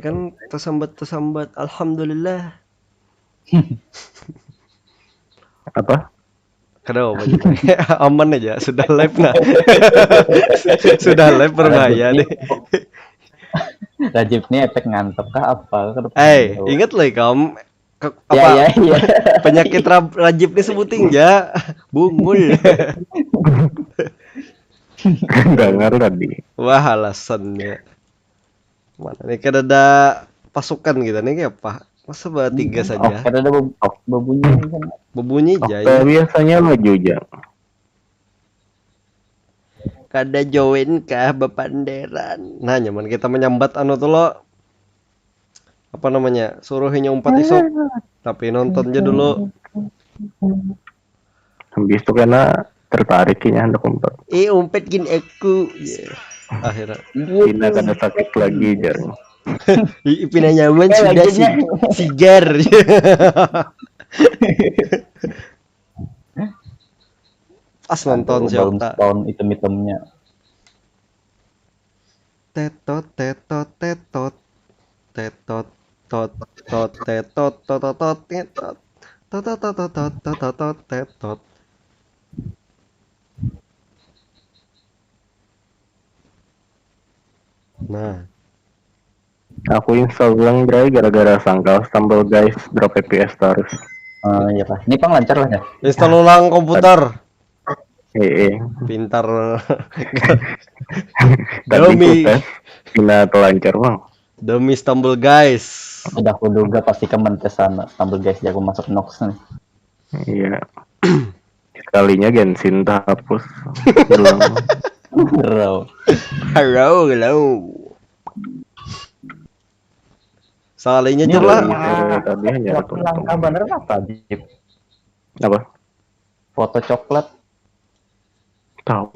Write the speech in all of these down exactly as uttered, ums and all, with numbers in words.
Kan tersambat-tersambat. Alhamdulillah. Apa? Kada apa-apa juga. Aman aja, sudah live nah. Sudah live berbahaya nih. Rajib nih efek ngantuk kah apa? Kada Eh, tahu. Ingat lah kamu ke- Ya, apa ya, ya. penyakit rab- Rajib nih sebuting ya. Bungul. Dengar tadi. Wah, alasannya. Mana nih, kada ada pasukan kita nih, kayak apa? Masa bertiga Oh, saja? kada ada beb- bebunyi kan. Bebunyi aja Okta ya. Biasanya maju, Jang. Kada join kah, bapanderan? Nah, nyaman kita menyambat anu tuh lo. Apa namanya? Suruh inya umpat isuk. Tapi nonton aja dulu. Habis itu kena tertarik kayaknya hendak umpat. Eh, umpat gin aku. Ya. Akhirnya. Dina kada sakit lagi, Jang. Ih, pina nyaman Eh, sudah si lanjutnya. Sigar. Pas nonton si Belum Okta. Spawn item-itemnya. Tetot, tetot, tetot. Tetot, tot, tot, tetot, tot, tot, tot, tetot. Tot, tot, tot, tot, tot, tot, tot, tetot. Nah, Aku install ulang, Bray, gara-gara sangkal Stumble Guys drop F P S terus. Eh, iya kah? Ini pang lancar lah ya. Install ulang komputer. Eh, eh. Pintar. Tadi ku Demi, tes, Dina telancar, Bang. Demi Stumble Guys. Udah aku duga pasti ke mentes sana. Stumble Guys jago masuk Nox nih. Iya. Sekalinya Genshin terhapus. Hilang. Bro. Halo, halo. Sekalinya Ini aja lah. Dari sore tadi hanya ada Langka bener apa, Jip? Apa? Foto coklat. Tahu.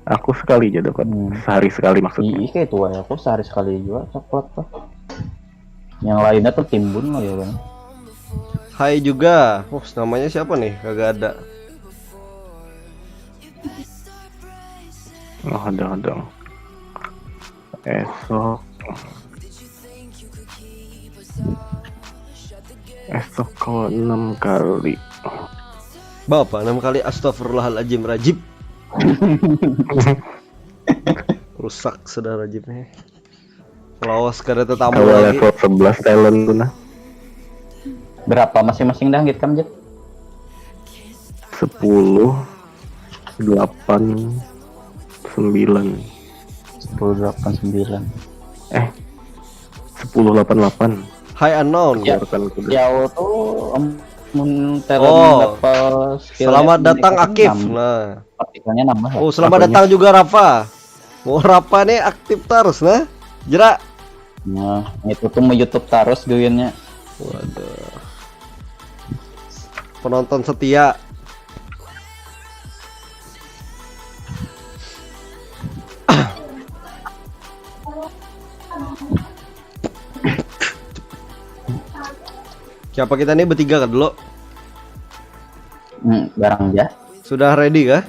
Aku sekali aja dapat. Hmm. Sehari sekali maksudnya. Iya, kayak itu wae. Aku sehari sekali juga coklat tuh. Yang lainnya tuh timbun lah ya, Bang. Hai juga. Oh, namanya siapa nih? Kagak ada. Oh, ada, ada. Esok. Esok kalau enam kali. Bapak, enam kali astagfirullahaladzim, Rajib. Rusak sudah Rajib nih. Lawas kada tetamu Kalau lagi. Level sebelas talent tuh nah. Berapa masing-masing dah, Git, kam, Jit? Sepuluh, delapan, sembilan. Sepuluh, delapan, sembilan. Eh, sepuluh delapan delapan. Hai unknown. Ya. Keluarkan kuda. Yao tuh, em, mun talent Oh. apa skill Selamat nya datang meningkat Akif. enam. Nah. Partikelnya nambah lah. Oh, selamat Apanya? Datang juga Rafa. Oh, Rafa nih aktif terus nah. Jerak. Nah, itu tuh mau YouTube terus duitnya. Waduh. Penonton setia. Siapa kita nih bertiga kan dulu? Hmm, barang aja. Sudah ready kah?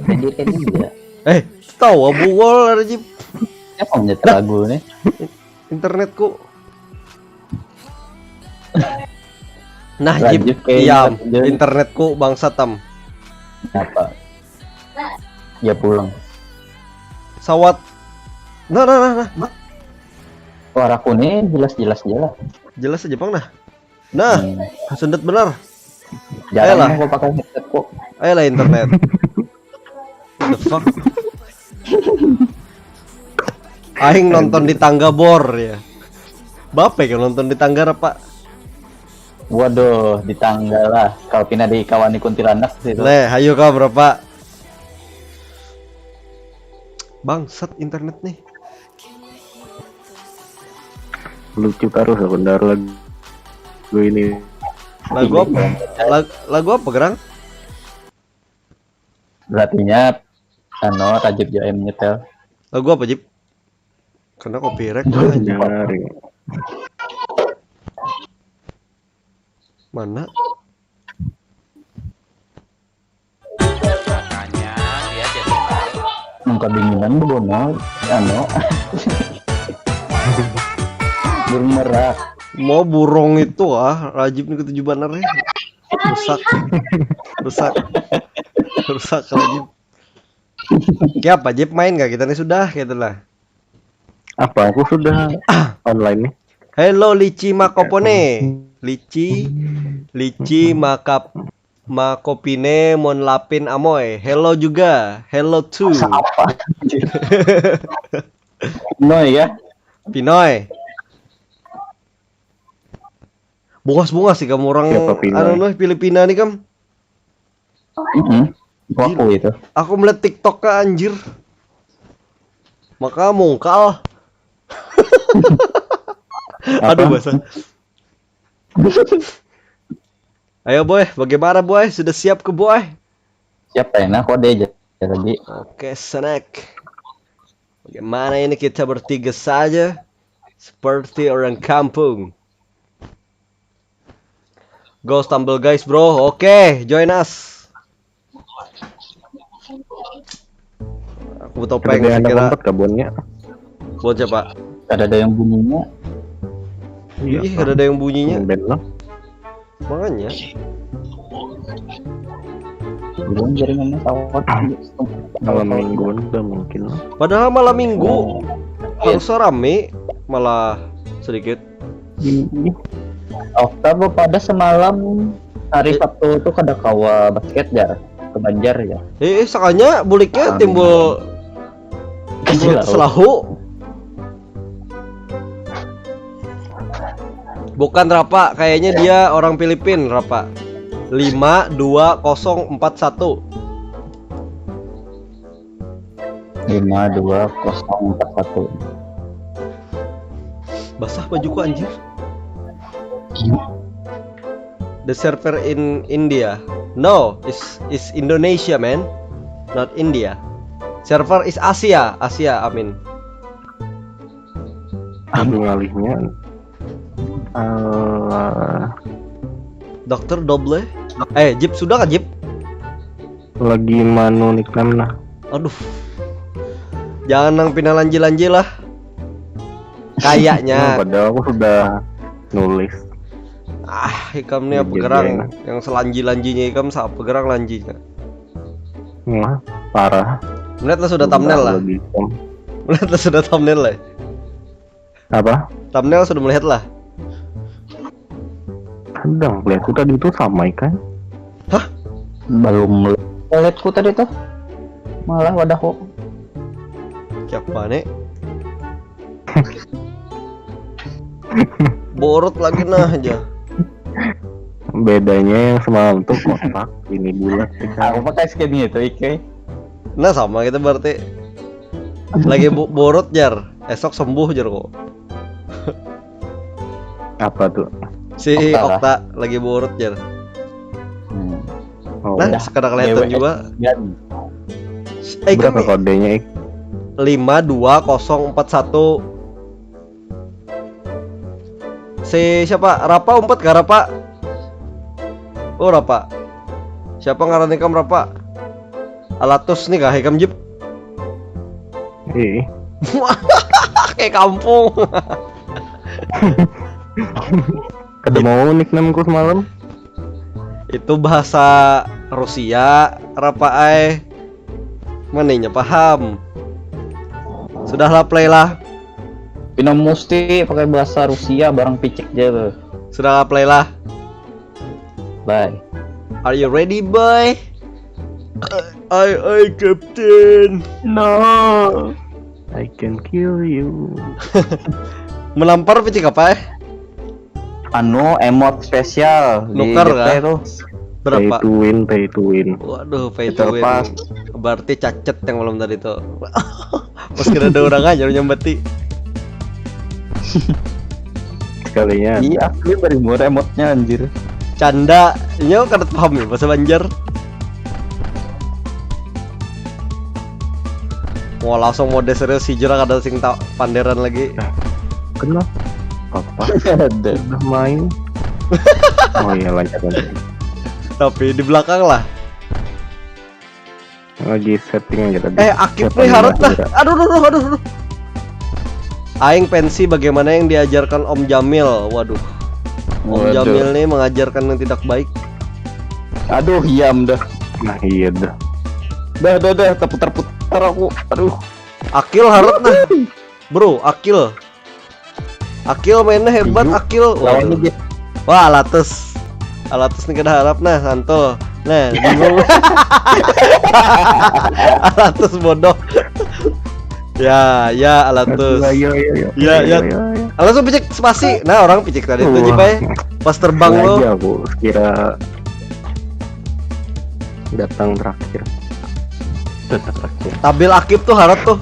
Jadi tadi ya. Eh, tahu Abu Wall ada Jip. Siapa nyetel lagu nih? Internetku. Nah, Lanjut Jip, ke diam. lanjut. Internetku bangsat tam. Apa? Ya pulang. Sawat. Nah, nah, nah, nah. Suaraku nih jelas-jelas aja lah. Jelas aja, Bang, nah. Nah, Hmm. sendet benar. Jarang Ayolah. aku pakai headsetku. Ayolah internet. The fuck. Aing nonton di tangga bor ya. Bapak yang nonton di tangga apa? Waduh, di tangga lah. Kalau pina dikawani kuntilanak situ. Leh, ayo kah berapa? Bangsat internet nih. Lucu terus ya benar lagu ini. Lagu apa? Lag- lagu apa, Gerang? Berartinya anu Rajib Joem nyetel. Lagu apa, Jip? Karena copyright anjing. Dari Mana? Makanya dia jadi tahu. Kebingungan begona, anu. Burung merak. Mau burung itu ah, Rajib nih ketujuh banar ya. Rusak. Rusak. Rusak Rajib. Siapa Jib main gak kita nih sudah gitu lah. Apa aku sudah online nih? Hello Lici Makopone. Lici Lici Makap Makopine Mon Lapin Amoy. Hello juga. Hello too. Apa? Noi ya. Pinoy. Bungas-bungas sih kamu orang anu Filipina nih kam. Mm-hmm. Aku itu. Aku melihat TikTok ke anjir. Maka mungkal. Aduh basah. Ayo boy, bagaimana boy? Sudah siap ke boy? Siap ya, nah kode aja lagi. Oke, snack. Bagaimana ini kita bertiga saja? Seperti orang kampung. Go stumble guys bro. Oke, join us. Aku topeng kira-kira. Ada kebunnya. Buat siapa? Ada ada yang bunyinya. Iya, ada ada yang bunyinya. Makanya. Belum jaringannya sawat. Malam mingguan udah mungkin lah. Padahal malam minggu harusnya rame, malah sedikit. Okta pada semalam hari Sabtu tuh kada kawa basket ya, ke Banjar ya. Eh, eh sakanya buliknya timbul timbul selahu. Bukan Rapa, kayaknya dia orang Filipin, Rapa. Lima dua kosong empat satu. Lima dua kosong empat satu. Basah bajuku anjir. The server in India. No, is is Indonesia man, not India. Server is Asia, Asia amin. Aku ngalihnya uh... Dokter Doble. Eh, Jip sudah kan Jip? Lagi manu nickname nah. Aduh. Jangan nang pina lanji-lanji lah. Kayaknya. Nah, padahal aku sudah nulis. Ah, ikam nih apa gerang? Yang selanji-lanjinya ikam siapa gerang lanjinya? Wah, parah. Melihatlah sudah thumbnail lah. Melihatlah sudah thumbnail lah. Apa? Thumbnail sudah melihat lah. Sedang melihatku tadi itu sama ikan. Hah? Belum melihatku tadi tuh. Malah wadahku. Siapa nih? Borot lagi nah aja. Bedanya yang semalam tuh kotak, ini bulat. Aku pakai skin itu, Ike. Nah sama kita berarti. Lagi borot jar, esok sembuh jar kok. Apa tuh? Si Okta, Okta lagi borot jar. Hmm. Oh, nah, udah. Sekadar kelihatan juga. Eh, berapa kodenya, Ik? Lima dua kosong empat satu. Si siapa? Rapa umpat gak Rapa? Oh Rapa. Siapa ngaran ikam Rapa? Alatus nih kah ikam Jip? Ih. Kayak kampung. Kada mau nickname ku semalam. Itu bahasa Rusia, Rapa ai. Maninya paham. Sudahlah play lah. Pina musti pakai bahasa Rusia barang picik je tuh. Sudahlah play lah. Bye. Are you ready, boy? Aye, aye, Captain. No. I can kill you. Menampar picik apa eh? Anu emot spesial di nuker kah? Tuh. Berapa? Pay to win, pay to win. Waduh, pay to win. Berarti cacet yang malam tadi tuh. Pas kira ada orang aja nyambati. Sekalinya. Iya, aku bari murah emotnya anjir. Canda, nyo kada paham ya bahasa Banjar. Mau langsung mode serius hijrah kada sing tak panderan lagi. Kenapa? Apa? Udah main. Oh iya lancar lancar. Tapi di belakang lah. Lagi setting aja tadi. Eh, Akip nih harat dah. Aduh, aduh, aduh, aduh. Aing pensi bagaimana yang diajarkan Om Jamil. Waduh. Om Jamil nih mengajarkan yang tidak baik. Aduh, hiam dah. Nah, iya dah. Dah, dah, dah, terputar-putar aku. Aduh. Akil harat nah. Bro, Akil. Akil mainnya hebat, Akil. Waduh. Wah, Alatus. Alatus nih kada harap nah, santo. Nah, bingung. Alatus bodoh. Ya, ya, Alatus. Ayo, ayo, ayo. Ya, ya. Alatus picik spasi. Nah, orang picik tadi tuh, Jipai. Pas terbang lo. Aku kira datang terakhir. Tetap terakhir. Tabil Akip tuh harat tuh.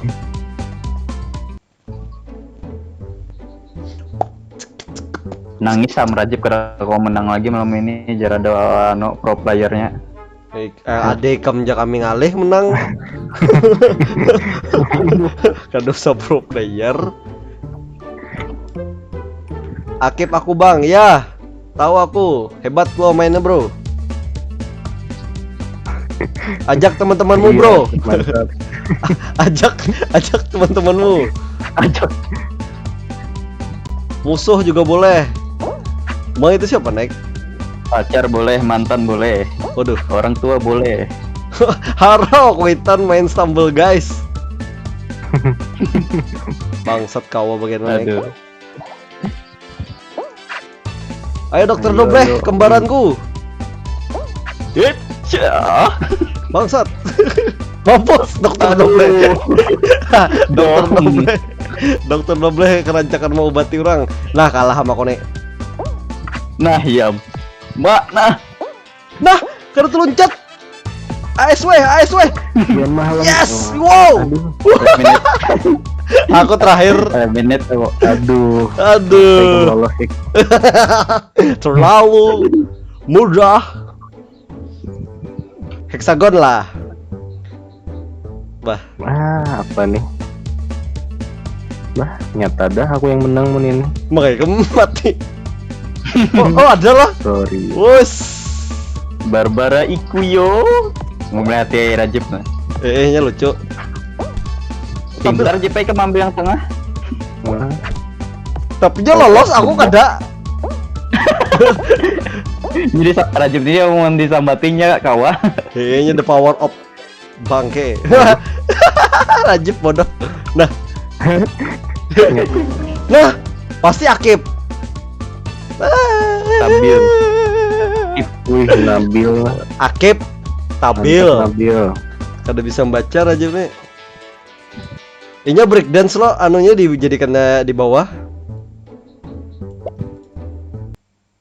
Nangis sama Rajib, kada kawa menang lagi malam ini, jar ada anu pro playernya. Eh, eh, ada ikam ja kami ngalih menang. Kada usah pro player. Akip aku bang, ya. Tahu aku, hebat lo mainnya bro. Ajak teman-temanmu bro. Ajak, ajak teman-temanmu. Ajak. Musuh juga boleh. Mau itu siapa, Nek? Pacar boleh, mantan boleh. Waduh. Orang tua boleh. Haro kuitan main Stumble, guys. Bangsat kawa bagian mana? Aduh. Ayo dokter Dobleh, kembaranku. Bangsat. Mampus dokter Dobleh. Dokter Dobleh. Dokter Dobleh kerancakan mau ubati orang. Nah, kalah sama kone. Nah, ya. Mbak, nah. Nah, kada terluncat. A S W, A S W. Kian mahal. Yes, wow. Aduh. Aku terakhir. Eh, minute, oh, aduh. Aduh, Lolos sih. Terlalu mudah. Heksagon lah. Bah, Ah, apa nih? Bah, nyata dah aku yang menang mun ini. Makanya kamu mati. Oh, oh, ada lah. Sorry. Wus. Barbara Ikuyo. Mau melihat ya Rajib nah. Eh, eh, nya lucu. Pintar J P ke mambil yang tengah. Wah, Tapi dia lolos, aku kada. Jadi sa- Rajib ini yang mau disambatinya kawa. Kayaknya the power of bangke. Rajib bodoh. Nah. Nah, pasti Akip. Tabil. Wih, Nabil. Akip, Tabil. Mantap, Nabil. Kada bisa membaca Rajib nih. Inya breakdance lo, anunya dijadikan di bawah.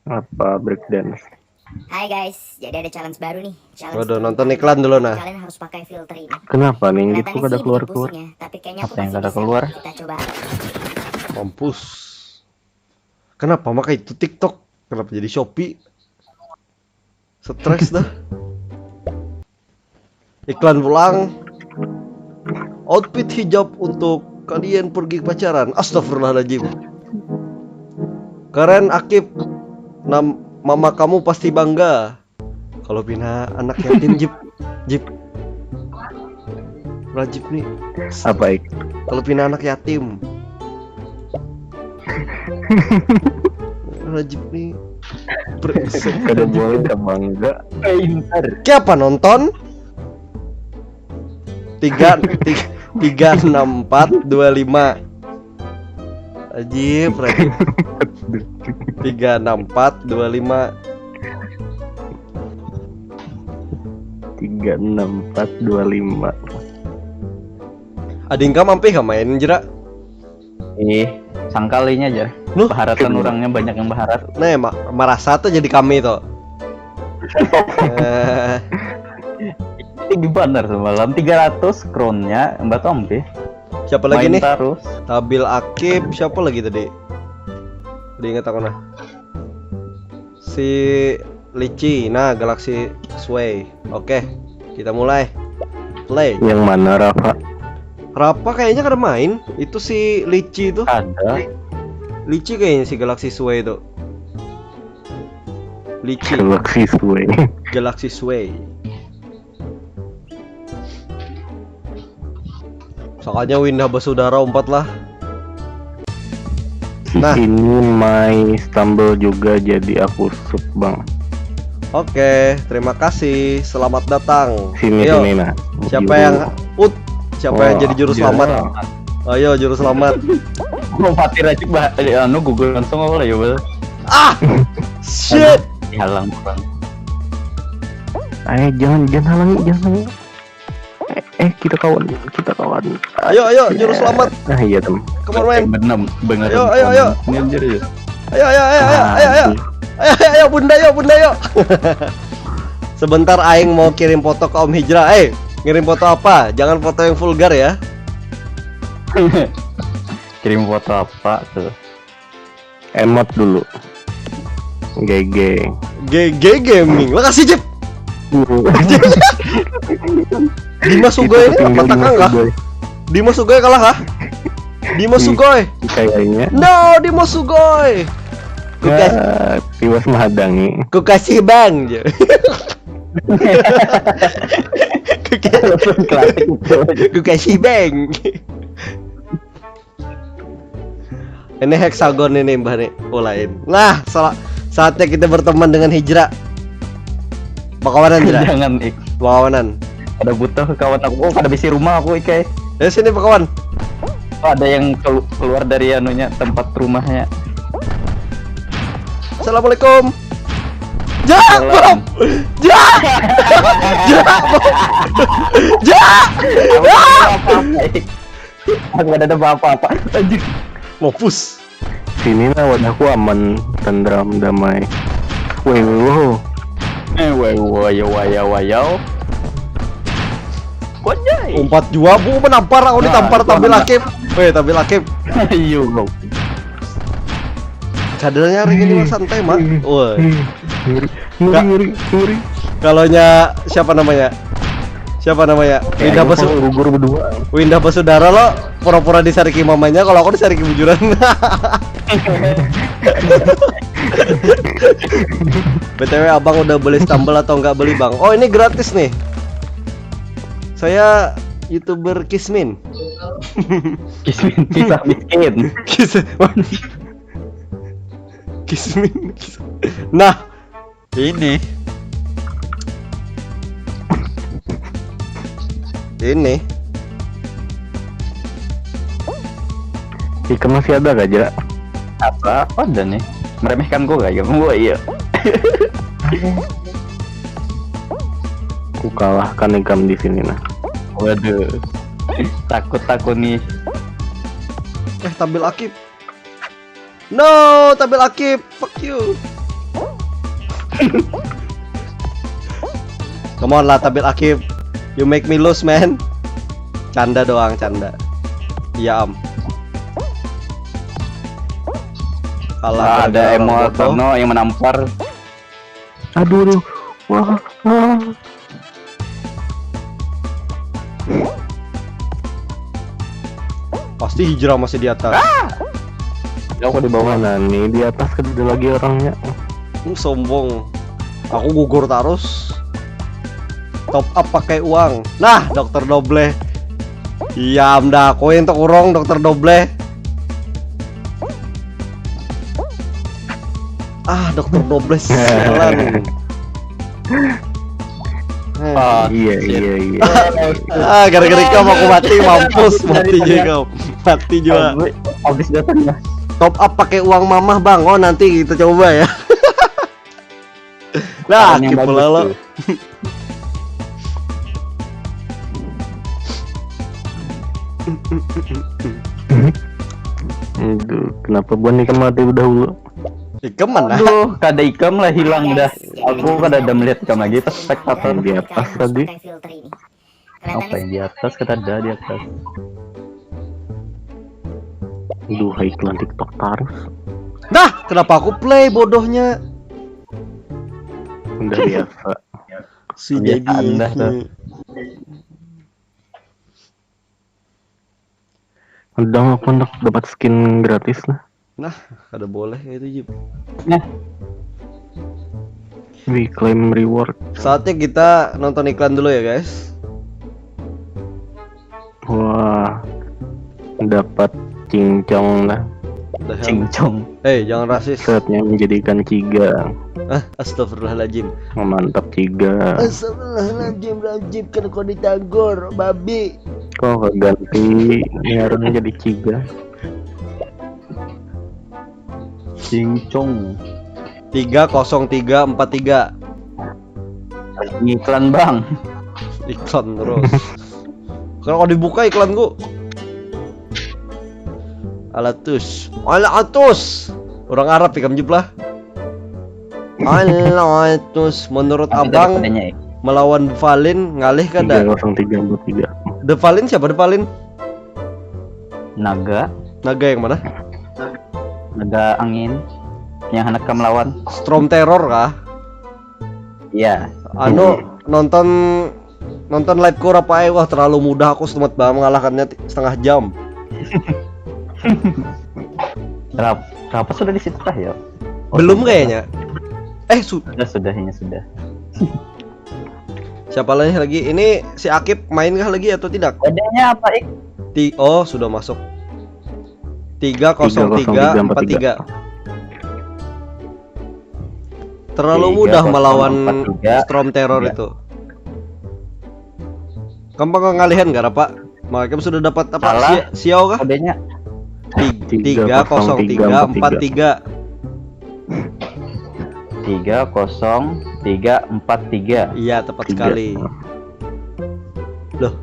Apa breakdance? Hai guys, jadi ada challenge baru nih. Challenge Waduh, tuh nonton bukan iklan dulu nah. Kalian harus pakai filter ini. Kenapa nih Kelihatan gitu sih kada bikin keluar-keluar? Pusingnya, tapi kayaknya aku Apa yang pasti kada bisa. Keluar? Kita coba. Mampus. Kenapa maka itu TikTok? Kenapa jadi Shopee? Stres dah. Iklan pulang. Outfit hijab untuk kalian pergi pacaran. Astagfirullahaladzim. Keren Akip. Nam mama kamu pasti bangga. Kalau pina anak yatim, Jip. Jip. Rajib nih. Apa ik? Kalau pina anak yatim. Rajib nih. Brengsek. Kada boleh bangga. Pintar. Siapa nonton? Tiga, tiga, tiga enam empat dua lima. Rajib, Rajib. Tiga enam empat dua lima. Tiga enam empat dua lima. Ading kam ampih ka main jera? Eh, sangkalinya aja. Nuh. Baharatan orangnya banyak yang baharat. Nah, ma- marasa tuh jadi kami tuh. Eh, Tinggi bener semalam tiga ratus crown-nya, mbak Tompi. Siapa lagi Main nih? Terus. Tabil Akib, siapa lagi tadi? Udah inget aku nah. Si Lici, nah Galaxy Sway. Oke, kita mulai. Play. Yang mana, Rafa? Rafa kayaknya kada main. Itu si Lici itu. Ada. Lici kayaknya si Galaxy Sway itu. Lici. Galaxy Sway. Galaxy Sway. Soalnya Winda bersaudara, umpat lah. Nah. Ini my stumble juga, jadi aku sub, Bang. Oke, terima kasih. Selamat datang. Sini Ayo, sini nah. siapa Juru. Yang ut? Siapa yang Oh, jadi juru juru. Selamat? Ayo, juru selamat. Mau mati aja bah, eh, anu gugur langsung apa lah ya bel? Ah, shit. Dihalang orang. Eh, jangan jangan halangi, jangan halangi. Eh, eh, kita kawan, kita kawan. Ayo, ayo, juru selamat. Nah, iya tem. Come on, man. Benar, benar. Ayo, ayo, ayo. Ini anjir ya. Ayo, ayo, ayo, ayo, ayo, ayo. Ayo, ayo, ayo, bunda, ayo, bunda, ayo. Sebentar, aing mau kirim foto ke Om Hijrah. Eh, ngirim foto apa? Jangan foto yang vulgar ya. Kirim foto apa tuh? Emot dulu. G G. G G Gaming. Makasih, Jep. Dimas Sugoi ini mata kangkah. Dimas Sugoi kalah kah? Dimas Sugoi. Kayaknya. No, Dimas Sugoi. Ku kas- Ya, tiwas menghadangi. Ku kasih, Bang. Ku ka- Klasik itu. Ku kasih, Bang. Ini heksagon ini, Mbah, nih. Oh, lain. Nah, salah saatnya kita berteman dengan Hijrah. Bakawanan, Jrah. Jangan ik. Bakawanan. Ada butuh kawan aku. Oh, kada bisi rumah aku ikai. Ya, sini, bakawan. Oh, ada yang kelu- keluar dari anunya, tempat rumahnya. Assalamualaikum. Jak, Salam. Bob. Jak. Jak, Bob. Jak. Apa-apa, ik. Aku kada ada apa-apa. Anjir. Mampus. Sini nah, wadahku aman, tentram, damai. Woi, woi, woi. Eh, woi, woi, woi, woi. Konyai. Umpat jua, Bu, menampar, aku Nah, ditampar itu tabil anak. Akib. Weh, tabil Akib. Iyo, bro. Cadarnya hari ini mah santai, Mak. Woi. Ngeri, ngeri, ngeri, ngeri. Kalau nya siapa namanya? Siapa namanya? Winda Kayaknya Basu kau gugur berdua. Winda Basudara lo pura-pura disariki mamanya, kalau aku disariki bujuran. B T W, abang udah beli stumble atau nggak beli, Bang? Oh, ini gratis nih. Saya YouTuber Kismin. Kismin kisah miskin. Kis Kismin. Kis- Nah, Ini. ini Ikan masih ada gak, Jera? Apa? Ada nih. Meremehkan gua kayak gua, iya. Ku kalahkan ikam di sini nah. Waduh. Takut takut nih. Eh, tabil Akib. No, tabil Akib. Fuck you. Come on lah, tabil Akib. You make me lose, man. Canda doang, canda. Iya, am. Alah, Nah, ada gara-gara orang emot bodoh. no yang menampar. Aduh, aduh. Wah, wah. Pasti Hijrah masih di atas. Ya aku di bawah. Mana nih, di atas kan ada lagi orangnya. Hmm, sombong. Aku gugur terus. Top up pakai uang. Nah, Dokter Doble. Iya, am dah aku yang tak urung, Dokter Doble. Ah, Dokter Doble, sialan. Eh. Ah, Iya, shit. Iya, iya. Ah, gara-gara ikam aku mati, mampus, mati juga ikam. Mati juga. Habis, habis datang ya. Top up pakai uang mamah, Bang. Oh, nanti kita coba ya. Lah, Saran yang Akib bagus pula lo. Tuh. Aduh, kenapa buan ikam mati udah dulu? Ikam mana? Aduh, kada ikam lah hilang dah. Aku kada ada melihat ikam lagi pas spektator. Di atas tadi. Apa yang di atas? Kada ada di atas. Duh, iklan TikTok terus. Dah, kenapa aku play bodohnya? Udah biasa. Si Kebiasaan jadi. dah tuh. Udah, aku hendak dapat skin gratis lah. Nah, kada boleh itu, Jip. Nah, Reclaim reward. Saatnya kita nonton iklan dulu ya, guys. Wah, Dapat cincong lah. The hell? Cincong. Eh, jangan rasis. Saatnya menjadikan ciga. Astagfirullahaladzim. Mantap ciga. Astagfirullahaladzim, Rajib, kan kau ditagor, babi. Kok ganti ngarannya jadi ciga? Cincong. Tiga kosong tiga empat tiga. Ngiklan bang. Iklan terus. Kalau kau dibuka iklanku. Alatus. Alatus. Orang Arab ikam jep lah. Alatus. Menurut Tapi abang daripadanya, eh. Melawan Valin ngalih kada? Tiga kosong tiga empat tiga. The Valin siapa, The Valin? Naga. Naga yang mana? Naga angin. Yang hendak kam lawan. Storm Terror kah? Iya. Anu, nonton nonton live ku Rapae, wah, terlalu mudah, aku setemat banget mengalahkannya ti- setengah jam. Rap, Rapat sudah di situ kah ya? Belum kayaknya. Eh, su- Sudah, sudah, ini sudah. Siapa lagi lagi? Ini si Akib main kah lagi atau tidak? Kodenya apa, Ik? Ti- oh, sudah masuk. Tiga kosong tiga empat tiga. Terlalu Tiga mudah kosong melawan empat tiga. Storm Terror Iya. Itu. Kamu pangalihan gak, Pak? Makanya sudah dapat apa? Salah. Si- Siau kah? Kodenya Ti- Tiga kosong tiga empat tiga. Tiga kosong tiga empat tiga. Iya, tepat Tiga. Sekali. Loh.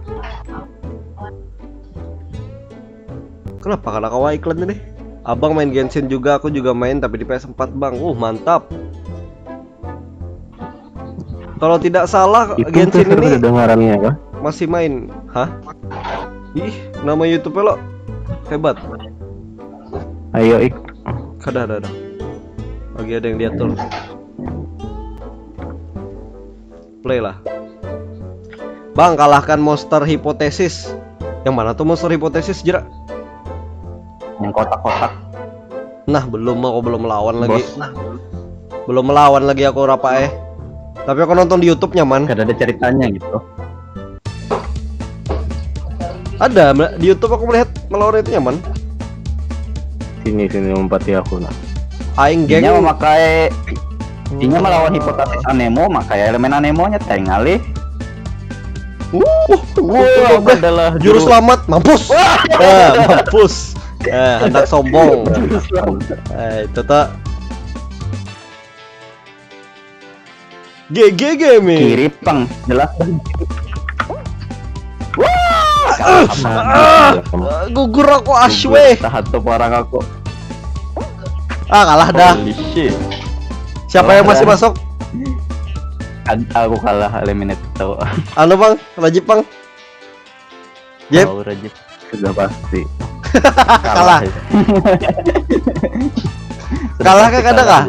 Kenapa kada kawa iklan ini? Abang main Genshin juga, aku juga main tapi di P S empat, Bang. Uh, mantap. Kalau tidak salah, Itu Genshin server ini kedengarannya apa? Masih main. Hah? Ih, nama YouTube lo hebat. Ayo, Ik. Kada, ada, ada. Lagi ada yang diatur. Play lah. Bang, kalahkan monster hipotesis. Yang mana tuh monster hipotesis, Jera? Yang kotak-kotak. Nah, belum, aku belum melawan lagi. Bos. Belum melawan lagi aku, Rapae. Tapi aku nonton di YouTube nyaman. Kada ada ceritanya gitu. Ada, Mbak, di YouTube aku melihat melawan itu nyaman. Sini, sini, lompati aku, nah. Aing geng. Inya memakai inya melawan hipotesis anemo, makai elemen anemonya, tingali. Wuh, Wow, adalah juru selamat, mampus. Ah, mampus. Ah, hendak sombong. Eh, itu tak. G G Gaming. Kiri pang, jelas. Ah, gugur aku, Ashwe. Tahan tuh orang aku. Ah, kalah dah. Holy shit. Siapa yang masih Kalah. Masuk? Ad- aku kalah, eliminate tuh. Anu, Bang, Rajib, Bang. Jep. Tahu, Rajib. Sudah pasti. Kalah. Kalah kah, kada kah?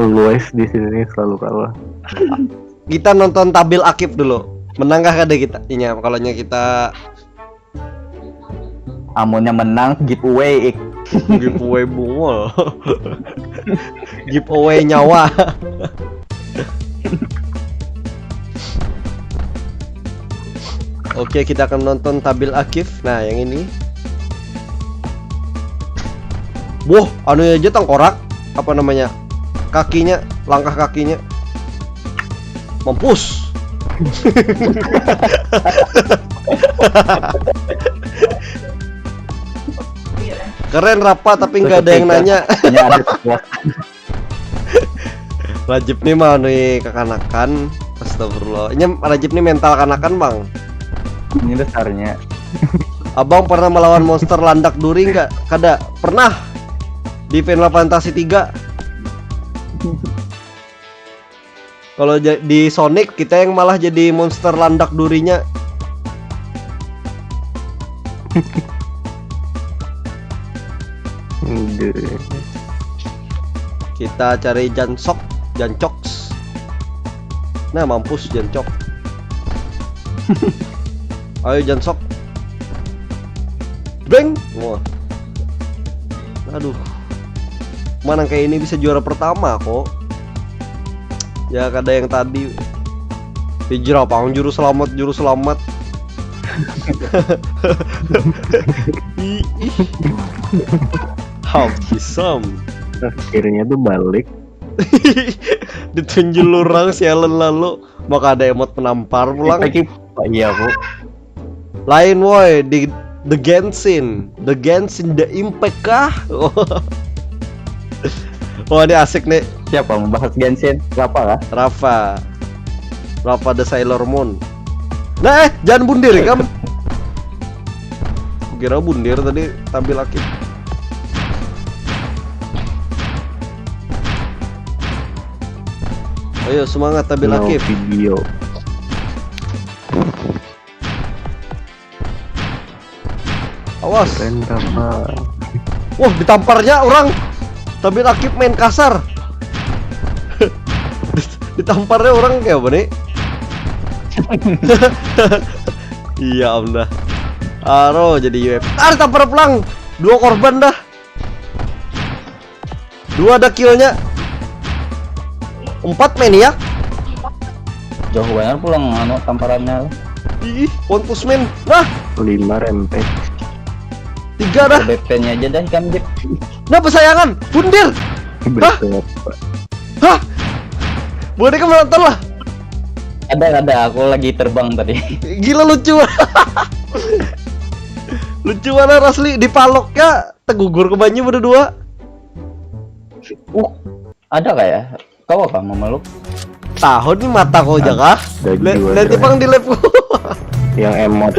Always di sini selalu kalah. Kita nonton tabil Akib dulu. Menang kah kada kita? Inya, kalau nya kita Amunnya menang, giveaway, Ik. Giveaway bungul. Giveaway nyawa. Oke, kita akan nonton tabil Akib. Nah, yang ini. Wah, anu aja tengkorak. Apa namanya? Kakinya, langkah kakinya. Mampus. Keren, Rapa, tapi nggak ada yang nanya. Ini ada kekuatan. Rajib nih mau nih kekanakan. Astagfirullah. Ini Rajib nih mental kanakan, Bang. Ini dasarnya. Abang pernah melawan monster landak duri nggak? Kada pernah. Di Final Fantasy tiga. Kalau ja- di Sonic, kita yang malah jadi monster landak durinya. Aduh. Kita cari Jansok, Jancoks. Nah, mampus Jancok. Ayo, Jansok. Beng. Wah. Aduh. Mana kayak ini bisa juara pertama kok. Ya, kada yang tadi. Hijrah, pang, juru selamat, juru selamat. Ih, ih. How Kisam. Akhirnya tuh balik. Ditunjul orang sialan lalu. Maka ada emot penampar pulang. Lagi, oh iya, Bu. Lain woi, di The Genshin. The Genshin The Impact kah? Wah, ini asik nih. Siapa membahas Genshin? Siapa kah? Rafa. Rafa the Sailor Moon. Nah, eh, jangan bundir kam. Kira bundir tadi tampil aktif. Ayo semangat tampil No aktif. Video. Awas. Keren, Rafa. Wah, ditamparnya orang. Tampil aktif main kasar. Ditamparnya orang kayak apa nih? Iya, om dah. Aro jadi U F. Ah, ditampar pulang. Dua korban dah. Dua ada killnya. Empat maniak. Jauh banget pulang anu tamparannya. Ih, one push man. Nah, Lima rampage. tiga dah. B P-nya aja dah ikam, Jip. Nah, pesayangan. Bundir. Hah? Betul, Pak. Hah? Buat kamu nonton lah. Ada, ada, aku lagi terbang tadi. Gila, lucu. Lucu mana asli, dipaloknya tegugur ke banyu berdua. Uh, ada kayak. Kau apa memeluk? Tahu nih mata kau jaga. Ada Lihat, juga lihat ada. Jepang di live. Yang emot,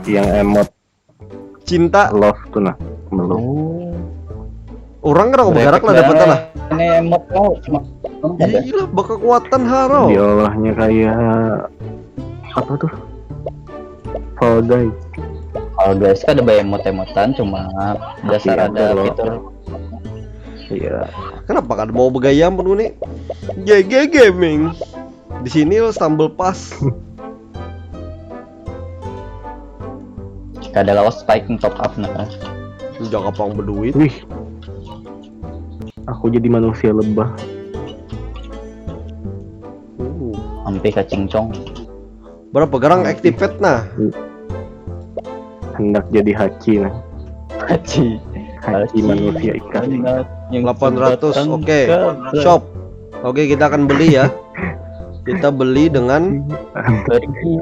yang emot Cinta. Love tuh nah, meluk. Oh. Orang kena bergerak lah, dapat lah. Ini emot kau cuma ada. Gila, bakal kekuatan haro. Diolahnya kayak apa tuh? Fall Guys. Fall Guys kan ada emot-emotan, cuma dasar Iya, ada betul. Fitur. Iya. Kenapa kan mau bergaya pun nih? G G Gaming. Di sini lo stumble pas. Kada lawas spike top up nah. Udah kapang berduit. Wih. Aku jadi manusia lebah. Uh. Hampir kacingcong. Berapa garang activate nah? Hendak jadi hachi nah. Hachi. Hachi manusia ikan. Yang Delapan ratus. Batang Oke. Kabel. Shop. Oke, kita akan beli ya. Kita beli dengan Pergi.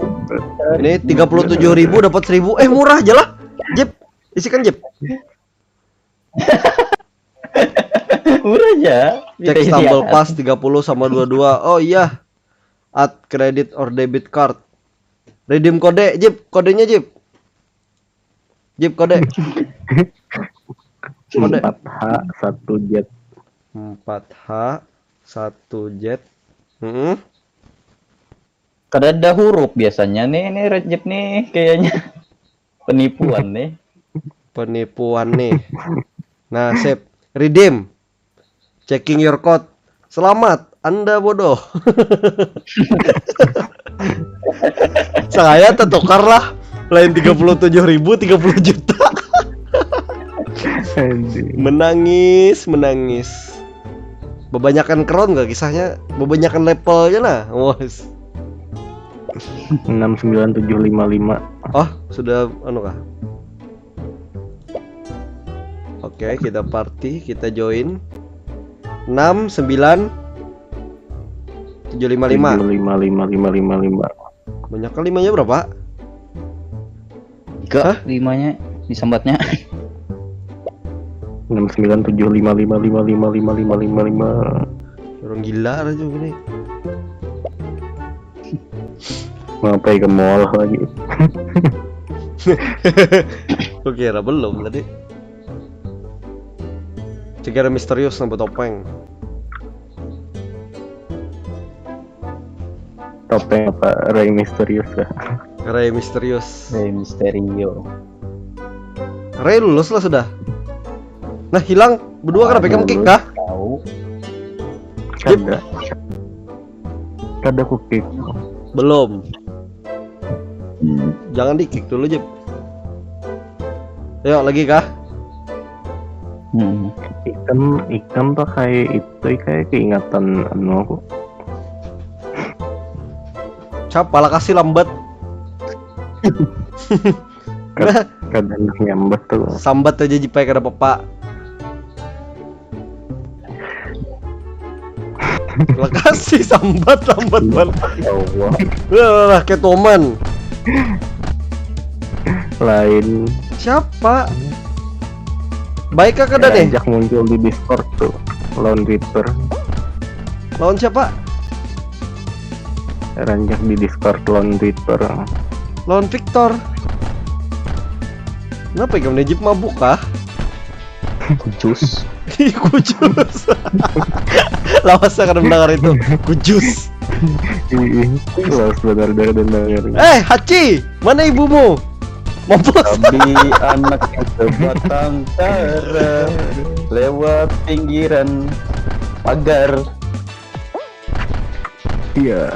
ini tiga puluh tujuh ribu dapat seribu. Eh, murah aja lah. Jip, isikan Jip. Murah aja. Cek Bisa stumble isikan. pas tiga puluh sama dua dua. Oh iya. Add credit or debit card. Redeem kode, Jip. Kodenya, Jip. Jip, kode. Kode. Empat H satu jet. Empat H satu jet. Hmm. Kada ada huruf biasanya nih, nih Rejep nih kayaknya. Penipuan nih. Penipuan nih. Nah, sip. Redeem. Checking your code. Selamat, Anda bodoh. Saya tertukar lah. Lain tiga puluh tujuh ribu, tiga puluh juta. Anjing. Menangis, menangis. Bebanyakan crown gak kisahnya? Bebanyakan levelnya lah. Wes. Enam sembilan tujuh lima lima. Oh, sudah anu kah? Oke, kita party, kita join. Enam sembilan tujuh lima lima. Tujuh lima lima lima lima lima. Banyak kali limanya berapa? Tiga Hah? Limanya disambatnya. Enam sembilan tujuh lima lima lima lima lima lima lima lima. Orang gila aja gini. Ngapai ke mall lagi? Gue kira belum tadi. Cek kira misterius nambah topeng. Topeng apa? Rey Misterius kah? Rey misterius. Rey Mysterio. Rey lulus lah sudah. Nah, hilang berdua kenapa kamu kick kah? Tahu. Kada. Kada ku kick. Belum. Hmm. Jangan di kick dulu, Jep. Yuk, lagi kah? Hmm. Ikam, ikam pakai itu kayak keingatan anu aku. Siapa lah kasih lambat. Nah, Kada handak nyambat tuh. Sambat aja Jipai kada apa-apa. Makasih sambat lambat banget. Ya Allah. Lah, Catwoman. Lain. Siapa? Baik kah kada nih? Rancak muncul di Discord tuh. Lone Ripper. Lawan siapa? Rancak di Discord Lone Ripper. Lawan Victor. Kenapa ikam Najib mabuk kah? Kujus. Ih, kujus. Lawas saya kada mendengar itu. Kujus. Ih, lawas benar dah dengar. Eh, Haci, mana ibumu? Mampus. Abi anak sebatang kara lewat pinggiran pagar. Iya.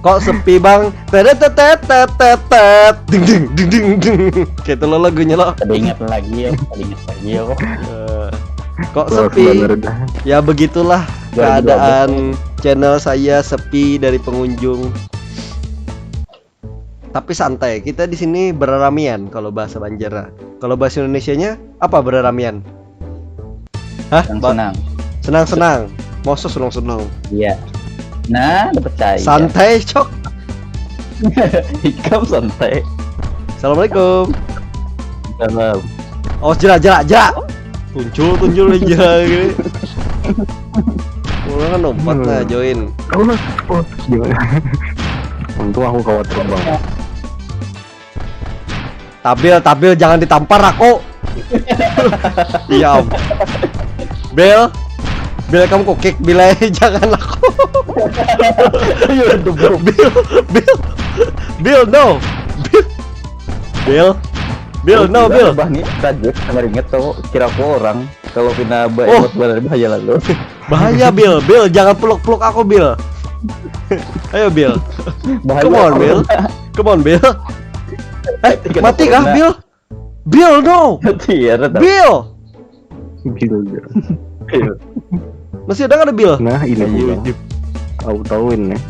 Kok sepi bang? Tetet tetet tetet tetet. Ding ding ding ding ding. Kayak itu lo lagunya lo. Ada ingat lagi ya, ada ingat lagi ya kok. Eh, Kok Lawas sepi? Benar dah. Ya begitulah Dua ribu dua belas. Keadaan channel saya sepi dari pengunjung. Tapi santai, kita di sini beraramian kalau bahasa Banjar. Kalau bahasa Indonesianya apa beraramian? Hah? Ba- Senang-senang. Senang-senang. Masa senang-senang? Iya. Nah, dapat cai. Santai, cok. Ikam santai. Assalamualaikum. Salam. Oh, jerak, jerak, jerak. Tuncul, tuncul, jerak gini. Orang kan lompat nah, join. Aku lah. Oh, gimana? Untung aku kawat terbang. Tabil, tabil, jangan ditampar aku. Iya, Om. Bel, Bel, kamu kok kick Bilai, jangan aku. Bil, Bil, Bil, no, Bil, Bil, Bil, no, Bil. Bah nih, kaget, nggak inget tau, kira aku orang. Kalau pina Oh. baik buat bahaya lalu. Bahaya, Bil, Bil, jangan peluk-peluk aku, Bil. Ayo, Bil. Bahaya. Come on, Bil. Come on, Bil. Eh, mati kah, Bil? Bil, no. Iya, tetap. Bil. Gila, gila. Masih ada nggak ada Bil? Nah, ini Ayo, bunga. Aku tahuin nih.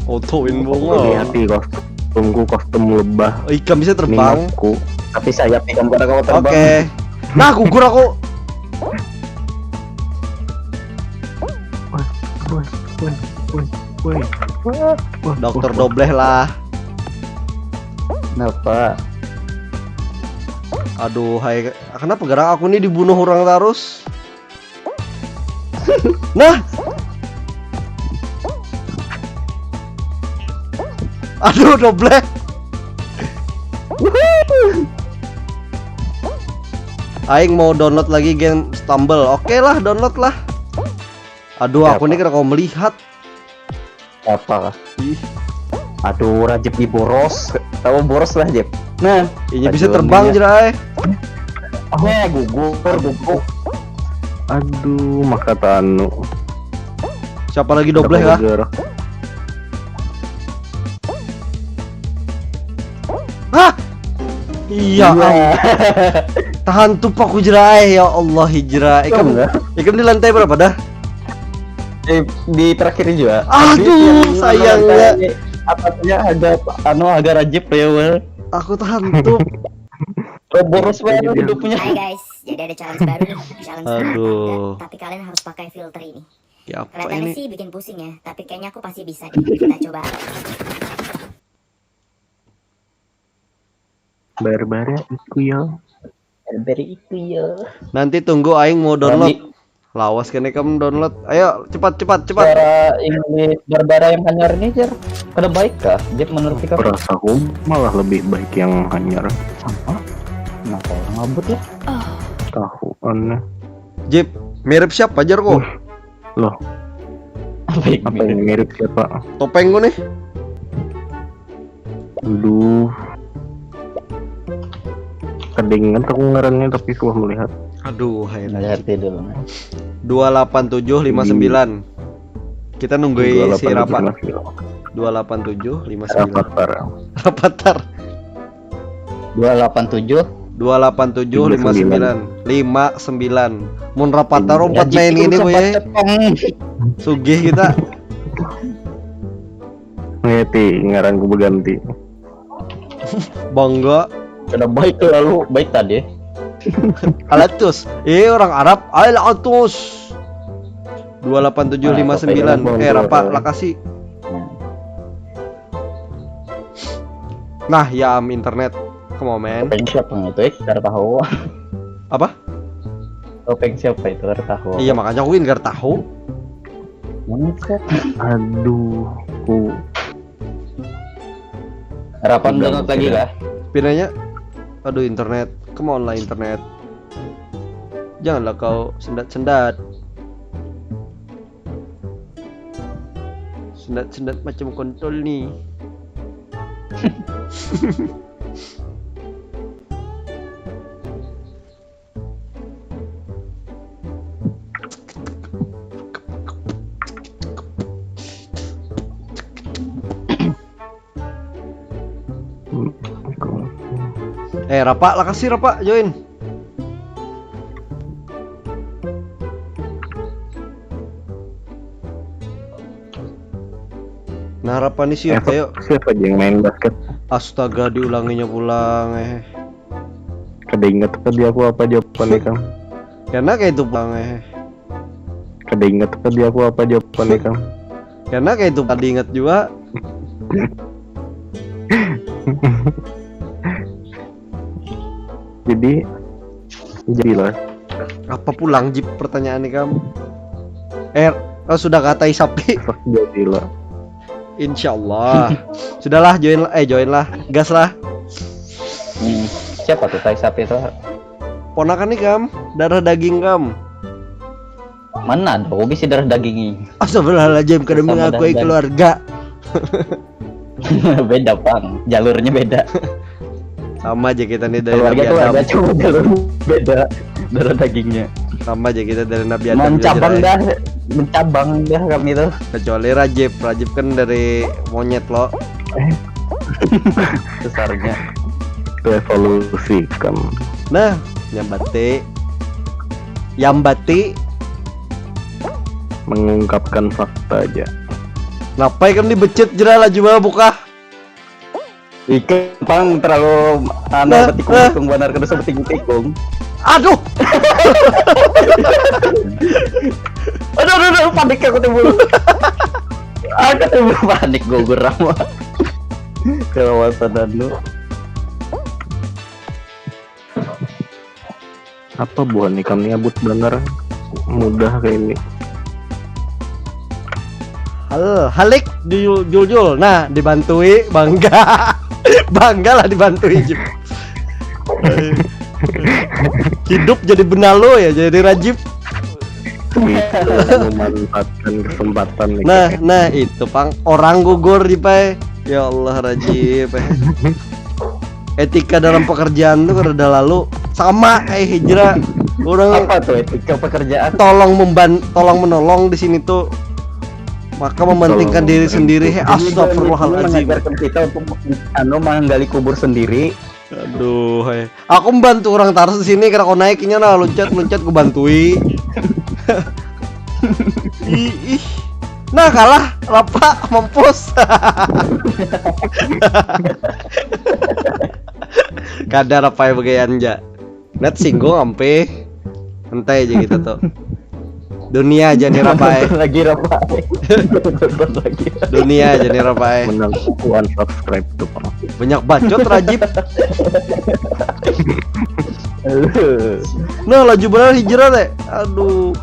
Autoin Lihat di kostumku, kostum lebah. Oh, ikam bisa Ini terbang. Aku. Tapi sayap ikam kada kawa Oke. terbang. Nah, gugur aku. Woi, woi, woi, woi. Dokter Dobleh lah. Kenapa? Aduh, hai, kenapa gerak aku nih dibunuh orang terus? Nah. Aduh, Dobleh. Aing mau download lagi game Stumble. Oke lah, download lah. Aduh, aku Siapa? Nih kada kawa melihat. Apa? Ih, Aduh, Rajib di boros. Tahu boros lah, Jeb. Nah, ini bisa aduh, terbang iya. Jerai. Nah, gugur, gugur. Aduh, maka tanu. Siapa lagi Dobleh kah? Gerak. Hah? Iya, Iya. Am. Tahan tuh aku Jerai, ya Allah Jerai. Ikam, Enggak. ikam di lantai berapa dah? Eh, di terakhir juga. Aduh, Tapi yang sayang, lantai ya. Atasnya agak anu agak Rajib ya, Wel. Aku tahan tuh. Oh, boros banget Iya. Hidupnya. Hai guys, jadi ada challenge baru nih. Challenge Aduh. Ada, tapi kalian harus pakai filter ini. Ya apa Kelihatannya ini? Sih bikin pusing ya, tapi kayaknya aku pasti bisa deh. Kita coba. Barbara iku ya. Dari itu ya. Nanti tunggu aing mau download. Kami Lawas kene kamu download. Ayo cepat cepat cepat. Suara Inggris Barbara yang hanyar ini, Jer. Kada baik kah? Jeb, menurut kita Perasaku malah lebih baik yang hanyar. Kenapa orang ngabut ya? Tahu aneh. Jip, mirip siapa jar kok? Loh, Apa yang apa yang mirip siapa? Topeng kok nih. Aduh. Kadingan aku ngarannya tapi suah melihat. Aduh, hai. Melihat dulu. Dua delapan tujuh lima sembilan. Kita nungguin si Rapat. Dua delapan tujuh lima sembilan. Rapatar. Rapatar. Dua delapan tujuh. Dua delapan tujuh lima sembilan. Lima sembilan. Mun Rapatar Ya, umpat main gitu ini bisa boy ya. Cepeng. Sugih kita. Ngerti ngaranku berganti. Bangga. Kada baik lalu, baik tadi. Alatus. Eh, orang Arab. Alatus. Dua delapan tujuh lima sembilan. Eh, rapa lakasi. Nah, ya am internet. Come on, man. Topeng siapa itu, eh? Kada tahu. Apa? Topeng siapa itu, kada tahu. Iya, makanya aku kada tahu. Bangsat. Aduh, ku Harapan Udah, download lagi udah. Kah? Pinanya, aduh, internet. Come on lah, internet. Janganlah kau sendat-sendat. Sendat-sendat macam kontol nih. Eh, rapa, lakasi rapa, join. Nah, rapa nih siapa, yuk? Siapa aja yang main basket? Astaga, diulanginya pulang, eh. Kada ingat tadi aku apa jawabannya, Kang. Karena kayak itu pulang, eh. Kada ingat tadi aku apa jawabannya, Kang. Karena kayak itu tadi ingat juga. Jadi, jadilah. Apa pulang, Jip, pertanyaan nih, Kam? Eh, oh, sudah katai sapi. Jadilah. Insyaallah. Sudahlah, join lah, eh, join lah. Gas lah. Hmm, siapa tuh tai sapi itu? Ponakan nih, Kam, darah daging, Kam. Mana ada aku bisa darah daging ini? Astagfirullahaladzim, kada Sama mengakui darah keluarga. Beda, Bang. Jalurnya beda. Sama aja kita nih dari Keluarga Nabi tuh Adam. Ada, cuma jalur beda. Darah dagingnya. Sama aja kita dari Nabi Adam. Mencabang juga, dah, mencabang dah kami tuh. Kecuali Rajib, Rajib kan dari monyet lo. Besarnya. Itu evolusi, Kang. Nah, nyambati, yambati. Mengungkapkan fakta aja. Napa ikam dibecut jera laju bawa buka? Ikam pang terlalu anu Nah, betikung nah. Tikung banar kada usah betikung-tikung. Aduh, Aduh, aduh, aduh, panik aku timbul. Aku timbul panik gugur aku. Kelawasan anu. Apa buhan ikam nih abut banar mudah kayak ini. Hal, halik, jul, jul, jul. Nah, dibantui, bangga. Bangga lah dibantui, Jip. Hidup jadi benalu ya, jadi Rajib. Bisa memanfaatkan kesempatan nih. Nah, nah itu pang orang gugur di pai. Ya Allah, Rajib. Etika dalam pekerjaan tuh kada lalu sama kayak hijrah. Orang Apa tuh etika pekerjaan? Tolong memban tolong menolong di sini tuh maka mementingkan Tolong diri membantu. Sendiri. Hei, Jadi, astagfirullahaladzim. Mengajarkan kita untuk anu menggali kubur sendiri. Aduh, hei. Aku membantu orang taras di sini kira kau naiknya nah loncat loncat ku bantui. Ih, ih. Nah, kalah, rapa, mampus. Kada rapa ya bagaian ja. Net singgung ampe. Santai aja kita tuh. Dunia aja nih rapa eh. Nonton lagi rapa. Nonton lagi. Dunia aja nih rapa eh. Menang aku unsubscribe tuh, Bang. Banyak bacot Rajib. Nah, laju benar hijrah teh. Aduh.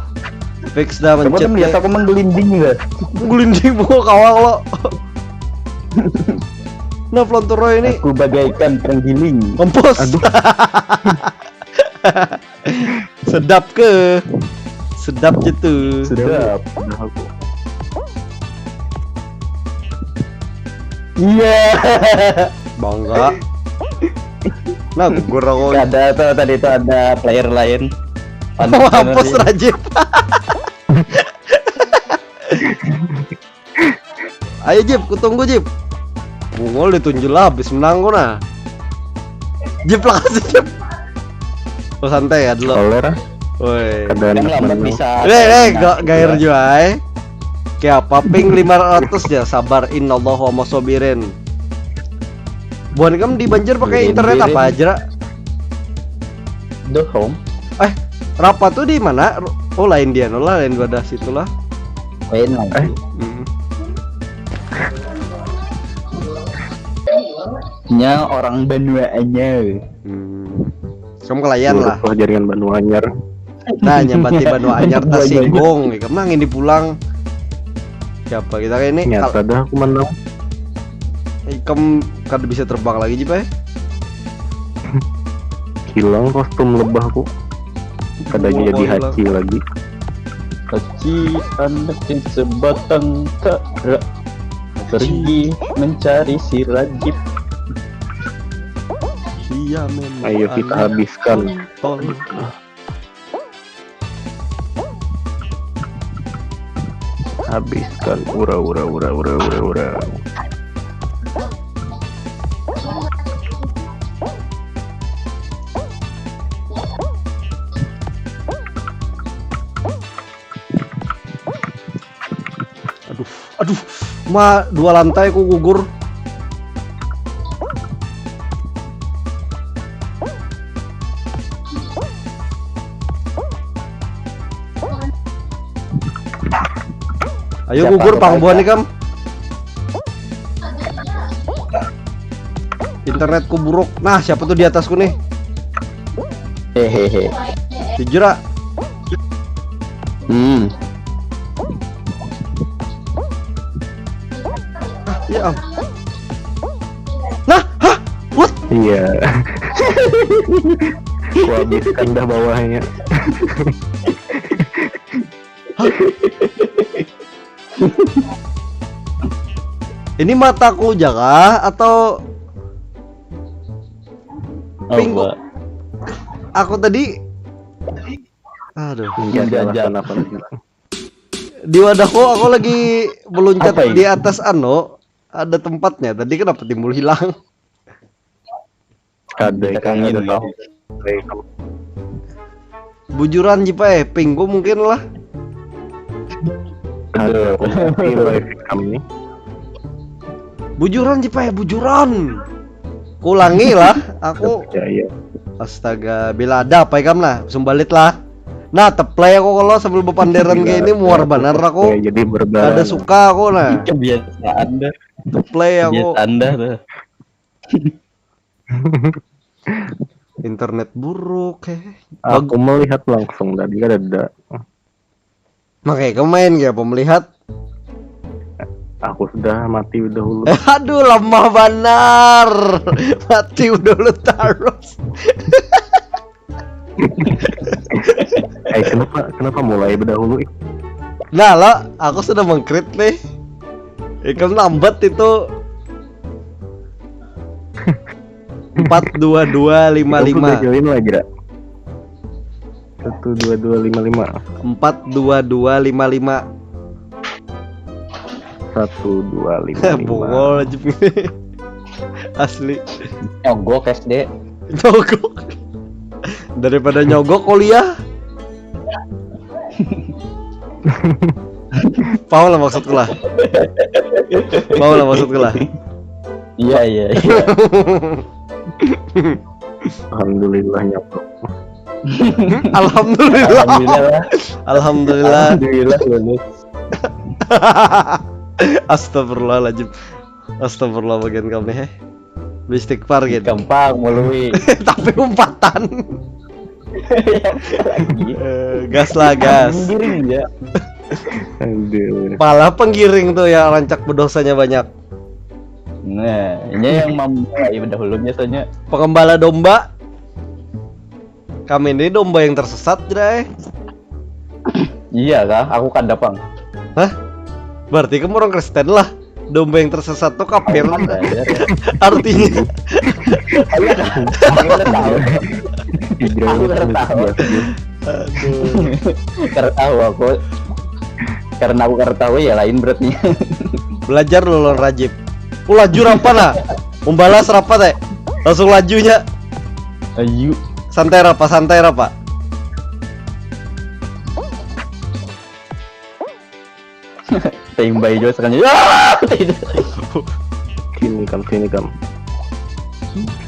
Fix dah Kamu tuh mencet. biasa aku menggelinding ya. Gelinding bawa kawang lo. Nah, Flontoro ini Aku bagaikan terenggiling. mampus. Aduh. Sedap ke? Sedap je tuh. Sedap. Udah aku. Iya. Bangga. Nah, gugur aku. Ada tuh tadi tuh ada player lain. Mampus Rajib. Ayo Jip, ku tunggu Jip. Bungul ditunjul lah, habis menang ku nah. Jip lah kasih Jip. Oh, santai ya dulu. Soler ah. Woi. Kada Yang enak lambat menang. bisa. Eh, eh, gak gair juga eh. Kayak apa ping lima ratus ya, sabar, innallaha wa masobirin. Buhan kam di Banjar pakai internet apa aja? Ra? Dohom. Eh, Rapa tuh di mana? Oh, lain dia, no lah, lain wadah situ lah. Lain lagi. Hmm. Nya orang Banua Anyar. Hmm. Kamu kelayan lah. Lah jaringan Banua Anyar. Nah, nyambat di Banua Anyar tersinggung. Kamu nang ini pulang. Siapa kita ini? Nyata dah aku menang. Kamu kada bisa terbang lagi, Jipa? Hilang kostum lebahku. Kada jadi haci lagi. Haci anak yang sebatang kara pergi mencari si Rajib. Iya memang. Ayo kita habiskan. Habiskan ura ura ura ura ura ura. Aduh, ma dua lantai ku gugur. Ayo gugur pang buhan ikam. Internetku buruk. Nah, siapa tuh di atasku nih? Hehehe. Jujur ah. Hmm. Ya am. Nah, hah? What? Iya. Gua habiskan dah bawahnya. Ini mataku jakah atau pingku? Aku tadi aduh. Iya, iya, iya. Di wadahku aku lagi meluncat di atas anu, ada tempatnya. Tadi kenapa timbul hilang? Kada, kada tahu. Bujuran Jipa eh, pingku mungkin lah. Ada live kami. Bujuran Jipa eh, bujuran. Kulangi lah, aku. Ya, ya. Astaga, bila ada apa ikam lah, sumbalit lah. Nah, teplay aku kalau sambil bepanderan kayak ini muar banar aku. Ya, jadi berbahan. Kada suka aku nah. Kebiasaan dah. Teplay aku. Kebiasaan dah tuh. Internet buruk eh. Aku melihat langsung tadi kan ada. Makanya kau main gak apa melihat? Aku sudah mati udah hulu. Aduh lemah banar. Mati udah hulu terus. Eh kenapa kenapa mulai berdahulu? Nah lo, aku sudah mengkrit nih. Ikam lambat itu. Empat dua dua lima lima. Join lagi dah. Satu dua dua lima lima. Empat dua dua lima lima. Satu dua lima lima. Bungol aja. Asli. Nyogok S D. Nyogok. Daripada nyogok kuliah. Paham lah maksudku lah. Paham lah maksudku lah. Iya iya iya. Alhamdulillah nyampe. Alhamdulillah. Alhamdulillah. Alhamdulillah. Alhamdulillah lulus. Astagfirullahaladzim. Astagfirullah bagian kami heh. Istighfar gitu. Gampang melalui. Tapi umpatan. Eh, gas lah gas. Penggiring ya. Aduh. Malah penggiring tuh ya rancak bedosanya banyak. Nah, ini yang memulai dahulu biasanya. Pengembala domba. Kami ini domba yang tersesat, Jrai. Iya kah? Aku kada pang. Hah? Berarti kamu orang Kristen lah. Domba yang tersesat tuh kafir. Artinya. Aku kada tahu. Aku kada tahu. Aduh. Kada tahu aku. Karena aku kada tahu ya lain berarti. Belajar lo lawan Rajib. Oh laju rapa nah. Membalas rapa teh. Langsung lajunya. Ayu. Santai rapa, santai rapa. Timbai juga sekali. Ah, tidak. Sini kam, sini kam.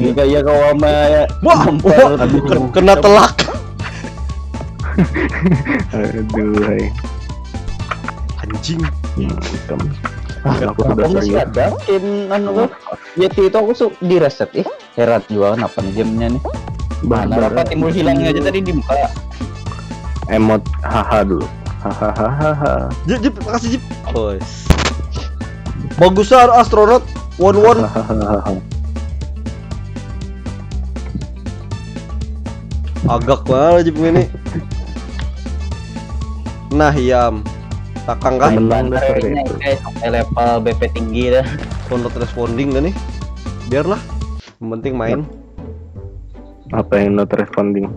Ini kayak kawa mah ya. Wah, Nampar. Wah, ken- kena telak. Aduh, hai. Anjing. Hmm, hitam. Ah, Aku sudah aku masih serius. Ada game anu tuh. Yeti itu aku su di reset. Ih, heran juga kenapa nih gamenya nih. Mana Bar- berapa timbul hilangnya aja tadi di muka. Emot haha dulu. Hahaha. Jip, jip, makasih jip. Boys. Bagusan astronot one one. Hahaha. Agak banget jip ini. Nah, iam. Takang kah? Menang dasar Ini itu. Kayak sampai level B P tinggi dah. Kok not responding gak nih? Biarlah. Yang penting main. Apa yang not responding?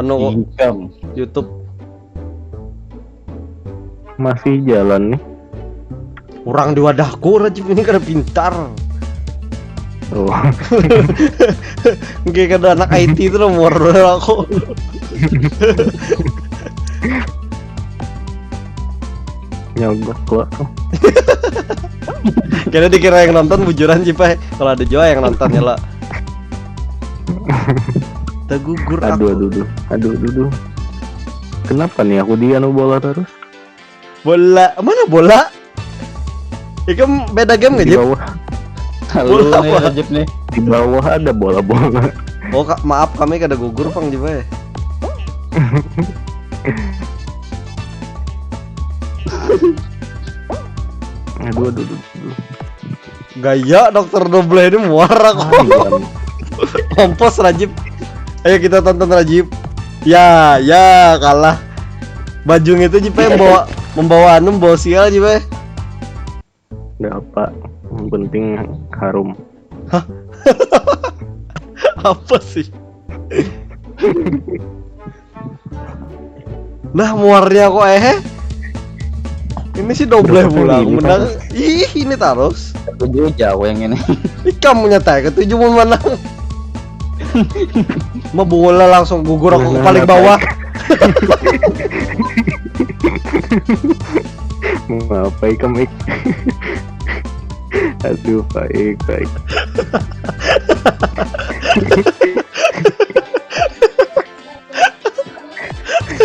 Anu kok Income. YouTube. Masih jalan nih. Kurang di wadahku, Rajib ini kada pintar. Oh, Kayak kada anak I T itu loh, muar aku. Nyogok lo. Kira dikira yang nonton bujuran sih, Pak. Kalau ada juga yang nonton ya lah. Tergugur Aduh, aku. Aduh, aduh, aduh, aduh. Kenapa nih aku di anu bola terus? Bola, mana bola? Ikam beda game nggak, Di Jip? Bawah. Halo Bola nih apa? Rajib nih. Di bawah ada bola-bola. Oh, Kak, maaf, kami kada gugur pang, Jip, eh. Aduh, aduh, aduh, aduh. Gaya dokter Doble ini muar aku. Ah, iya. Kompos, Rajib. Ayo kita tonton, Rajib. Ya, ya, kalah. Bajung itu, Jip, eh, membawa membawa anu, membawa sial, Jip, eh. Nggak apa. Yang penting harum. Apa sih? Nah, muarnya kok, eh. Ini sih Doble Berapa pulang ini menang. terus? Ih, ini terus. Ketujuh aja aku yang ini. Ikam punya tai ketujuh mun menang. Ma bola langsung gugur aku Nah, paling nah, bawah. Mau apa ikam, Ik? Aduh, baik, baik.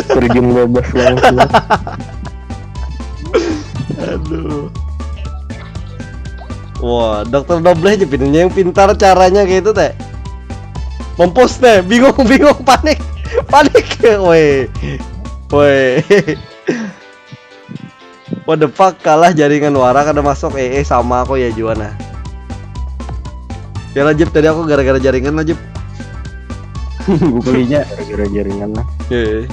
Terjun bebas langsung. Aduh. Wah, dokter Doble aja pinanya yang pintar caranya kayak itu, teh. Mampus, teh, bingung, bingung, panik, panik, woi, woi. What the fuck, kalah jaringan wara kada masuk, eh, eh, sama aku ya jua nah. Ya lah, Jip, tadi aku gara-gara jaringan lah, Jip. Bukulinya. Gara-gara jaringan lah. Eh.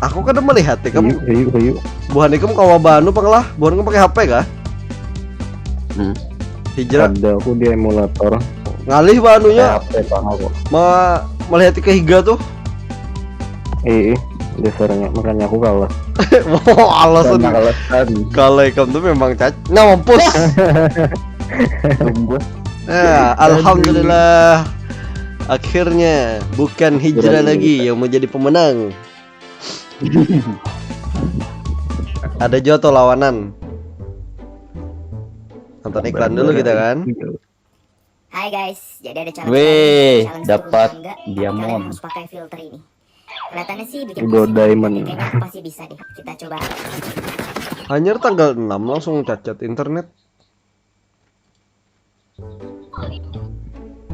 Aku kada melihat ikam. Ayo, ayo, ayo. Buhan ikam kawa banu pang lah. Buhan ikam pakai H P kah? Hmm. Hijrah. Ada aku di emulator. Ngalih banunya. Apa bang aku? Ma melihat ke higa tuh. Eh, eh, dasarnya makanya aku kalah. Wow, alasan. Banyak alasan. Kalau ikam tuh memang cac. Nah, mampus. Tunggu. Nah, alhamdulillah. Akhirnya bukan hijrah Hijrah lagi yang menjadi pemenang. Ada juga tuh lawanan. Nonton iklan dulu kita kan. Hai guys, jadi ada challenge Weh, baru nih. Challenge Dapat turun tangga, tapi diamond. Kalian harus pakai filter ini. Kelihatannya sih bikin Gold pusing, diamond. tapi kayaknya aku pasti bisa deh. Kita coba. Hanyar tanggal enam langsung cacat internet.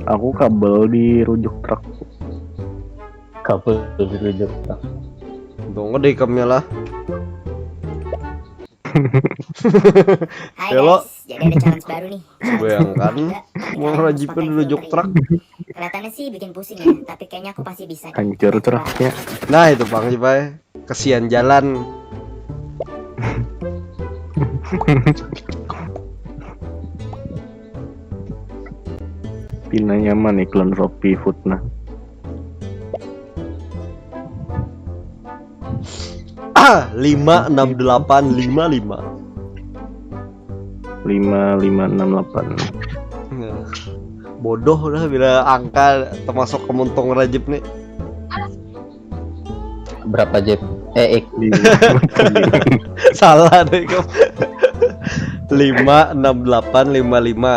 Aku kabel di rujuk truk. Kabel di rujuk truk. Tunggu deh ikamnya lah. Hai Hello. Guys, jadi ada challenge baru nih. Challenge Bayangkan, turun tangga, tapi mau kalian harus rajin pakai rujuk filter truk. Ini. Kelihatannya sih bikin pusing ya, tapi kayaknya aku pasti bisa deh. Hancur Kita coba. Truknya. Nah, itu Bang Jibai. Kesian jalan. Pina nyaman iklan Shopee Food nah. Ah, lima enam delapan lima lima. Lima lima enam delapan. Bodoh dah bila angka termasuk kemuntung rajib nih. Berapa, Jep? Eh, Ik. Lima. Salah deh kau. Lima enam delapan lima lima.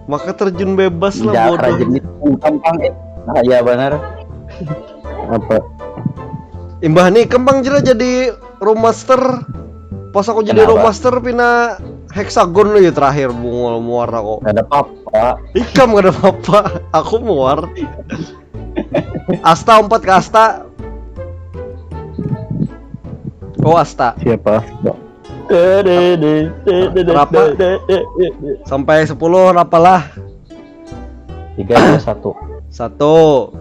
Maka terjun bebas lah, Dah bodoh. Rajin itu gampang eh. Bahaya banar. Apa? Imbah nih kembang jera jadi room master. Pas aku jadi Kenapa? Room master pina hexagon lu ya terakhir, bungul muar aku. Gak ada apa-apa. Ikam gak ada apa-apa. Aku muar. Asta, umpat ke Asta. Oh, Asta. Siapa? Rapa. Sampai sepuluh rapalah. Tiga dua satu. Satu.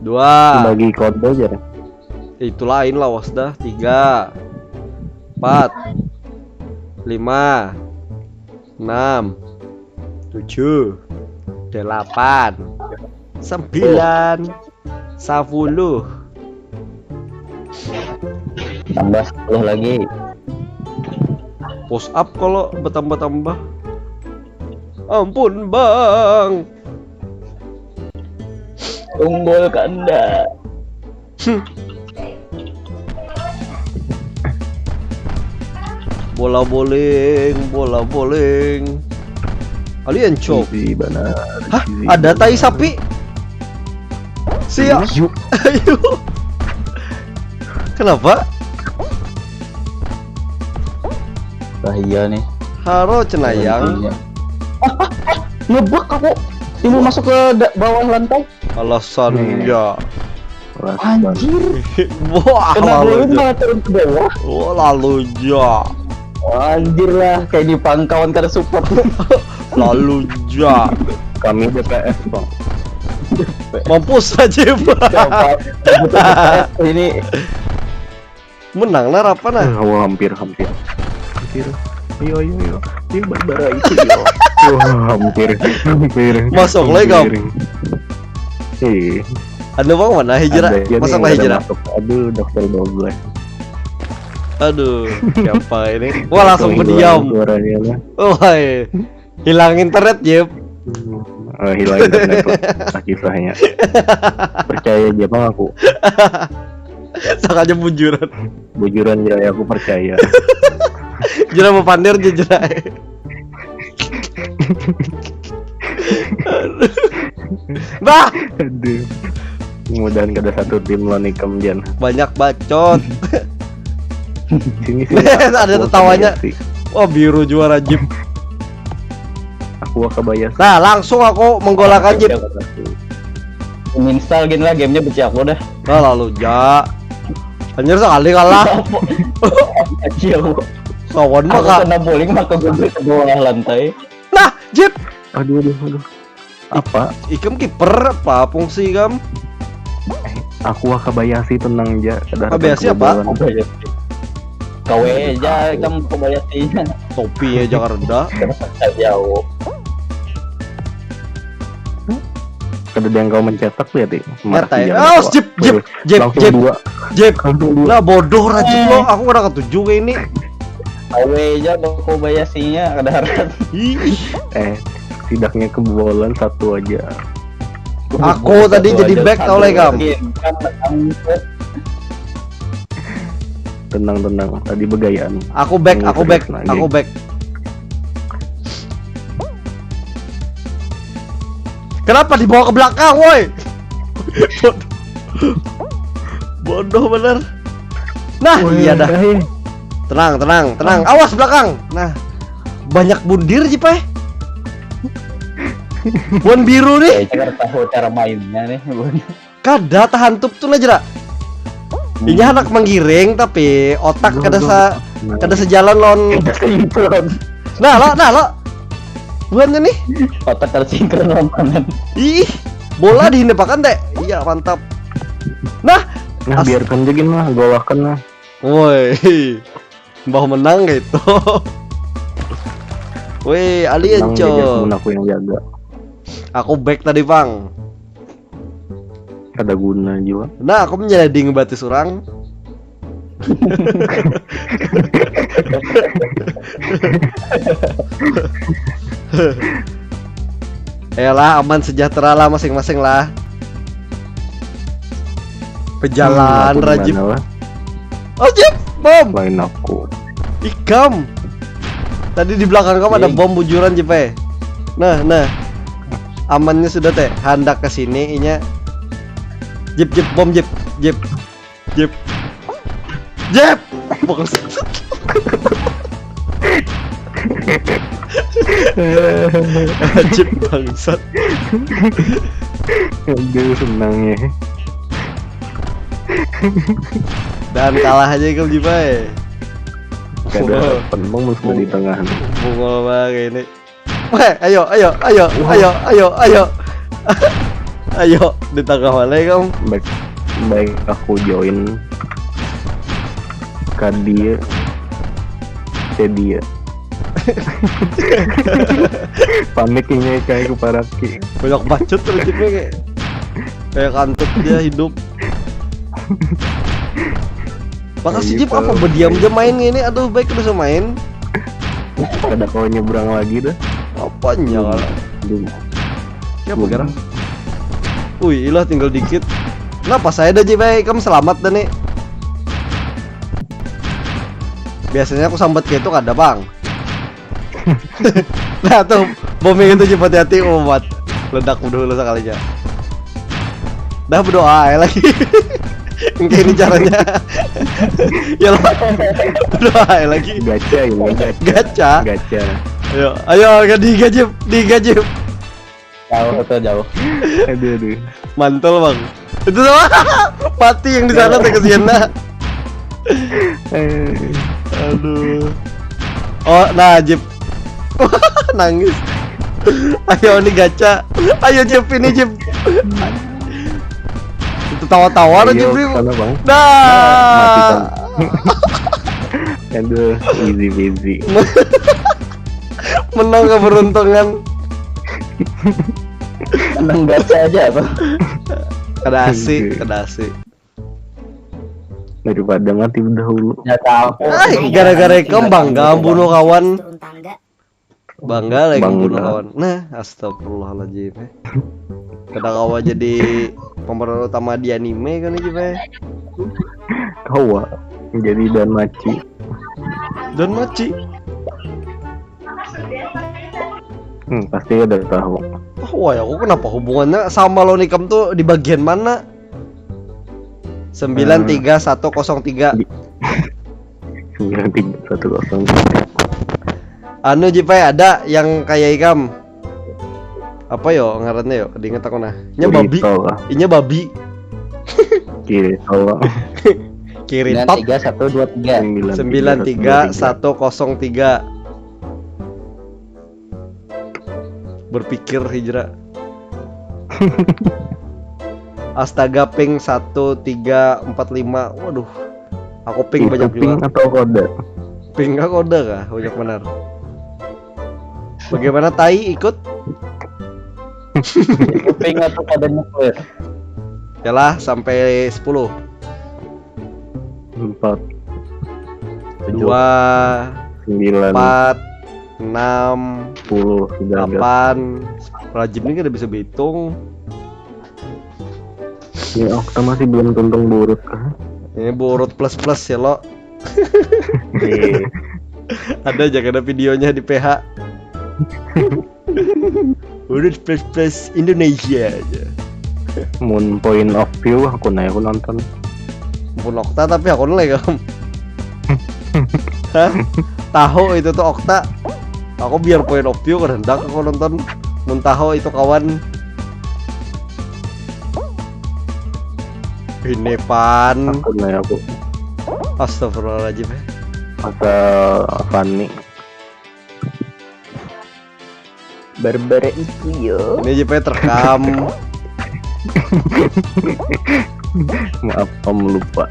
Dua. Bagi kode aja. Itu lain lah, was dah. Tiga. Empat. Lima. Enam. Tujuh. Delapan. Sembilan. Sepuluh. Tambah sepuluh lagi. Push up kalau bertambah-tambah. Ampun, Bang. Tunggul kanda. Bola boling, bola boling. Alien Chow. Easy banar. Hah? Easy Ada banar. Tai sapi? Siap. Yuk. Ayo. Kenapa? Bahaya nih. Haro cenayang. Ngebug aku. Ini masuk ke da- bawah lantai. Alasan Nih. Ya. Kelas Anjir. Wah, Kena lalu bola ja. Malah turun ke bawah. Wah, lalu ja. Anjir lah, kayak di pangkawan kada support. Lalu ja. Kami D P S bang. Mampus aja, Pak. Siapa? Ini Menang lah apa nah? Ah, wah, hampir hampir. Hampir. Ayo ayo ayo. Ayo Barbara itu yo. Wah, hampir hampir. Masuk lagi, Kak. Hampir. Iya. Ada bang mana hijrah? Ada aja nih Masuk yang lah ada hijrah. Masuk. Aduh, dokter Douglas. Aduh, siapa ini? Wah, langsung Hilang berdiam. Suaranya lah. Oh, hai. Hilang internet, Jep. Oh, hilang internet lah. Nah, kisahnya. Percaya aja bang aku. Sengaja bujuran. Bujuran ya, aku percaya. Jera mau pander aja jera. Bah, Aduh. Mudahan kada satu tim lawan ikam Jan. Banyak bacot. Sini sini. Ada Aku tertawanya. Kobayashi. Wah, biru juara Jep. Aku Wakabayashi. Nah, langsung aku menggolakan Jep. Install gini lah gamenya benci aku dah. Nah, lalu ja. Anjir, sekali kalah. Iya aku. Kawan mah Aku kak. Kena bowling maka gue ke bawah lantai. Nah, Jep. Aduh aduh aduh. Apa? Ikam kiper apa fungsi kam? Aku Wakabayashi tenang aja. Kada Wakabayashi ada apa? kebobolan. Kobayashi. Kawe aja kamu Kobayashinya. Topi aja kada. Jauh. Kada ada yang kau mencetak lihat ya. Nyatai. Jangan Oh, kau. Jep, Jep, Wih, Jep, langsung Jep, dua. Jep. Langsung dua. Nah, bodoh Rajib lo. Aku kada ketuju kayak ini. Kawe aja Kobayashinya kada harap. Ih, Eh, setidaknya kebobolan satu aja. Aku tadi jadi back, tahu lah, Kam. Tenang tenang. Tadi begayaan. Aku back, Ini aku back, serius lagi. Aku back. Kenapa dibawa ke belakang, woi? Bodoh. Bodoh bener. Nah, Wih, iya dah. eh. Tenang, tenang, tenang. Awas belakang. Nah. Banyak bundir sih, Pak. Wan biru nih. Saya aja kada tahu cara mainnya nih. Kada tahan tup tuh aja. Ini anak menggiring tapi otak kada sa kada sejalan lon. Nah, lo, nah, lo. Buhannya nih. Otak kada sinkron lawan tangan. Ih, bola dihindapakan teh. Iya, mantap. Nah, Nah, as- biarkan aja gini lah, golakan lah. Woi. Mbah menang gitu. Woi, alien Tenang aja, cok. mun aku yang jaga. Aku back tadi, Bang. Kada guna juga. Nah, aku menjadi ngebatis orang. Ayolah, aman sejahtera lah masing-masing lah. Pejalan Hmm, aku Rajib. gimana lah? Rajib. Bom. Lain aku. Ikam. Tadi di belakang kamu ada bom bujuran, Jip, eh. Nah, nah. Amannya sudah teh. Handak ke sini inya. Jip, Jip, bom, Jip. Jip. Jip. Jip. Bangsat. Jip bangsat. Aduh, senang ya. Dan kalah aja ikam, Jip, eh. Kada harapan bang, masih di tengah. Bungul banget ini. Weh, ayo, ayo, ayo, ayo, ayo, ayo. Ayo, di tengah mana ikam? Baik, baik aku join. Kadia. Cedia. Panik ini kayak keparaki. Banyak bacot terus, Jip, kayak kayak kantut dia hidup. Makasih, Jip, apa berdiam aja main ini? Aduh, baik terus main. Kada kawa nyebrang lagi dah. Apanya kalau? Belum. Siapa garang? Wih, ilah tinggal dikit. Kenapa saya dah, Jip, eh? Kamu selamat dah nih. Biasanya aku sambat kayak itu kada, Bang. Nah tuh, bombing itu, Jip, hati-hati, umat. Ledak dulu sekalinya. Dah, berdoa aja lagi. Kayak ini caranya. Ya lah. Berdoa aja lagi. Gacha ya, gacha. Gacha. Gacha. Ayo, ayo, ke tiga, Jip. Tiga, Jip. Jauh tuh, jauh. Aduh, aduh. Mantul, Bang. Itu sama. Mati yang di sana tuh, kesian dah. Eh, Aduh. Oh, nah, Jip. Nangis. Ayo, ini gacha. Ayo, Jip, ini, Jip. Itu tawa-tawa lah, ayo, Jip. sana, Bang. Dah. Mati, Bang. Aduh, easy peasy. Menang keberuntungan. Menang gacha aja apa? Kada asik, kada asik. Daripada mati dahulu. Ya tahu. Ah, gara-gara ikam bangga bunuh kawan. Turun tangga. Bangga lagi Bangga. Bunuh kawan. Nah, astagfirullahaladzim, eh. Kada kawa jadi pemeran utama di anime kan ini, eh. Kawa jadi Danmachi. Danmachi. Hmm, pasti ada tahu. Oh, wah, aku kenapa hubungannya sama lawan ikam tuh di bagian mana? Sembilan tiga satu kosong tiga. Sembilan tiga satu kosong. Anu, Jip, eh, ada yang kayak ikam. Apa yo ngarannya yo? Diingat aku nah. Nya babi. Kirito lah. Inya babi. Kirito lah. Kiri Sembilan top. Tiga satu dua tiga. Sembilan tiga satu kosong tiga. Berpikir hijrah. Astaga, ping satu tiga empat lima. Waduh. Aku ping Itu banyak ping juga. Atau kode? Ping kah kode kah? Banyak benar. Bagaimana, Tai, ikut? Ping atau kode nuklir? Yalah, sampai sepuluh. Empat, Dua, sembilan, empat, enam, sepuluh sudah ada. Delapan. Rajib ini kada bisa berhitung. Ya, Okta masih belum tuntung burut kah? Ini burut plus plus ya lo. Iya. Ada aja kada videonya di P H. Burut plus plus Indonesia aja. Mun point of view aku naik aku nonton. Pun Okta tapi aku nilai kamu. Hah? Tahu itu tuh Okta. Aku biar point of view kada hendak aku nonton. Mun tahu itu kawan. Ini pan. Aku naik aku. Astagfirullahaladzim. Masa Fani. Barbara itu yo. Ini aja P terekam. Maaf, om lupa.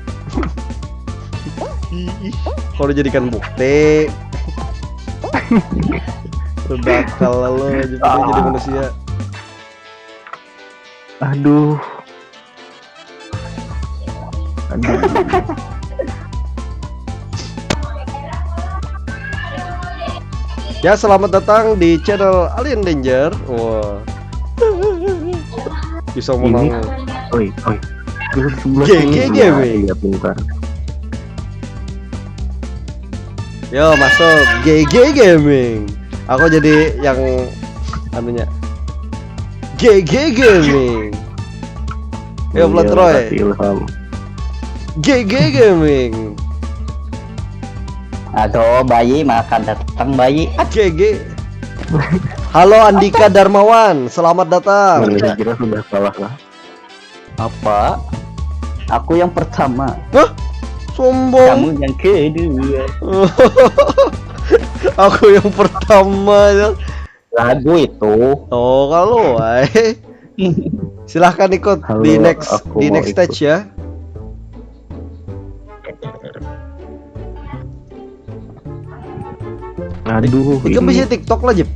Kalau dijadikan bukti. Udah kalah lo aja jadi manusia. Aduh. Aduh. Ya, selamat datang di channel Alien Danger. Wah. Bisa Ini, menang. Oi, oi. Dulu sebelah G G sini. G Iya, W. Iya, pintar. Yo, masuk G G Gaming. Aku jadi yang anunya. G G Gaming. Yo, Iya, Blood Roy. Kasih Ilham. G G Gaming. Aduh, bayi makan datang bayi. G G. Halo Andika Darmawan, selamat datang. Mana kira sudah kalah lah. Apa? Aku yang pertama. Hah? Sombong. Kamu yang kedua. Aku yang pertama ya. Lagu itu. Oh, kalau wae. Silahkan ikut Halo, di next aku di mau next stage ya. Aduh, Itu ini bisa TikTok lah, Jep.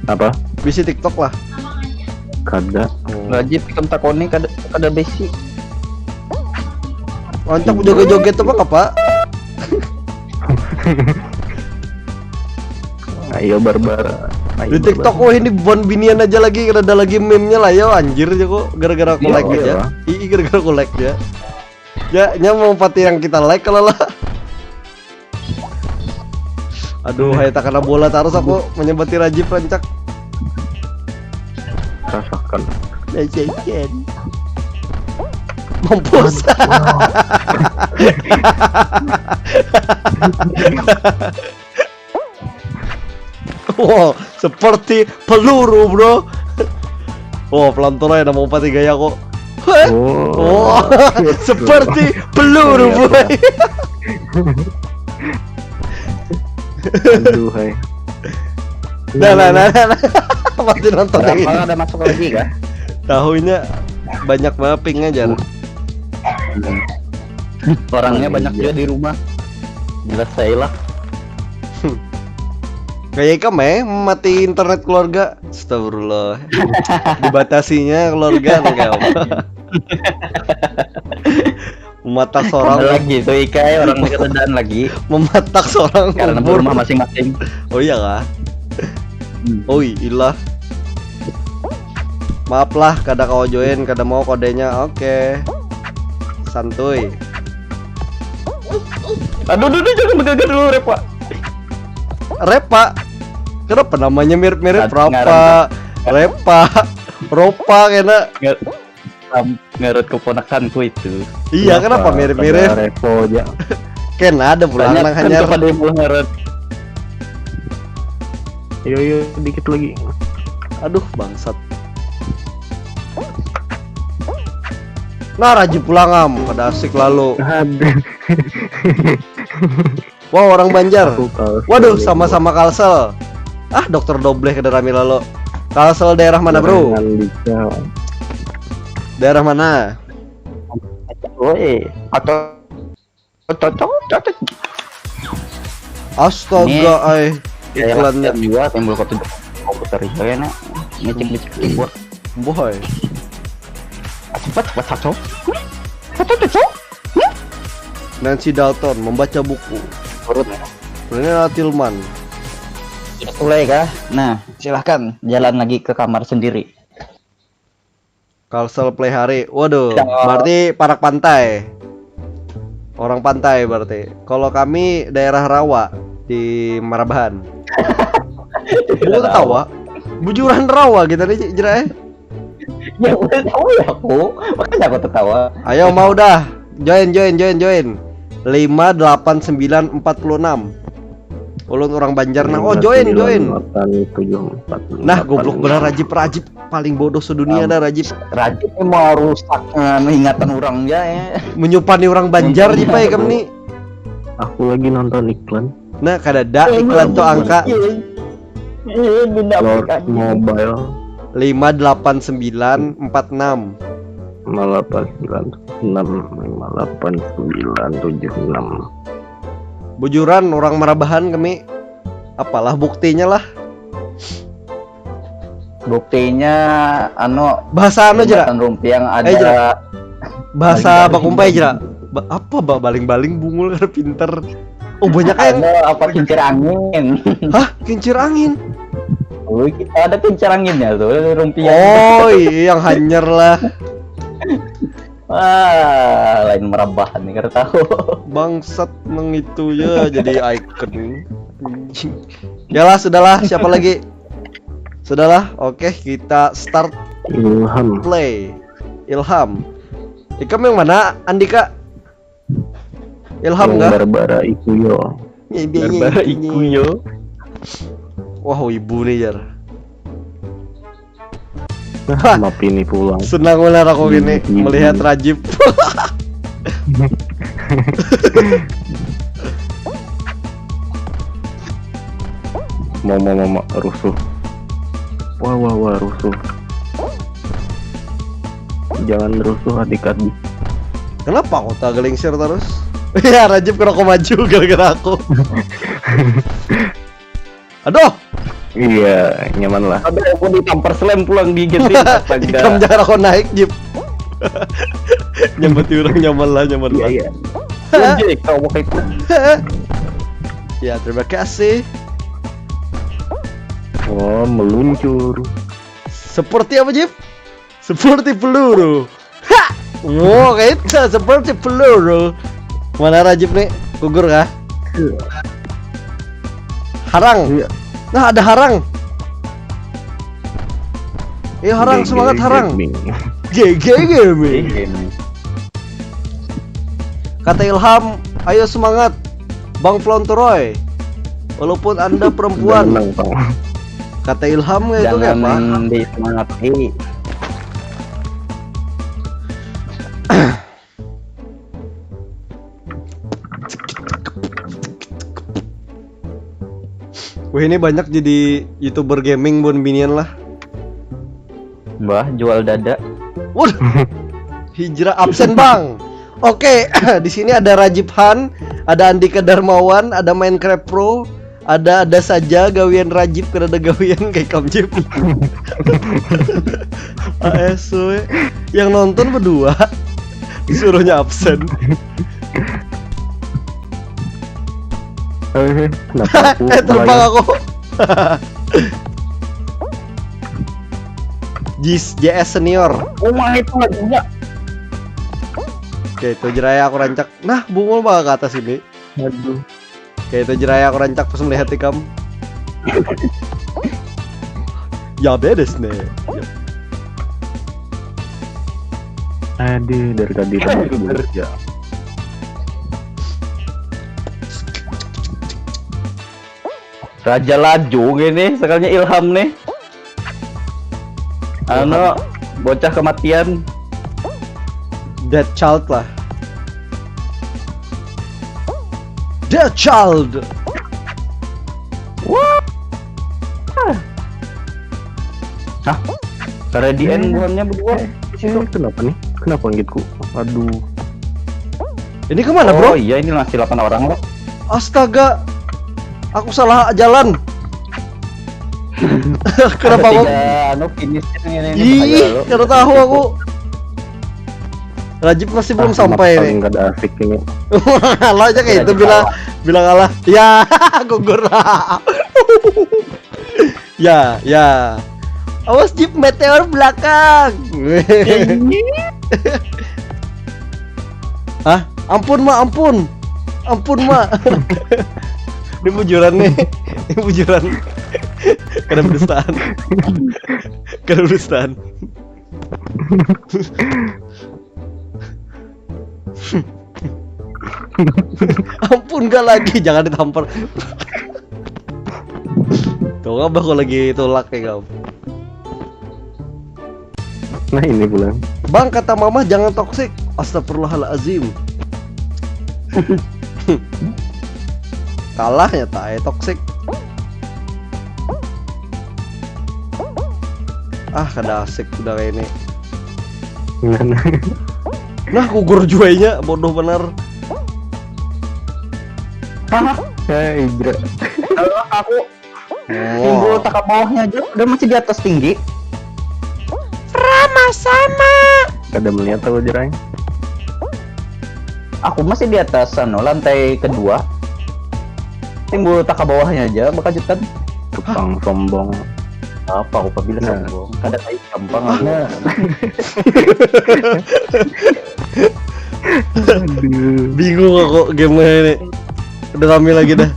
Apa? Bisa TikTok lah. Kada. Wajib ikam takoni kada kada besi. Rancak joget-joget apa apa? Ayo Barbara. Ayo Di TikTok, Barbara. Oh, ini bukan binian aja lagi, ada lagi meme-nya lah ya, anjir ya kok gara-gara aku Iya, like iya, aja. Bang. Ih, gara-gara aku like ya. Ya, nya mau pati yang kita like kalau lah. Aduh, hai tak kena bola terus aku menyebati Rajib rancak. Rasakan. Nah, jajan. Mampus. Wow, seperti peluru, bro. Wow, pelantur ya, mau pati gaya kok. Heh. Oh. Wow, seperti peluru, bro. Aduh, hai. Nah, nah, nah, nah, nah. Pasti nonton Berapa ini. Ada masuk lagi kah? Tahunya banyak banget pingnya, Jar. Orangnya Oh, banyak iya. Juga di rumah. Jelas saya lah. Kayak ikam eh mati internet keluarga. Astagfirullah. Dibatasinya keluarga enggak apa. Mematak Ada seorang, lagi tuh Ikai orang keadaan lagi mematak seorang karena kubur. Berumah masing-masing. Oh iya kah? Hmm. Oi, ilah. Maaf lah, kada kawa join, kada mau kodenya. Oke. Santuy. Aduh, aduh, aduh, jangan begagar dulu, Repa. Repa. Kenapa namanya mirip-mirip? Ngar- Rapa, Repa, Ropa kena. Ngar- am, ngarut keponakanku itu. Iya, kenapa mirip-mirip? Ada Revo aja. Kena ada pulang Banyak nang kan hanyar. Kepada yang mau ngarut. Yo yo dikit lagi. Aduh, bangsat. Nah, Raji pulang am, kada asik lalu. Aduh. Wow, orang Banjar. Aku Kalsel Waduh, nih, sama-sama Kalsel. Ah, dokter Dobleh kada rami lalu. Kalsel daerah mana, bro? Jangan bisa. Daerah mana? Woi, atau cocok cocok. Astaga, ay. Kayak Iklannya. Dua timbul kotu komputer itu ya nak. Ngecek ngecek keyboard. Boy. Cepat cepat satu. Satu tuh. Nancy Dalton membaca buku. Turun ya. Renela Tillman. Mulai kah? Nah, silahkan jalan lagi ke kamar sendiri. Kalsel Play Hari. Waduh, Ya. Berarti parak pantai. Orang pantai berarti. Kalau kami daerah rawa di Marabahan. Bukan ketawa. Bujuran rawa kita nih, Jera, eh. Ya udah tahu ya aku, makanya aku tertawa. Ayo, mau dah. Join, join, join, join. Lima delapan sembilan empat puluh enam. Ulun orang Banjar nah. Oh, join, join. Delapan tujuh empat. Nah, goblok benar, Rajib, Rajib paling bodoh sedunia dah, Rajib. Rajib ini mau rusak, anu, ingatan orang ya. Menyupani orang Banjar, Jib, ai, kam ni. Aku lagi nonton iklan. Nah, kada ada iklan tuh angka. Iya, benda Lord aplikasi. Mobile. Lima delapan sembilan empat enam. Lima delapan sembilan enam, lima delapan sembilan tujuh enam. Bujuran orang Marabahan kami. Apalah buktinya lah. Buktinya, anu, Bahasa anu, Jera. Jembatan Rumpiang ada. Eh, Jera. Bahasa Baling-baling. bakumpai, Jera. Ba- apa, ba- baling-baling bungul kada pinter. Oh, banyak yang Ada apa, kincir angin? Hah, kincir angin? Oh, kita ada kincir anginnya tuh, Rumpiang. Oh, iya, yang hanyar lah. Ah, lain merabahan nih, kada tahu. Bangsat, nang itu ya jadi icon. Yalah, sudahlah, siapa lagi? Sudahlah, oke, kita start Ilham. Play. Ilham. Ikam yang mana, Andika? Ilham Yang kah? Barbara Ikuyo. Ya, biar Barbara ya, Ikuyo. Wah, ibu nih, jar. Nah, maaf ini pulang. Senang benar aku gini Ibu. melihat Rajib. Mama mama rusuh. Wah wah wah rusuh. Jangan rusuh adik-adik. Kenapa aku tak gelingsir terus? Ya, Rajib kenapa maju gara-gara aku. Aduh, Iya, nyaman lah. Ada aku ditampar slam pulang di gede. Ikam jangan aku naik, Jib. Nyambat orang nyaman lah, nyaman Iya lah. Iya. Anjay, kau pakai itu. Ya, terima kasih. Oh, meluncur. Seperti apa, Jib? Seperti peluru. Ha! Wow, kayak itu seperti peluru. Mana Rajib nih? Gugur kah? Harang. Iya. Nah, ada Harang. Ayo Harang, G G semangat Harang. Gaming. G G Gaming. Ini. Kata Ilham, ayo semangat. Bang Flonteroy. Walaupun Anda Udah perempuan. Menang, Bang. Kata Ilham kayak itu kayak apa? Jangan disemangati. Wah, ini banyak jadi YouTuber gaming buat binian lah. Mbah jual dada. Waduh. Hijrah absen, Bang. Oke, di sini ada Rajib Han, ada Andika Darmawan, ada Minecraft Pro, ada ada saja gawian Rajib, kada ada gawian kayak Kamjib. A S W. Yang nonton berdua, disuruhnya absen. Eh, kenapa aku Eh, terbang melayang? Aku. Jis, J S senior. Oh my, itu lagunya. Oke, itu jeraya aku rancak. Nah, bungul banget ke atas ini. Aduh. Oke, itu jeraya aku rancak pas melihat ikam. Ya beres nih. Ya. Aduh, dari tadi ribut ya. Raja laju gini, sekalinya Ilham nih. Anu, bocah kematian. Dead child lah. Dead child. Wah. Hah? Karena di end buhannya berdua. Eh, kenapa nih? Kenapa ngitku? Aduh. Ini kemana, Oh bro? Iya, ini masih delapan orang loh. Astaga. Aku salah jalan. Kenapa aku? Tiga, anu, finish ini, ini, Ih, bahaya loh. Kada tahu aku. Rajib masih belum Ah, sampai paling nih. Kada asik ini. Lah aja kayak itu bila bila kalah. Ya, gugur. Ya, ya. Awas, Jib, meteor belakang. Hah? Ampun, Mak, ampun. Ampun, Mak. Ini bujuran nih. Ini bujuran. Kada berduaan. Kada berduaan. Ampun, gak lagi, jangan ditampar. Tuh, apa aku lagi tulak ya, kamu? Nah, ini pulang. Bang, kata mama jangan toxic. Astagfirullahalazim. Kalah ya, tai toxic. Ah, kada asik udah kayak ini. Nah, nah. Nah, gugur juainya, bodoh benar. Hah? Eh, Igra. Kalau aku timbul tak ke bawahnya aja, udah masih di atas tinggi. Sama-sama. Kada melihat tahu jerang. Aku masih di atas anu, lantai kedua. Timbul tak ke bawahnya aja, bakajutan. Tukang sombong. Apa aku bilang Nah. Sombong? Kada kayak gampang aku. Nah, Bingung aku game ini. Udah rame lagi dah.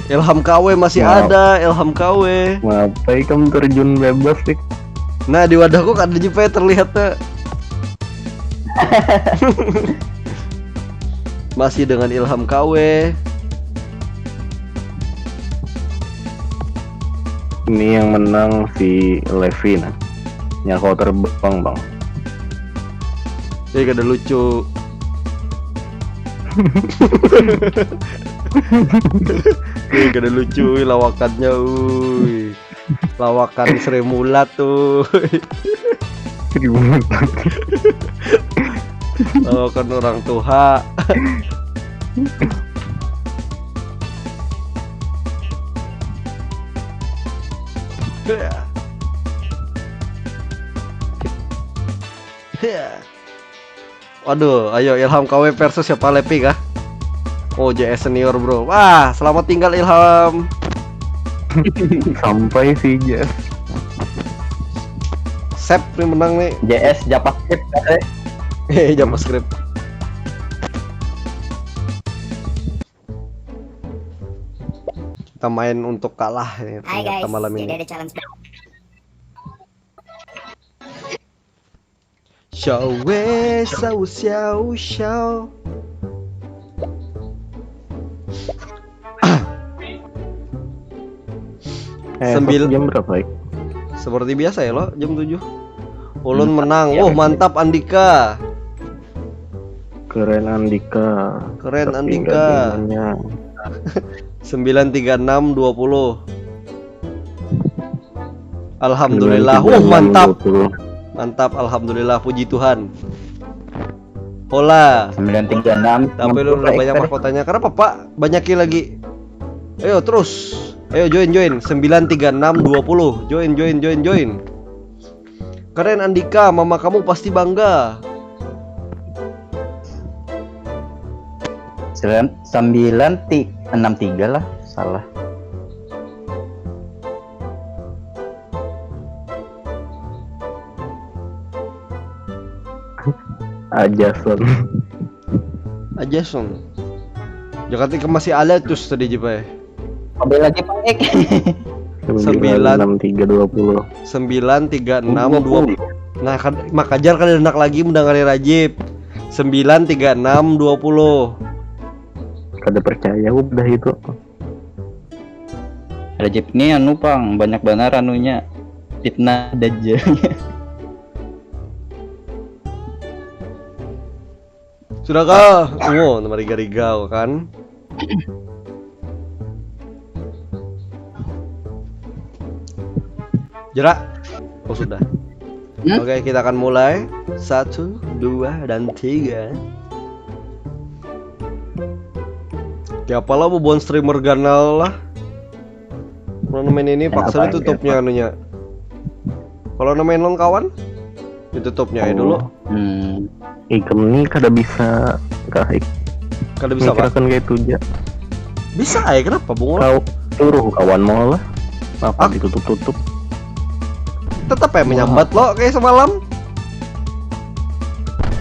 Ilham K W masih ada, Ilham K W. Ngapai kamu terjun bebas sih? Nah, di wadahku kada juga terlihat tuh. Masih dengan Ilham K W. Ini yang menang si Levi nah. Yang kau terbang, Bang. Jadi kada lucu. Jadi kada lucu lawakannya, ui. Lawakan Sri Mulat tuh. Sri Mulat. Lawakan orang tuha. Waduh, ayo Ilham K W versus siapa, Lepi kah? Oh, J S senior, bro. Wah, selamat tinggal, Ilham. Sampai si J S. Sep nih menang nih. J S JavaScript, eh. Eh, JavaScript. Kita main untuk kalah ya, ternyata malam ini. Ada challenge. Xiao wei, xiao, xiao, xiao. Eh, Sambil jam berapa, Ik? Seperti biasa ya, lo, jam tujuh. Ulun menang. Wah, mantap, Andika. Keren, Andika. Keren, Andika. Sembilan tiga enam dua puluh. Alhamdulillah. Wah, mantap. Mantap, alhamdulillah, puji Tuhan. Hola. Sembilan tiga enam. Tapi lu udah banyak mahkotanya. Kenapa, Pak? Banyakin lagi. Ayo terus. Ayo join, join. Sembilan tiga enam dua puluh. Join, join, join, join. Keren, Andika, mama kamu pasti bangga. Sembilan, sembilan ti-, enam tiga lah, salah. Ajason. Ajason. Jakarta ke masih ada terus tadi, Jipai. Ambil lagi, Pak Ek. Sembilan enam tiga dua puluh. Sembilan tiga enam dua puluh. Nah, kan, makajar kada enak lagi mendengari Rajib. Sembilan tiga enam dua puluh. Kada percaya aku dah itu. Rajib ni anu, pang, banyak banar anunya. Fitnah dajal. Sudah kah? Oh, nama riga-riga kan. Jerak. Oh, sudah. Hmm? Oke, kita akan mulai. Satu, dua, dan tiga. Siapa lah bubuhan streamer ganal lah. Kalau main ini paksa ditutupnya anunya. Kalau main lawan kawan, ditutupnya aja dulu. Hmm. Ikam ni kada bisa kah, Ik? Kada bisa apa? Mikirakan kayak itu aja. Bisa aja, kenapa, Bung? Kau suruh kawan mau lah. Apa ditutup-tutup? Tetap ya menyambat lo kayak semalam.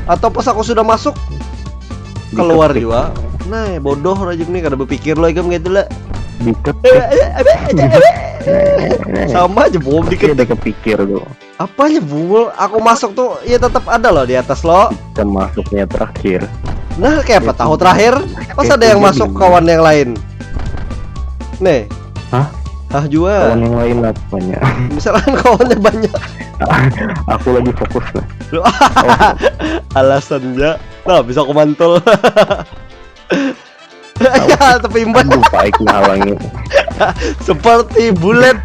Atau pas aku sudah masuk, keluar juga. Nah, bodoh aja nih, kada berpikir lo, ikam gitu lah. Dikit. Sama aja, bohong dikit. Dia kepikir tuh. Apanya, Bungul? Aku masuk tuh, ya tetap ada loh di atas, lo. Kita masuknya terakhir. Nah, kayak apa tahu terakhir? Pas ada yang masuk, kawan yang lain. Nih. Hah? Hah juga. Kawan yang lain apanya? Misalkan kawannya banyak. Aku lagi fokus nih. Alasannya. Nah, bisa aku mantul. Ya, tapi imbat. Aduh, Pak Aik menghalangi. Seperti bullet.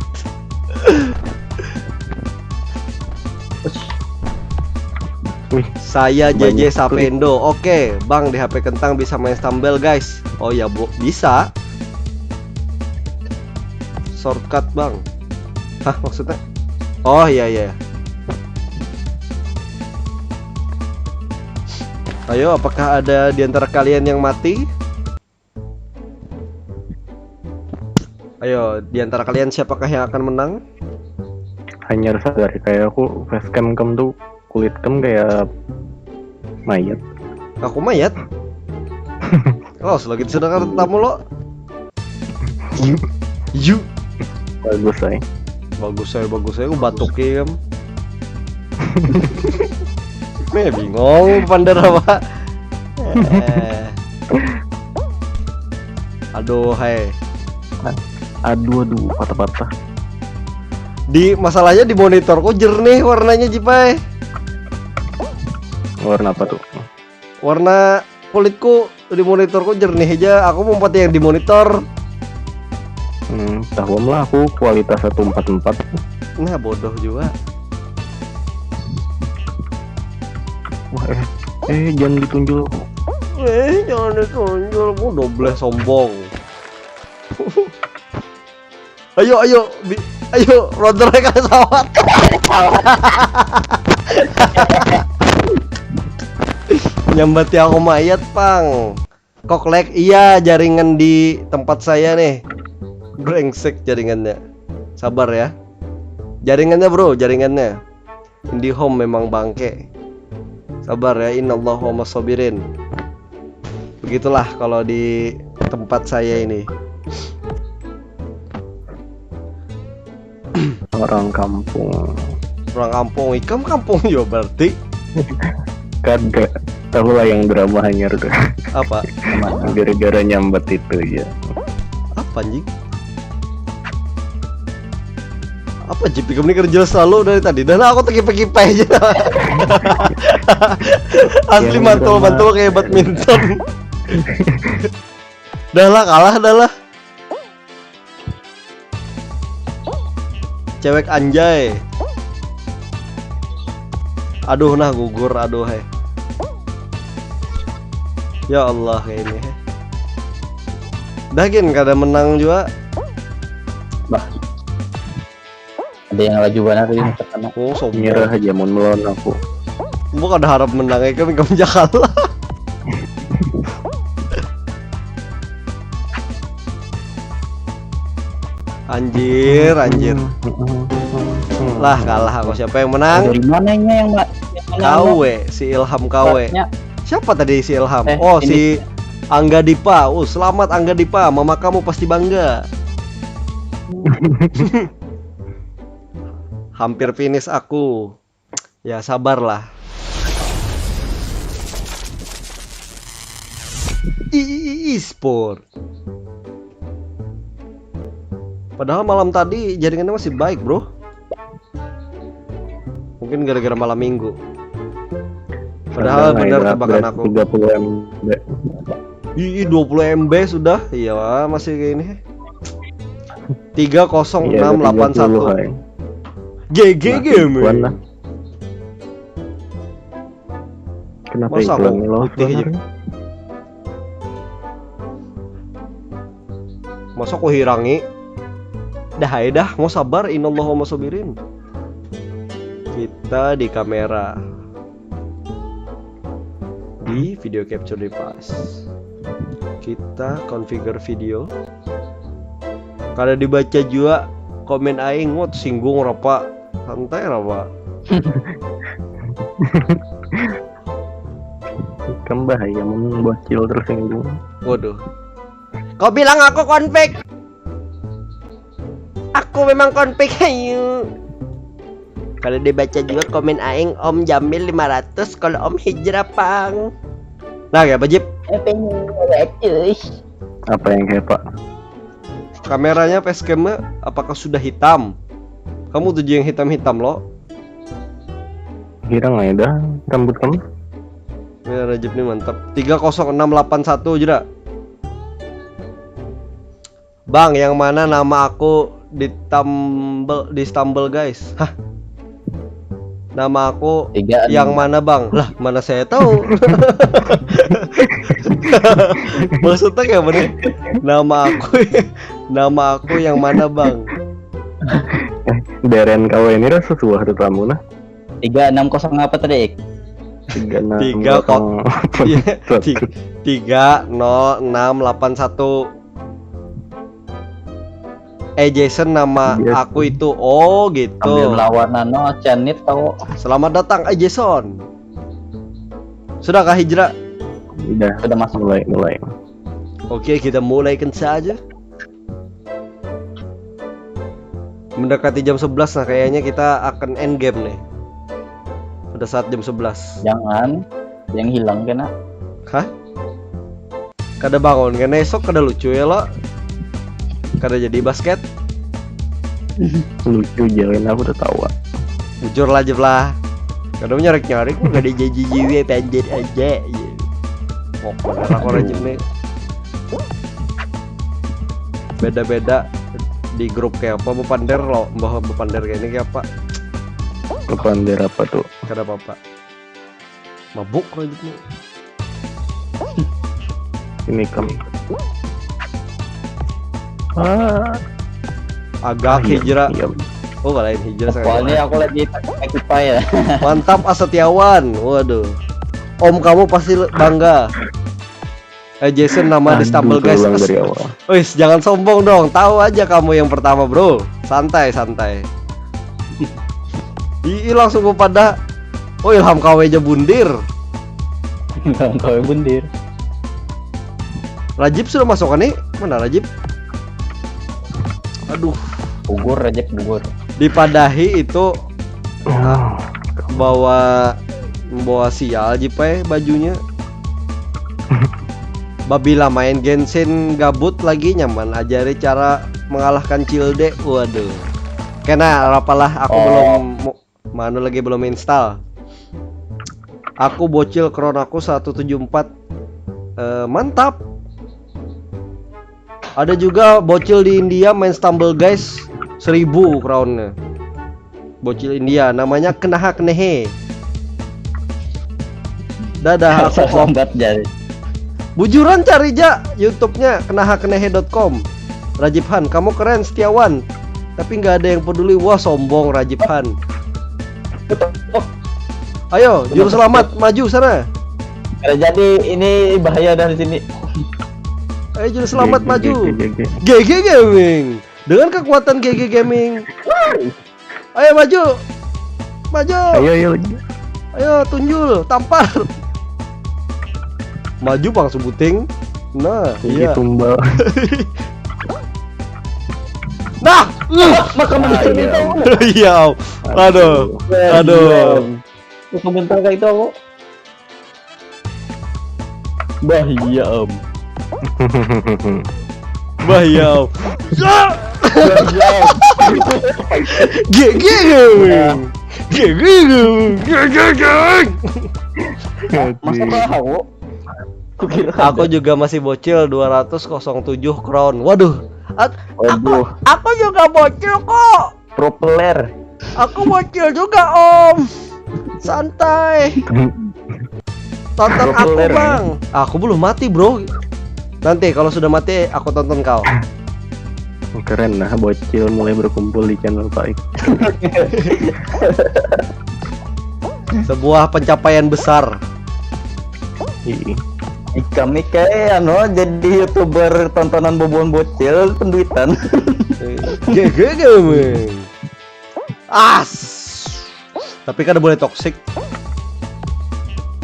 Wih, saya J J Sapendo. Oke, Bang, di H P kentang bisa main stumble, guys. Oh ya, Bu, bisa. Shortcut, Bang. Hah, maksudnya? Oh, iya, iya. Ayo, apakah ada di antara kalian yang mati? Ayo, di antara kalian siapakah yang akan menang? Hanyar sadar kayak aku facecam kamu tuh Kulit kam kayak mayat. Aku mayat. Los lagi sedangkan tamu lo. Yu. Bagus ay. Bagus ay, bagus ay. Aku batuk ya kam. Nih bingung pander apa? Eh. Aduh hai. Aduh aduh patah-patah. Di masalahnya di monitorku jernih warnanya, Jipai. Warna apa tuh? Warna kulitku di monitorku jernih aja. Aku mau pakai yang di monitor. Hmm, tahu lah aku kualitas satu empat empat. Nah, bodoh juga. Wah, eh, eh jangan ditunjuk. Eh, jangan ditunjuk. Aku dobleh sombong. Ayo, ayo, bi- ayo, rontor ke pesawat. Nyambati aku mayat, pang. Kok lag? Iya, jaringan di tempat saya nih. Brengsek jaringannya. Sabar ya. Jaringannya, bro, jaringannya. IndiHome memang bangke. Sabar ya, innallaha ma'as sabirin. Begitulah kalau di tempat saya ini. Orang kampung. Orang kampung, ikam kampung ya berarti. Kada. Tahu lah yang drama hanyar tuh. Apa? Gara-gara nyambat itu ya. Apa anjing? Apa Jip, ikam ini kerja selalu dari tadi. Dah lah, aku terkipe-kipe aja. Asli Yang mantul-mantul drama. Kayak badminton. Dah lah, kalah dah lah. Cewek anjay. Aduh nah gugur, aduh heh. Ya Allah, kayak ini heh. Dah gin, kada menang juga. Bah. Ada yang laju banar tadi terkena. Oh, sombong. Nyerah aja mun melawan aku. Gua kada harap menang ya, kami kamu kalah. Anjir, anjir. Lah, kalah aku. Siapa yang menang? Dari mananya yang mbak? Yang mana, Kawe, Mbak? Si Ilham Kawe. Mbaknya? Siapa tadi si Ilham? Eh, Oh, ini. Si Angga Dipa. Oh, selamat Angga Dipa. Mama kamu pasti bangga. Hampir finish aku. Ya, sabarlah. I- i- i- e-sport. Padahal malam tadi jaringannya masih baik, bro. Mungkin gara-gara malam minggu. Padahal Ada benar nggak tebakan upgrade aku. Tiga puluh M B. Ih, dua puluh M B sudah. Iya, masih kayak ini. Tiga kosong enam delapan satu. Iya, tiga puluh, hai. G G Nah, game. Wan lah. Kenapa Masa iklan aku nih, Los, putih aja? Bang? Masa aku hirangi? Dah aja dah, mau sabar, innallaha ma'as sabirin. Kita di kamera. Di video capture device. Kita configure video. Kada dibaca juga komen aing, mau singgung rapa. Santai rapa. Kan bahaya mun bocil terus singgung. Waduh. Kau bilang aku konflik. Aku memang konflik, ayo. Kalau dibaca juga komen aing, Om Jamil lima ratus, kalau Om Hijrah pang. Nah, kayak apa, Jip? Apa yang ratus? Apa yang kayak Pak? Kameranya facecam apakah sudah hitam? Kamu tuju yang hitam-hitam, lo? Girang aja dah rambut kamu. Ya, Rajib nih mantap. Tiga kosong enam delapan satu aja dah. Bang, yang mana nama aku di tambel di stumble, guys? Hah? Nama aku Tiga yang mana, Bang? Lah, mana saya tahu? Maksudnya kayak mana? Nama aku nama aku yang mana, Bang? Deren kau ini rasa suah tuh tamu nah. Tiga enam kosong apa tadi? Ik? Tiga enam Tiga kok. kosong. Iya, ti- tiga nol enam delapan satu. Eh Jason, nama Yes. aku itu. Oh gitu. Sambil melawan anu Cenit tau. Selamat datang, eh Jason. Sudahkah hijrah? Udah. Sudah masuk. Mulai, mulai. Oke, kita mulaikan saja. Mendekati jam sebelas, nah, kayaknya kita akan end game nih. Pada saat jam sebelas. Jangan yang hilang kena. Hah? Kada bangun kena esok, kada lucu ya lo. Kada jadi basket. Lucu jalan, aku udah tawa. Bujur lah, Jep lah. Kada nyarik-nyarik, kada jadi jiwi pendek aja. Iya. Kok bener aku rajin nih. Beda-beda di grup kayak apa, bepander lo, bahwa bepander kayak ini kayak apa? Bepander apa tuh? Kada apa-apa. Mabuk rajin nih. Ini kami. Ah, Agak iya, hijrah. Iya. Oh, lain hijrah. Soalnya aku lagi tak ekipa ya. Mantap, Asetiawan. Waduh. Om kamu pasti le- bangga. Eh Jason, nama di Aduh, Stumble, guys. ulang dari awal. Wis, jangan sombong dong. Tahu aja kamu yang pertama, bro. Santai, santai. Ih, langsung pada. Oh, Ilham kawe aja bundir. Kau bundir. Rajib sudah masuk kan nih? Mana Rajib? Aduh, Gugur aja gugur. Dipadahi itu Ah, bawa bawa sial jipai bajunya. Babila main Genshin gabut lagi, nyaman ajari cara mengalahkan Cilde. Waduh. Kena apalah, aku Oh. belum mu- manu lagi, belum install. Aku bocil, crown aku satu tujuh empat. Eh, mantap. Ada juga bocil di India main Stumble, guys, seribu crownnya. Bocil India, namanya Kenaha Kenehe. Dadah, aku off. Lambat jadi. Bujuran, cari ja YouTube-nya kenaha kenehe dot com. Rajib Han, kamu keren, Setiawan. Tapi nggak ada yang peduli. Wah, sombong Rajib Han. Ayo, juru selamat, maju sana. Jadi ini bahaya dari sini. Ayo, juru selamat, maju. G G, G G. G G Gaming. Dengan kekuatan G G Gaming. Ayo maju. Maju. Ayo, ayo. Ayo tunjul, tampar. Maju, Bang Sebuting. Nah, Ini iya. tumbal. Nah, uh. Maka menurut Iya. itu. Iya. Aduh. Aduh. Aku bentar kayak itu aku. Bah iya om. Bah, iya. G G. G G. G G. Masa tahu? Kukira Aku juga masih bocil, dua ratus kosong tujuh crown. Waduh. At- Waduh, aku juga bocil kok. Propeller. Aku bocil juga, Om. Santai. Tonton aku, Propeller, ya? Bang. Aku belum mati, Bro. Nanti kalau sudah mati, aku tonton kau. Keren lah, bocil mulai berkumpul di channel Pak Ik. Sebuah pencapaian besar. Ih, Ikam ni kayak anu jadi youtuber tontonan boboan bocil penduitan. G G Gaming. As. Tapi kada boleh toxic.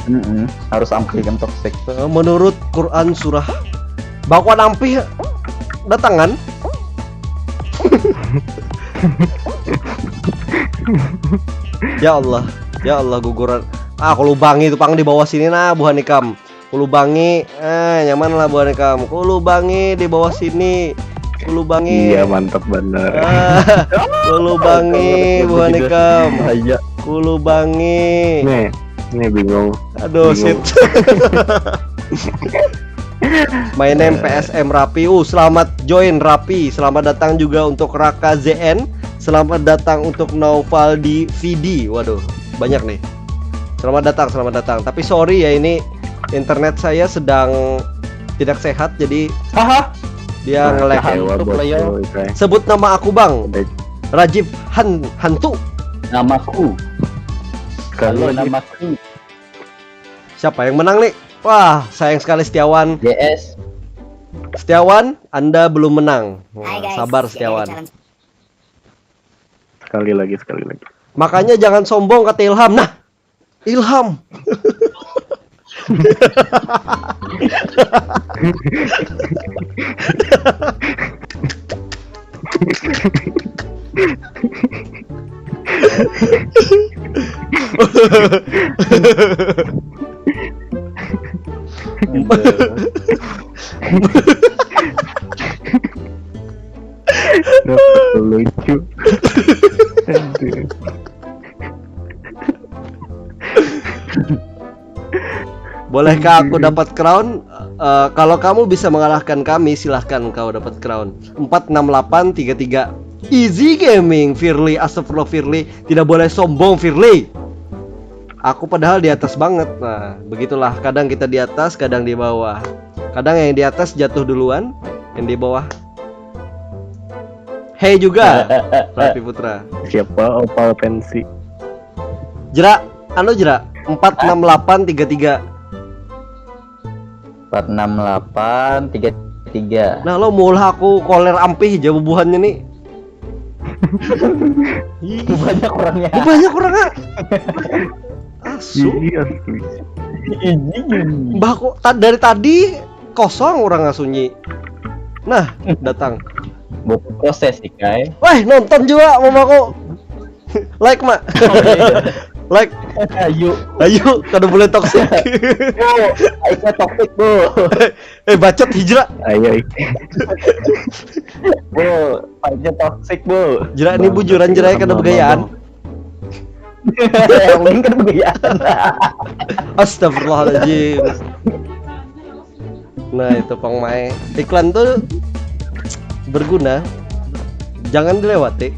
Mm-mm, harus ampih kan toxic. Eh, Menurut Quran surah, bakwan ampih datangan. Ya Allah, ya Allah, guguran. Ah, aku lubangi tu pang di bawah sini nah, buhan ikam. Ku lubangi, eh, nyaman lah buhan ikam. Ku lubangi di bawah sini. Ku lubangi. Iya, mantap bener. Ah, ku lubangi buhan ikam. Bahaya. Ku lubangi. Nih, nih bingung. Aduh, Bingung. Shit. My name P S M Rapi. Uh, selamat join, Rapi. Selamat datang juga untuk Raka Z N. Selamat datang untuk Naufal di V D. Waduh, banyak nih. Selamat datang, selamat datang. Tapi sorry ya, ini internet saya sedang tidak sehat, jadi Haha. dia nge-lag. Tahan. Kecewa Untuk buat Leo. lo, Ikrai. Sebut nama aku, Bang. Udah. Rajib Han Hantu. Namaku. Kalau Halo, di- namaku. Siapa yang menang nih? Wah, sayang sekali Setiawan. J S. Setiawan, Anda belum menang. Wah, Hai, guys. Sabar, Jadi ada Setiawan. Challenge. Sekali lagi, sekali lagi. Makanya jangan sombong, kata Ilham. Nah, Ilham. Lucu. Bolehkah aku dapat crown? Uh, kalau kamu bisa mengalahkan kami, silahkan kau dapat crown. Empat enam delapan tiga tiga. Easy gaming, Firly. Astagfirullah, Firly. Tidak boleh sombong, Firly. Aku padahal di atas banget. Nah, begitulah. Kadang kita di atas, kadang di bawah. Kadang yang di atas jatuh duluan, yang di bawah. Hey juga, Raffi Putra. Siapa Opal Pensi? Jerak, anu jerak, empat enam delapan tiga tiga. Empat enam delapan tiga tiga. Nah, lo maulah aku koler ampih aja bubuhannya nih. Banyak orangnya. Banyak orangnya. Asu. Iya, asli. Mbah kok dari tadi kosong orang asunyi. Nah, datang. Buat proses sih, Kai. Wah, nonton juga mamaku. Like, Mak. Oh, iya. Like. Ayo. Ayo, kada boleh toxic. Oh, ayo toxic, Bu. Eh, bacot hijrah. Ayo. Bu, aja toxic, Bu. Hijrah ini bujuran jerai kada begayaan. Yang lain kan begayaan. Astagfirullahaladzim. Nah, itu pang mae. Iklan tuh berguna. Jangan dilewati.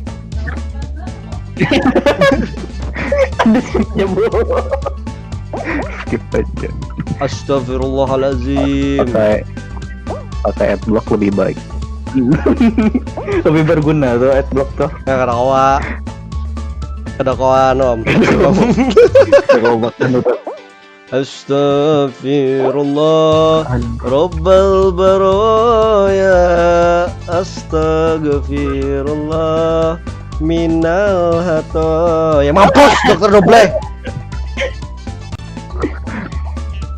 Ada skipnya, Bu. Skip aja. Astagfirullahalazim. Pakai pakai adblock lebih baik. Lebih berguna tuh adblock tuh. Nah, kada kawa. Kada kawa nom. Kada kawa makan tuh. Astagfirullah Rabbal baraya. Astagfirullah minal hatoya. Mampus dokter Dobleh.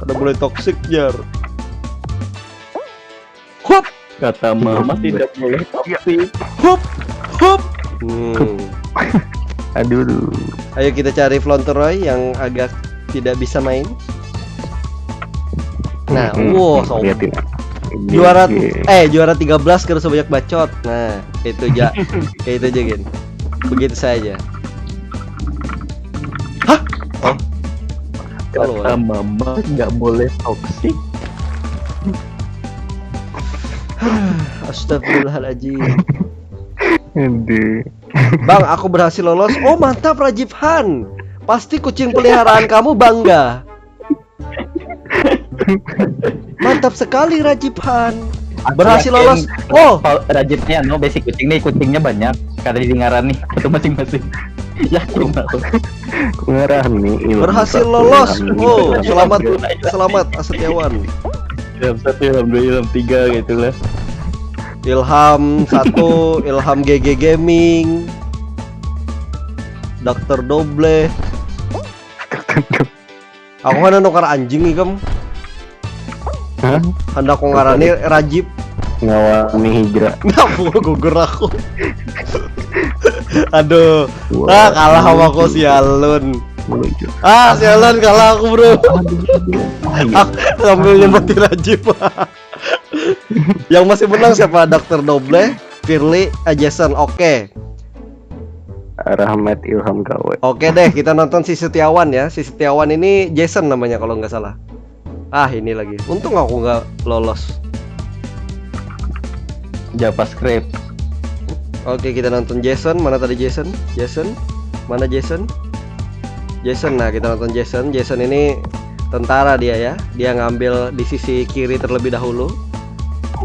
Kada boleh toxic, jar. Hup. Kata mama tidak boleh toxic. Hup, hup. Hmm. Aduh. Ayo kita cari Flontoroy yang agak tidak bisa main. Nah, hmm, wow, so lihatin. Juara eh juara tiga belas kada sebanyak bacot. Nah, itu aja. Kayak itu aja, Gin. Begitu saja. Hah? Oh. Kata mama nggak boleh toxic. Astagfirullahaladzim. Bang, aku berhasil lolos. Oh, mantap, Rajib Han. Pasti kucing peliharaan kamu bangga. Mantap sekali, Rajib Han. Berhasil lolos. Oh, Rajibnya no basic kucing nih, kucingnya banyak. Kada didengaran nih, satu masing-masing. Yakin aku. Ngarah nih. Berhasil lolos. Oh, selamat, selamat, Asetiawan. Ilham satu, Ilham dua, Ilham tiga gitu lah. Ilham satu, Ilham G G Gaming, Dokter Doble. Aku kan nukar anjing ikam. Hah? Hendak aku ngarani Rajib. Ngawani hijrah. Kenapa gugur aku? Aduh. Wah, ah, kalah sama aku, sialun. Ah, sialun, kalah aku, bro. Aku sambil nyebutin Rajib. Yang masih menang siapa? Dokter Doble, Firly, eh, Jason. Oke. Rahmat Ilham Gawe. Oke deh, kita nonton si Setiawan ya. Si Setiawan ini Jason namanya kalau nggak salah. Ah, ini lagi. Untung aku nggak lolos. JavaScript. Oke, kita nonton Jason. Mana tadi Jason? Jason? Mana Jason? Jason, nah, kita nonton Jason. Jason ini tentara dia ya. Dia ngambil di sisi kiri terlebih dahulu.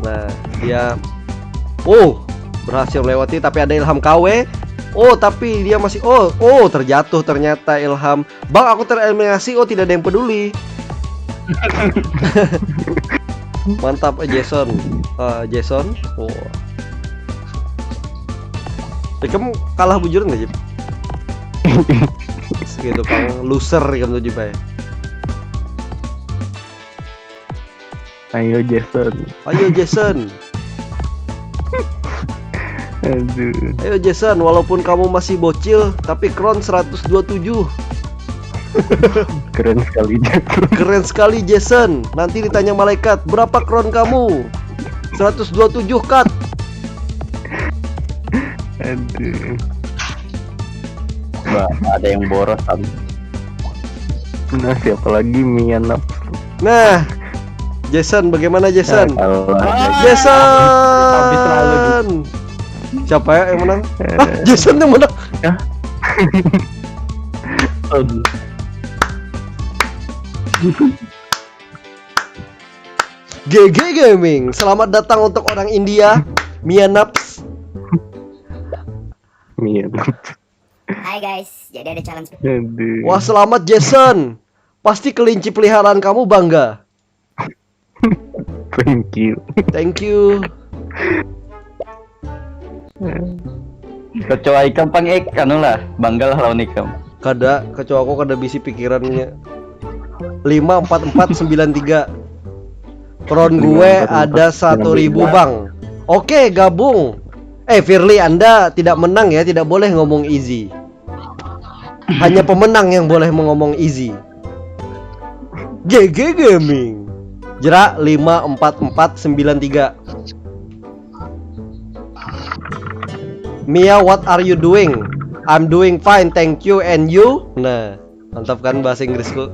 Nah, dia, oh, berhasil melewati, tapi ada Ilham K W. Oh, tapi dia masih, oh, oh, terjatuh ternyata Ilham. Bang, aku tereliminasi. Oh, tidak ada yang peduli. Mantap, eh, Jason. Eh, Jason. Oh. Ikam kalah bujuran aja. Segitu pang, loser ikam tuh, Jipai. Ayo Jason. Ayo Jason. Aduh. Ayo Jason, walaupun kamu masih bocil, tapi crown seratus dua tujuh. Keren sekali Jason. Keren sekali Jason. Nanti ditanya malaikat, "Berapa crown kamu?" "Seratus dua tujuh, cut." Aduh. Wah, ada yang boros kan. Nah, siapa lagi Mia Nap? Nah, Jason, bagaimana Jason? Kalah. Jason. Habis terlalu. Siapa ya yang menang? Ah, Jason yang menang. Aduh. G G Gaming, selamat datang untuk orang India, Mia Naps. Mia Nap. Hai guys, jadi ada challenge. Aduh. Wah, selamat Jason. Pasti kelinci peliharaan kamu bangga. Thank you. Thank you. Kecoa ikam pang, ik, anu lah, bangga lah lawan ikam. Kada, kecoa aku kada bisi pikirannya. Lima empat empat sembilan tiga. Crown gue ada satu ribu, Bang. Oke, gabung. Eh, Firly, Anda tidak menang ya, tidak boleh ngomong easy. Hanya pemenang yang boleh ngomong easy. G G Gaming. Jerak lima empat empat sembilan tiga. Mia, what are you doing? I'm doing fine, thank you. And you? Nah, mantap kan bahasa Inggrisku?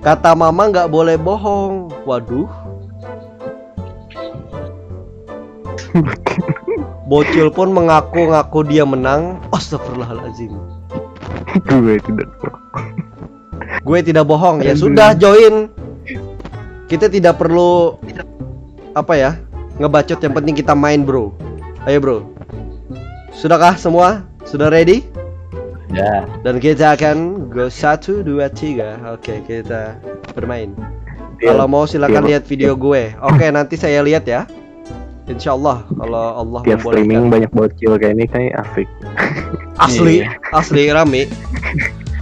Kata mama nggak boleh bohong. Waduh. Bocil pun mengaku-ngaku dia menang. Astagfirullahalazim. Gue tidak. Gue tidak bohong. Ya Aduh. Sudah, join. Kita tidak perlu apa ya, ngebacot, yang penting kita main, bro. Ayo, bro. Sudahkah semua? Sudah ready? Ya. Dan kita akan go satu, dua, tiga. Oke, kita bermain. Iya. Kalau mau silakan Iya. Lihat video gue. Oke, nanti saya lihat ya. Insya Allah kalau Allah Tiap streaming membolehkan. Banyak bocil kayak ini, kayak asik. Asli, Iya. Asli rame.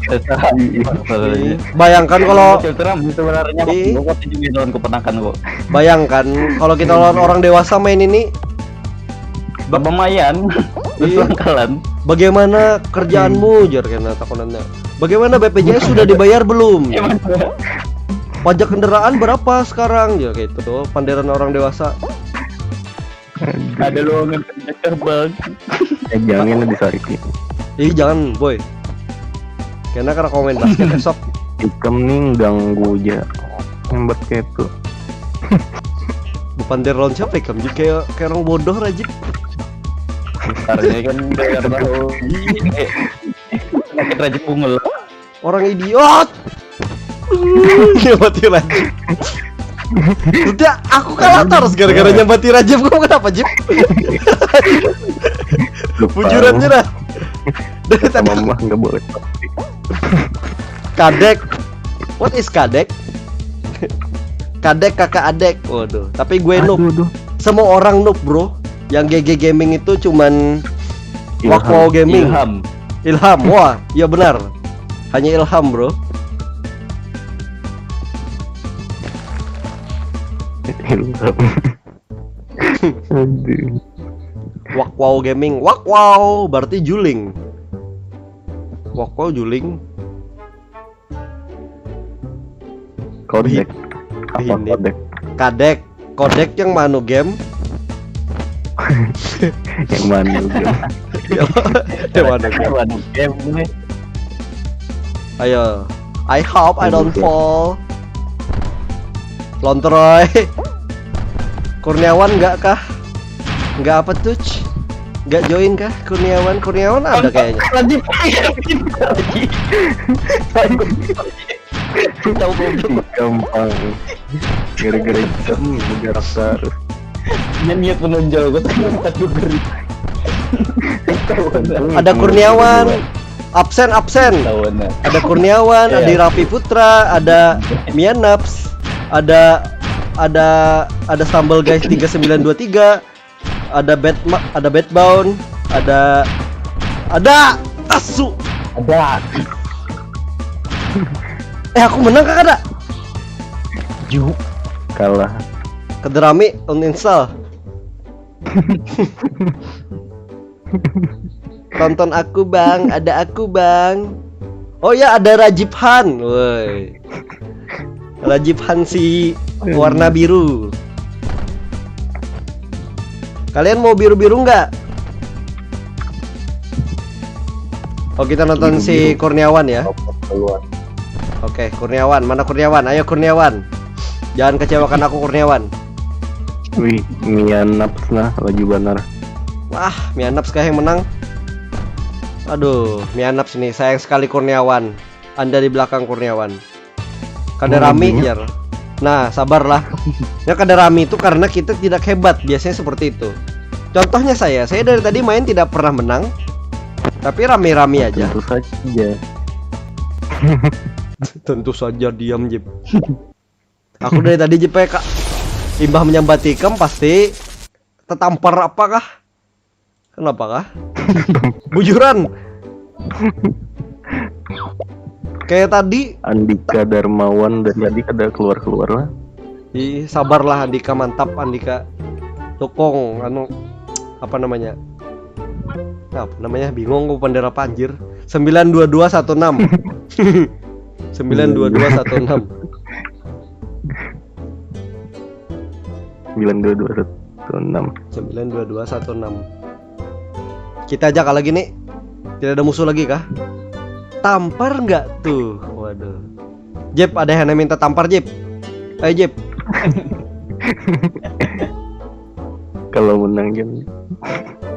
Sebenarnya. Bayangkan kalau Bocil tuh rame sebenarnya. Iya. Gue kok tujuh tahun keponakan kok. Bayangkan kalau kita lawan orang dewasa main ini, Lumayan. Iya. Berkelangkalan. Bagaimana kerjaanmu, jar kena takonannya. Bagaimana B P J S sudah dibayar belum? Emang. Pajak kendaraan berapa sekarang? Ya kayak itu tuh, panderan orang dewasa. Ada lowongan kerja, Bang. Eh, jangan disariki. Ih, jangan, boy. Karena karena komen basket esok. Ikam nih ganggu aja. Nyambat kayak itu. Bukan dari lawan siapa ya, kayak kayak orang bodoh, Rajib. Karena kan bayar tahu. Eh, sakit Rajib Bungul. Orang idiot. Nyambati Rajib. Udah, aku kalah terus gara-gara nyambati Rajib. Kamu kenapa, Jib? Bujurannya dah. Dari tadi Mama nggak boleh. Kadek. What is kadek? Kadek kakak adek. Waduh, tapi gue noob. Aduh, aduh. Semua orang noob, bro. Yang G G Gaming itu cuman Ilham. Wakmo Gaming. Ilham. Ilham. Wah, iya benar. Hanya Ilham, bro. Ilham. Aduh. Wakmo Gaming. Wakmo berarti juling. Wakmo juling. Kodek. Apa Ini. Kodek? Kadek. Kodek yang mana game? Yang mana game? Yang mana game? Waduh, game ini. Ayo. I hope I don't fall. Lontroy. Kurniawan nggak kah? Nggak apa tuh? Nggak join kah? Kurniawan, Kurniawan ada kayaknya. Lanjut. Tahu goblok. Gampang. Gara-gara ikam bergerak terus. Dia niat menonjol, gue tuh empat gue geri. Ada Kurniawan. Absen, absen. Tahu benar. Ada Kurniawan, Iya. ada Raffi Putra, ada Mianaps, ada ada ada Stumble Guys tiga sembilan dua tiga, ada Bad Ma- ada Badbound, ada ada Asu. Ada. Eh, aku menang kah kada? Ju. Kalah. Kederami uninstall. Tonton aku bang, ada aku bang. Oh ya, ada Rajib Han, woi. Rajib Han si warna biru. Kalian mau biru-biru nggak? Oh, kita nonton si Kurniawan ya. Keluar. Oke, Kurniawan, mana Kurniawan? Ayo Kurniawan. Jangan kecewakan aku Kurniawan. Wih, Mianaps nah laju banar. Wah, Mianaps kah yang menang? Aduh, Mianaps nih, sayang sekali Kurniawan. Anda di belakang Kurniawan. Kada Hmm, rami iya. Jar. Nah, sabarlah. Ya kada rami itu karena kita tidak hebat, biasanya seperti itu. Contohnya saya, saya dari tadi main tidak pernah menang. Tapi rami-rami aja. Tentu saja. Tentu saja diam Jip. Aku dari tadi Jip kak imbah menyambat ikam pasti tetampar apakah? Kenapa kah? Bujuran. Kayak tadi. Andika Darmawan dari tadi kada keluar-keluar lah. Ih, sabarlah Andika, mantap Andika. Tukung anu apa namanya? Nah, apa namanya? Bingung aku pandera panjir. Sembilan dua dua satu enam. Sembilan dua dua satu enam. Sembilan dua dua satu enam. Sembilan dua dua satu enam. Kita aja kah lagi nih. Tidak ada musuh lagi kah? Tampar nggak tuh? Waduh. Jep, ada yang minta tampar Jep. Ayo Jep. Kalau menang kan.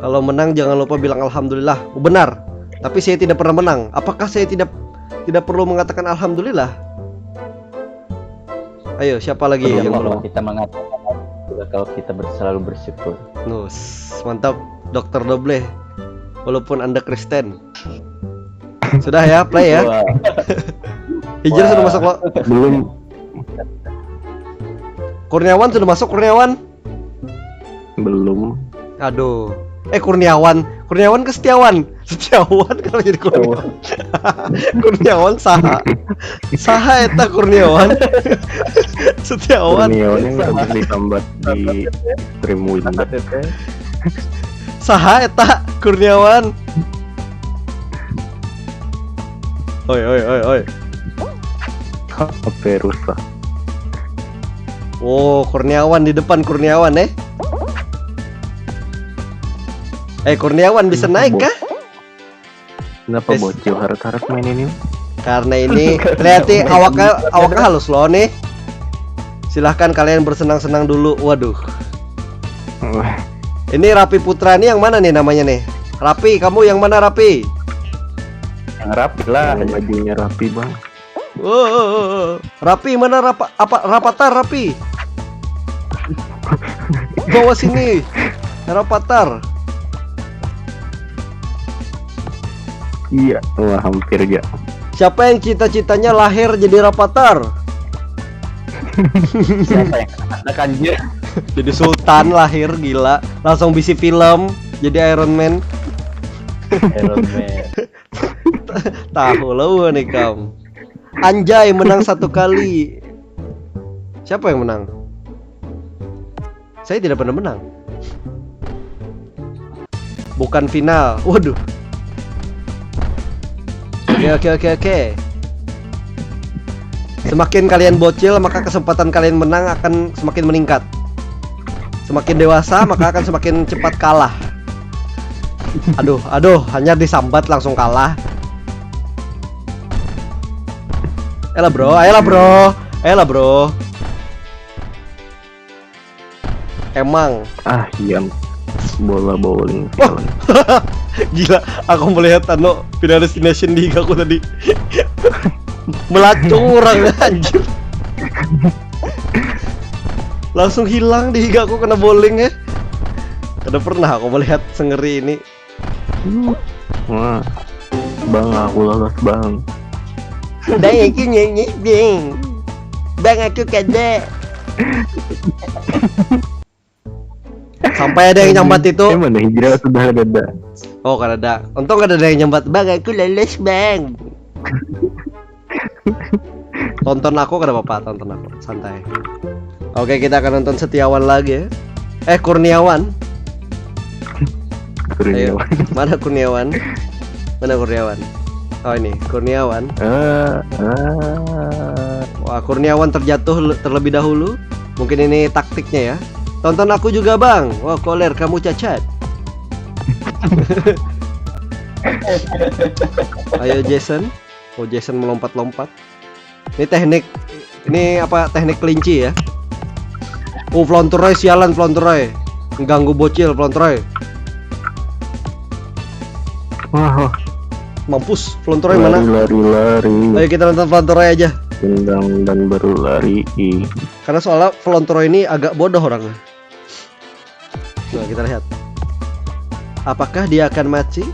Kalau menang jangan lupa bilang alhamdulillah. Oh, benar. Tapi saya tidak pernah menang. Apakah saya tidak tidak perlu mengatakan alhamdulillah? Ayo, siapa lagi Iya, yang kalau mau? Kita mengatakan alhamdulillah kalau kita ber- selalu bersyukur. Nus, mantap, Dokter Doble. Walaupun Anda Kristen. Sudah ya, play ya. Wah, Hijrah sudah Wah. Masuk lo. Belum. Kurniawan sudah masuk, Kurniawan. Belum. Aduh. Eh, Kurniawan, Kurniawan ke Setiawan? Setiawan, kenapa jadi Kurniawan? Kurniawan saha? Saha eta Kurniawan? Setiawan. Kurniawan yang harus ditambat di stream window. Saha eta Kurniawan? Oi, oi, oi, oi. H P rusak. Oh, Kurniawan di depan, Kurniawan eh. Eh, Kurniawan bisa naik kah? Kenapa Tes. Bocil harat-harat main ini? Karena ini lihat nih, awaknya awaknya halus loh nih. Silahkan kalian bersenang-senang dulu. Waduh. Wah, Ini Rapi Putra nih yang mana nih namanya nih? Rapi, kamu yang mana Rapi? Yang rapi lah. Yang bajunya rapi bang. Oh, Rapi mana rapa apa Rapatar Rapi? Bawa sini. Rapatar. Iya, wah hampir gak. Siapa yang cita-citanya lahir jadi Rapatar? Siapa yang anak anjir? Jadi sultan lahir gila, langsung bisi film, jadi Iron Man. Iron Man. Tahu lah nih kam. Anjay menang satu kali. Siapa yang menang? Saya tidak pernah menang. Bukan final. Waduh. Oke oke oke oke. Semakin kalian bocil, maka kesempatan kalian menang akan semakin meningkat. Semakin dewasa, maka akan semakin cepat kalah. Aduh, aduh, hanya disambat langsung kalah. Ayolah bro, ayolah bro, ayolah bro. Emang Ah iya, bola bowling. Gila, aku melihat anu Final Destination di higa aku tadi. Melacung orang anjir. Langsung hilang di higa aku kena bowling ya. Kada pernah aku melihat sengeri ini. Wah, bang, aku lolos bang. Bang, aku nyengit bang. Bang, aku kada. Sampai ada yang nyambat itu. Emang hijrah sudah ada. Oh, kada ada. Untung kada ada yang nyambat, bang, aku lolos bang. Tonton aku, kada apa-apa, tonton aku, santai. Oke, kita akan nonton Setiawan lagi ya. Eh, Kurniawan. Ayo, mana Kurniawan? Mana Kurniawan? Oh, ini Kurniawan. Ah, ah. Wah, Kurniawan terjatuh le- terlebih dahulu. Mungkin ini taktiknya ya. Tonton aku juga, bang. Wah, koler, kamu cacat. Ayo, Jason. Oh, Jason melompat-lompat. Ini teknik, ini apa, teknik kelinci ya. Oh, Flonteroy, sialan Flonteroy. Ganggu bocil Flonteroy. Wah, wah. Mampus, Flonteroy mana? Lari, lari, lari. Ayo, kita nonton Flonteroy aja. Tendang dan berlari. Ih. Karena soalnya Flonteroy ini agak bodoh orangnya. Coba kita lihat. Apakah dia akan mati?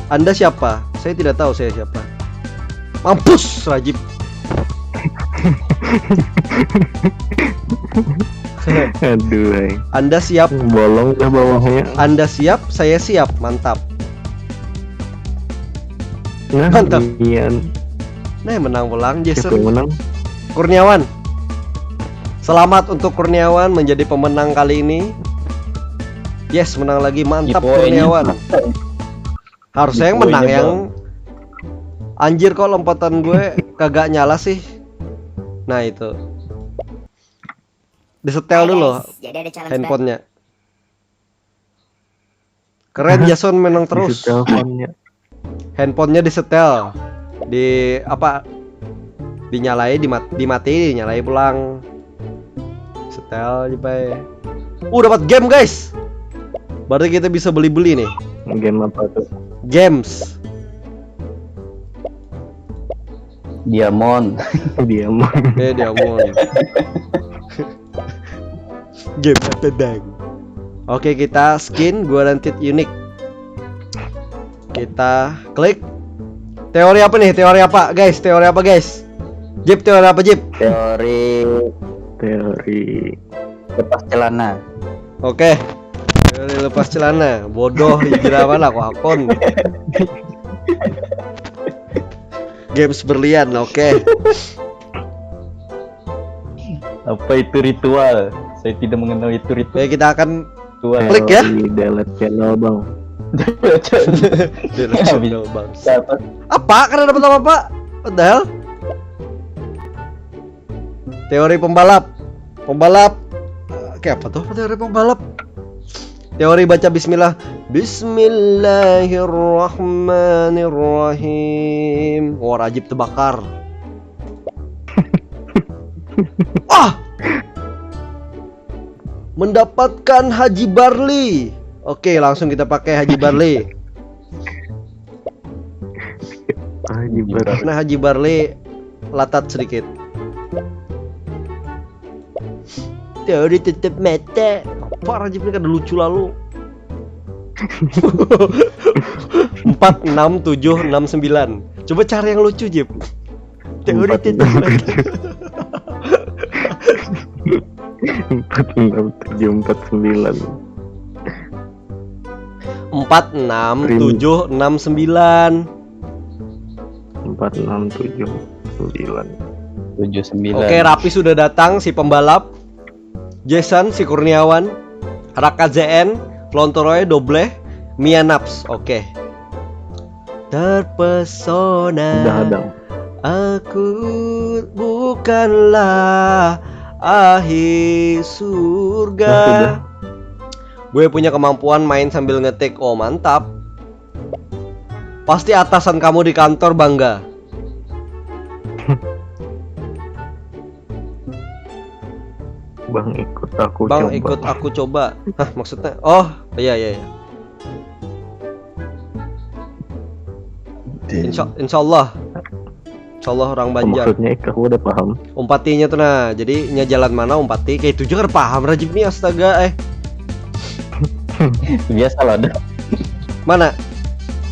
Anda siapa? Saya tidak tahu saya siapa. Mampus, Rajib. Aduh, hai. Anda siap? Bolong dah bawahnya. Anda siap? Saya siap. Mantap. Nah, Mantap. Nian. Nah, menang pulang, Siapa Jason. Yang menang? Kurniawan. Selamat untuk Kurniawan menjadi pemenang kali ini. Yes, menang lagi. Mantap, Giveaway-nya Kurniawan. apa? Harusnya yang Giveaway-nya menang yang doang. Anjir, kok lompatan gue kagak nyala sih? Nah, itu. Disetel dulu Jadi ada challenge handphonenya. Keren, Jason menang terus. Disetel handphonenya. Handphonenya disetel. Di apa? Dinyalai, dimat, dimati, dinyalai pulang. Setel aja, bay. Uh, dapat game, guys. Berarti kita bisa beli-beli nih. Game apa tuh? Games. Diamond. Diamond. Eh, Diamond. Game apa, Bang? Oke, kita skin guaranteed unique. Kita klik. Teori apa nih? Teori apa, guys? Teori apa, guys? Jip, teori apa, Jip? Teori Teori. Lepas celana. Oke. Teori lepas celana. Bodoh, hijrah mana aku akun. Games berlian, oke. Apa itu ritual? Saya tidak mengenal itu ritual. Oke, kita akan Ritual. Klik ya. Teori delete channel, bang. Delete channel, bang. Siapa? Apa? Karena dapat apa, Pak? What the hell? Teori pembalap. Pembalap. Eh, kayak apa tuh teori pembalap? Teori baca bismillah. Bismillahirrahmanirrahim. Wah, Rajib terbakar. Wah. Mendapatkan Haji Barli. Oke, langsung kita pakai Haji Barli. Ah, jibar. Nah, Haji Barli latat sedikit. Teori tutup mata. Apa Rajib ini kada lucu lalu? Empat, enam, tujuh, enam, sembilan. Coba cari yang lucu, Jip. Teori Empat, tutup enam, mata. tujuh. Empat, enam, tujuh, empat, sembilan. Empat, enam, Rim. tujuh, enam, sembilan. Empat, enam, tujuh, sembilan. Tujuh sembilan. Oke, Rapi sudah datang, si pembalap. Jason, si Kurniawan, Raka Z N, Flontoroy, Dobleh, Mia Naps. Oke. Terpesona. Udah ada. Aku bukanlah ahli surga. Nah, sudah. Gue punya kemampuan main sambil ngetik. Oh, mantap. Pasti atasan kamu di kantor bangga. Bang, ikut aku Bang, coba. Ikut aku coba. Hah, maksudnya? Oh, iya, iya, iya. Insya, insya Allah. Insya Allah orang Banjar. Maksudnya, aku udah paham. Umpatinya tuh, nah, jadi nya jalan mana umpati, kayak itu juga paham Rajib nih, astaga, eh. Biasa lah dah. Mana?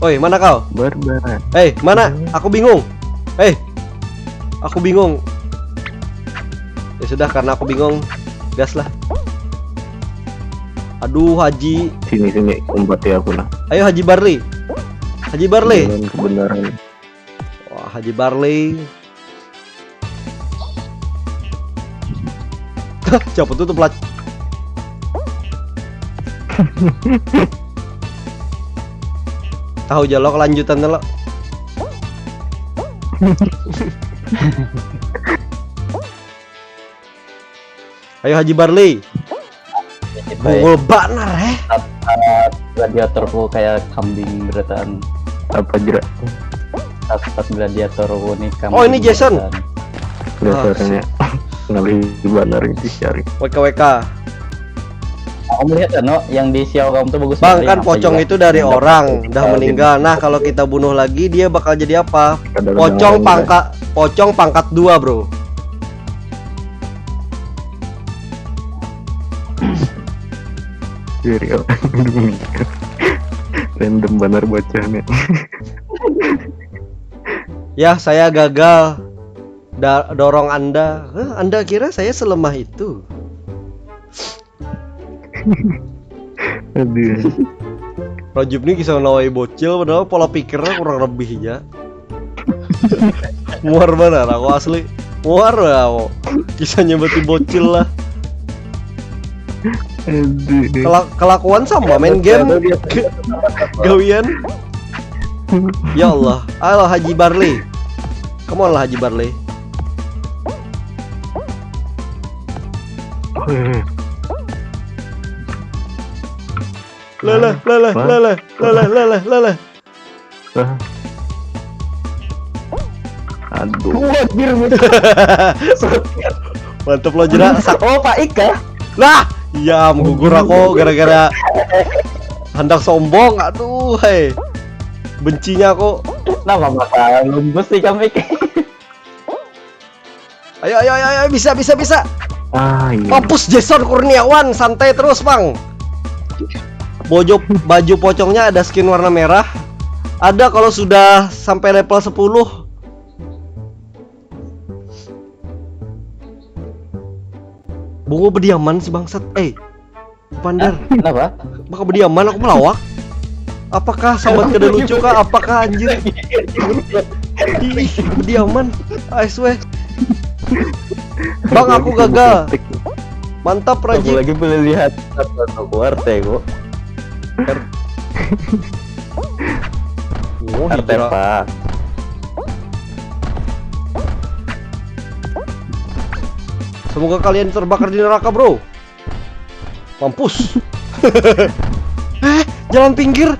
Oi, mana kau? Berbaran. Hei, mana? Aku bingung. Hei, aku bingung. Ya sudah, karena aku bingung, gas lah. Aduh, Haji. Sini, sini, umpati aku lah. Ayo, Haji Barley. Haji Barley. Jalan kebenaran. Wah, Haji Barley. Siapa tuh tuh pelat? Tahu aja lo kelanjutannya lo. Ayo Haji Barley. Bungul banar eh. Radiatorku kayak kambing berataan. Apa jerak? Tatap gladiator ini kamu. Oh, ini Jason. Dasarnya ngalih banar ini cari. W K W K. Aku melihat anu yang di Xiao kamu tuh bagus. Bang, kan pocong itu dari orang dah meninggal. Nah, kalau kita bunuh lagi dia bakal jadi apa? Pocong pangkat, pocong pangkat dua, bro. Random banar bocahnya. Ya, saya gagal da dorong Anda. Hah, Anda kira saya selemah itu? Aduh. Rajib nih kisah nawai bocil padahal pola pikirnya kurang lebih aja. Muar banar aku asli. Muar lah aku. Kisahnya berarti bocil lah. Aduh. Kela kelakuan sama main game. Gawian. Ya Allah. Alah Haji Barley. Come on lah Haji Barley. Lele, lele, lele, lele, lele, lele. Aduh. Mantep lo jerak. Oh, Pak Ika. Lah, iya gugur aku gara-gara hendak sombong. Aduh, hei. Bencinya aku. Kenapa bakal lumbus sih kami? Ayo, ayo, ayo, ayo, bisa, bisa, bisa. Ah, iya. Mampus Jason Kurniawan, santai terus, Bang. Bojo, baju pocongnya ada skin warna merah. Ada kalau sudah sampai level sepuluh. Bungo bediaman si bangsat. Eh, Pandar. Kenapa? Maka bediaman aku melawak. Apakah sambat kada lucu kah? Apakah anjir? Ih, bediaman. I swear. Bang, aku gagal. Mantap, Raji. Aku lagi boleh lihat apa tuh R T kok. Oh, R T hijrah. Pak. Semoga kalian terbakar di neraka, bro. Mampus. Eh, jalan pinggir.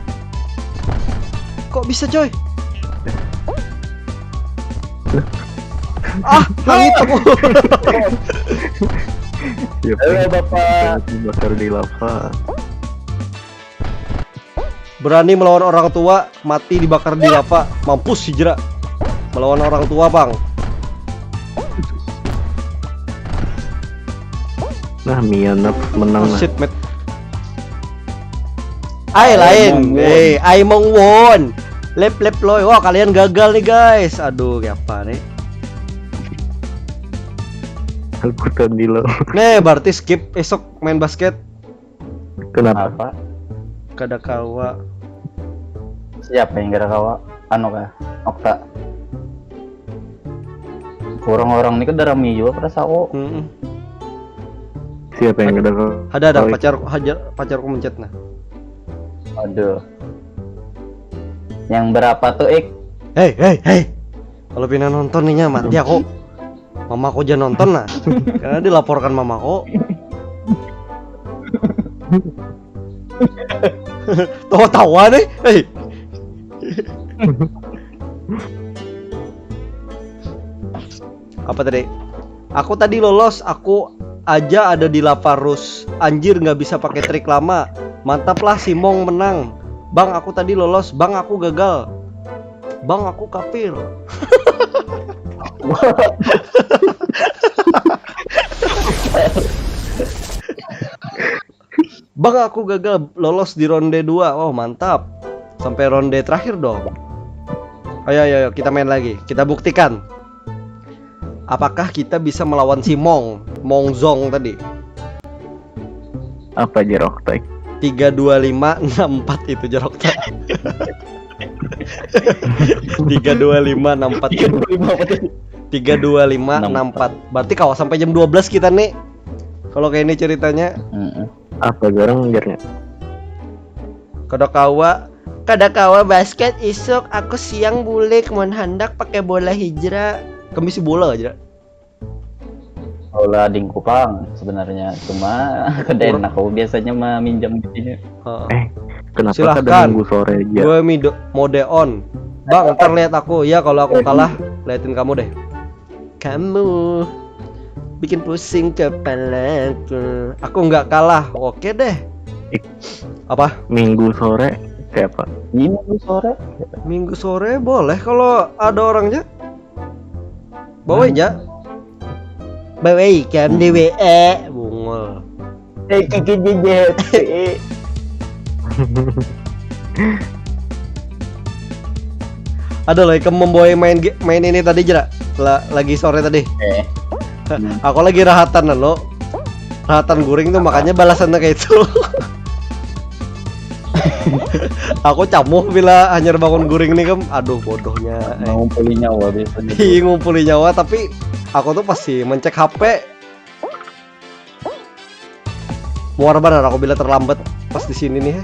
Kok bisa, coy? Ah, hangit aku. Ya, halo, Bapak. Dibakar di lava. Berani melawan orang tua, mati dibakar di lava. Mampus si Jera. Melawan orang tua, Bang. Nah, Mianap menang. Oh, nah. Shit, mate. Ai lain. Eh, ai mong won. Lep lep loy. Wah, kalian gagal nih, guys. Aduh, kayak apa nih? Aku tadi lo. Nih, berarti skip esok main basket. Kenapa? Apa? Kada kawa. Siapa yang kada kawa? Anu kah? Okta. Kurang orang ni kada rami jua perasa aku. Mm-mm. Siapa yang kada kawa? Ada, ada pacar, hajar pacarku mencet nah. Aduh. Yang berapa tuh, Ik? Hei, hei, hei. Kalau pina nonton nih mati aku. Mamaku aja nonton nah. Karena dilaporkan mamaku. Tawa-tawa deh. Hei. Apa tadi? Aku tadi lolos, aku aja ada di Lavarus. Anjir, nggak bisa pakai trik lama. Mantap lah, Simong menang. Bang, aku tadi lolos. Bang, aku gagal. Bang, aku kafir. Bang, aku gagal lolos di ronde dua. Oh, mantap. Sampai ronde terakhir dong. Ayo, ayo, ayo, kita main lagi. Kita buktikan. Apakah kita bisa melawan si Mong, Mong Zong tadi? Apa, Jeroktek? Tiga dua lima enam empat itu, Jeroktek. Tiga dua lima enam empat. Tiga dua lima apa tadi? Tiga dua lima enam empat. Berarti kawa sampai jam dua belas kita nih. Kalau kayak ini ceritanya. Heeh. Apa garang jarnya? Kada kawa, kada kawa basket isuk, aku siang bulik, mun handak pakai bola hijrah. Kami si bola aja. Bola dingkupang sebenarnya, cuma kada Kurang. Enak, aku biasanya meminjam di sini. Heeh. Eh, kenapa Silahkan. Kada minggu sore aja? Gue mido mode on. Bang, ntar lihat aku ya, kalau aku kalah, liatin kamu deh. Kamu bikin pusing kepalaku. Aku nggak kalah, oke deh. Ik. Apa? Minggu sore kayak apa? Ini minggu sore. Minggu sore boleh kalau ada orangnya. Bawa aja. Bawa ikan di W A. Bungul. Eh, kiki jejet. Ada loh, ikam membawa main ge- main ini tadi, Jera. La- lagi sore tadi. Eh. Aku lagi rahatan lo. Rahatan guring tuh, makanya balasannya kayak itu. Aku camuh bila hanyar bangun guring nih, Kam. Aduh, bodohnya. Eh. Ngumpuli nyawa biasanya. Ih, ngumpuli nyawa, tapi aku tuh pasti mencek H P. Muar banar aku bila terlambat pas di sini nih.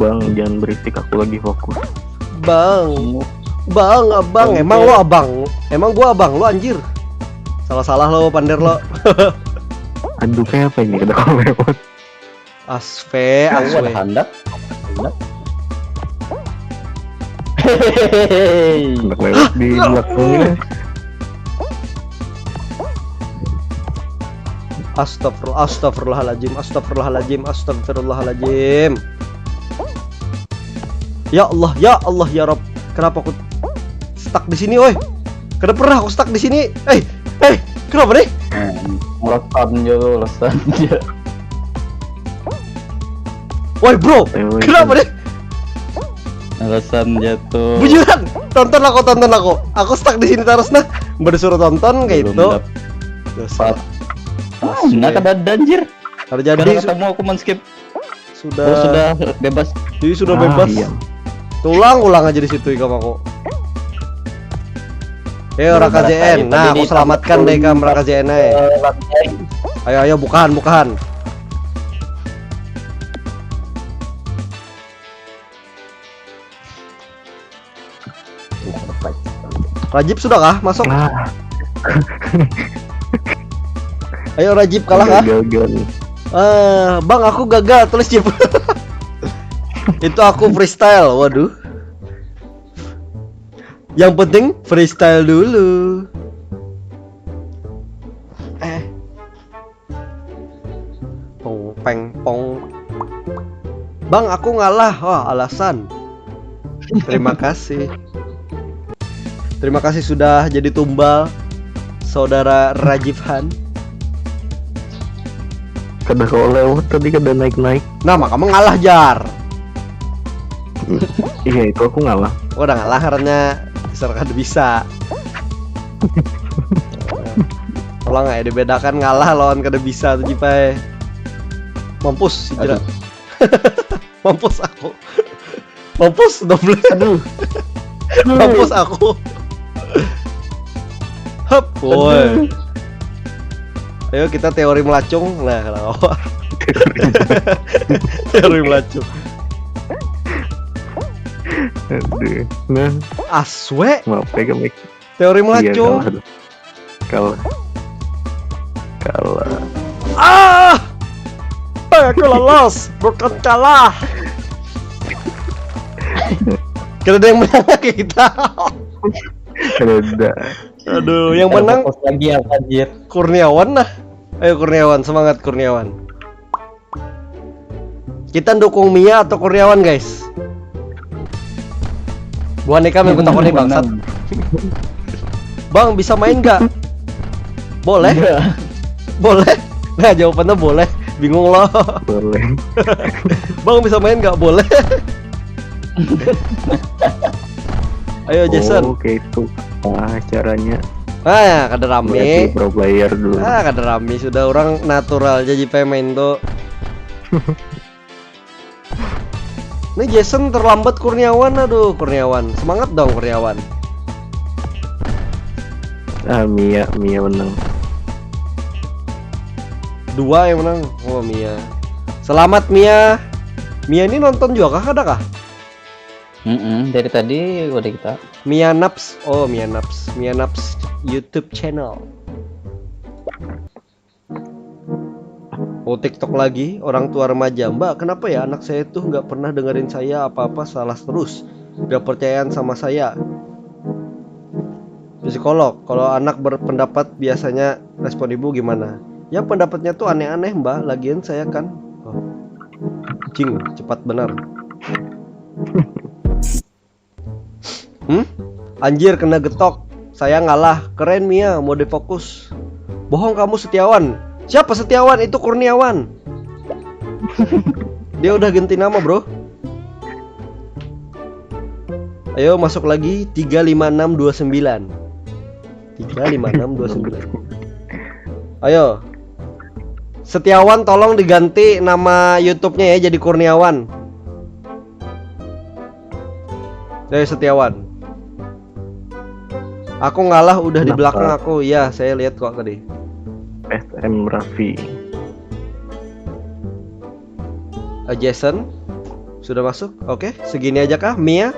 Bang, jangan berisik, aku lagi fokus. Bang, bang, abang, emang lo abang? Emang gua abang lo, anjir. Salah-salah lo, pander lo. Aduh, kayak apa ini? Kada kawa lewat. Asve, Aku ada asve. Handak. Handak. Hehehe. Hendak lewat di belakangnya. Astagfirullah, astagfirullahaladzim, astagfirullahaladzim, astagfirullahaladzim. Ya Allah, ya Allah, ya Rob. Kenapa aku stuck di sini, oi? Kada pernah aku stuck di sini. Eh, eh, kenapa nih? Hmm, alasan aja tuh, alasan aja. Woi, bro, Eh, woi, kenapa nih? Alasan jatuh. Bujuran, tonton aku, tonton aku. Aku stuck di sini terus nah. Bersuruh tonton kayak Belum itu. dap- Dosa. Nah, kada ada, anjir. Terjadi Kada su- ketemu aku, man skip. sudah Oh, sudah bebas. Jadi sudah Ah, bebas. Iya. Tulang ulang aja di situ ikam aku. Eh, orang Beberapa K Z N. kali Nah, tadi aku selamatkan deh ikam, orang K Z N, eh. Eh, lantai. Ayo, ayo, bukahan, bukahan. Rajib sudah kah masuk? Ah, Ayo, Rajib kalah kah? Gagal, gagal. Eh, bang, aku gagal, tulis Jib. Itu aku freestyle, waduh. Yang penting freestyle dulu. Eh. Pong peng pong. Bang, aku ngalah. Wah, alasan. Terima kasih. Terima kasih sudah jadi tumbal, saudara Rajib Han. Kada kawa lewat tadi, kada naik-naik. Nah, maka mengalah, jar. Iya, itu aku ngalah. Udah ngalah karena dasar kada bisa. Tolong ya dibedakan ngalah lawan kada bisa tuh, Jipai. Mampus si Jera. Aduh. Mampus aku. Mampus double. Aduh. Mampus aku. Hep, woi. Ayo kita teori melacung. Nah, kenapa? Teori melacung. Aduh. Nah, Aswe, maaf ya, Mik. teori Iya, melacung. Kalah. Kalah. Kalah. Ah! Eh, aku lolos, bukan kalah. Kita ada yang menang lagi kita. Ada. Aduh, yang menang Fokus lagi apa, anjir? Kurniawan lah. Ayo Kurniawan, semangat Kurniawan. Kita dukung Mia atau Kurniawan, guys? Bukan ikam yang kutakoni, bangsat. Bang, bisa main gak? Boleh, Iya. boleh. Nah, jawabannya boleh. Bingung lah. Boleh. Bang bisa main nggak? Boleh. Ayo Jason. Oke, itu ah, caranya. Ah, kada rame. Berarti pro player dulu. Ah, kada rame sudah, orang natural aja J P main tuh. Ini Jason terlambat Kurniawan, aduh Kurniawan. Semangat dong Kurniawan. Ah, Mia, Mia menang. Dua yang menang. Oh, Mia. Selamat Mia. Mia ini nonton juga kah, ada kah? Mm-mm, dari tadi udah kita. Mia Naps. Oh, Mia Naps. Mia Naps YouTube channel. Oh, TikTok lagi, orang tua remaja. "Mbak, kenapa ya anak saya tuh nggak pernah dengerin saya apa-apa, salah terus. Gak percayaan sama saya." Psikolog, kalau anak berpendapat biasanya respon ibu gimana? Ya pendapatnya tuh aneh-aneh, Mbak. Lagian saya kan. Oh. Cing, cepat benar. Hmm? Anjir, kena getok. Saya ngalah. Keren Mia, mode fokus. Bohong kamu Setiawan. Siapa Setiawan? Itu Kurniawan. Dia udah ganti nama, Bro. Ayo masuk lagi tiga lima enam dua sembilan. Tiga lima enam dua sembilan. Ayo. Setiawan, tolong diganti nama YouTube-nya ya jadi Kurniawan. Dari Setiawan. Aku ngalah udah di Kenapa? Belakang aku. Ya, saya lihat kok tadi. S M Raffi. Eh, Jason sudah masuk. Oke, segini aja kah Mia?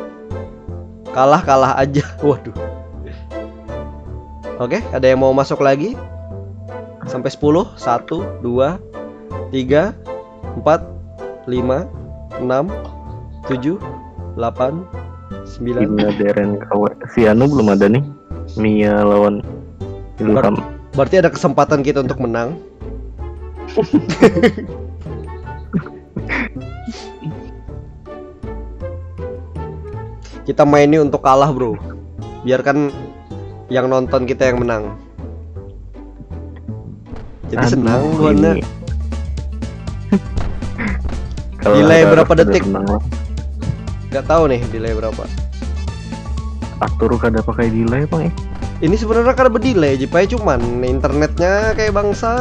Kalah-kalah aja. Waduh. Oke, ada yang mau masuk lagi? Sampai sepuluh, satu, dua, tiga, empat, lima, enam, tujuh, delapan, sembilan. Timnya Deren Kawa. Si Anu belum ada nih. Mia lawan Ilham. Berarti ada kesempatan kita untuk menang. Kita main ini untuk kalah, Bro. Biarkan yang nonton kita yang menang. Jadi Aduh, senang buhannya. Ini. Kalau Delay harus berapa sudah detik? Menang lah. Gak tahu nih delay berapa. Atur kada pakai delay, Bang, eh. Ini sebenarnya kada berdelay aja, Pak, cuman internetnya kayak bangsa.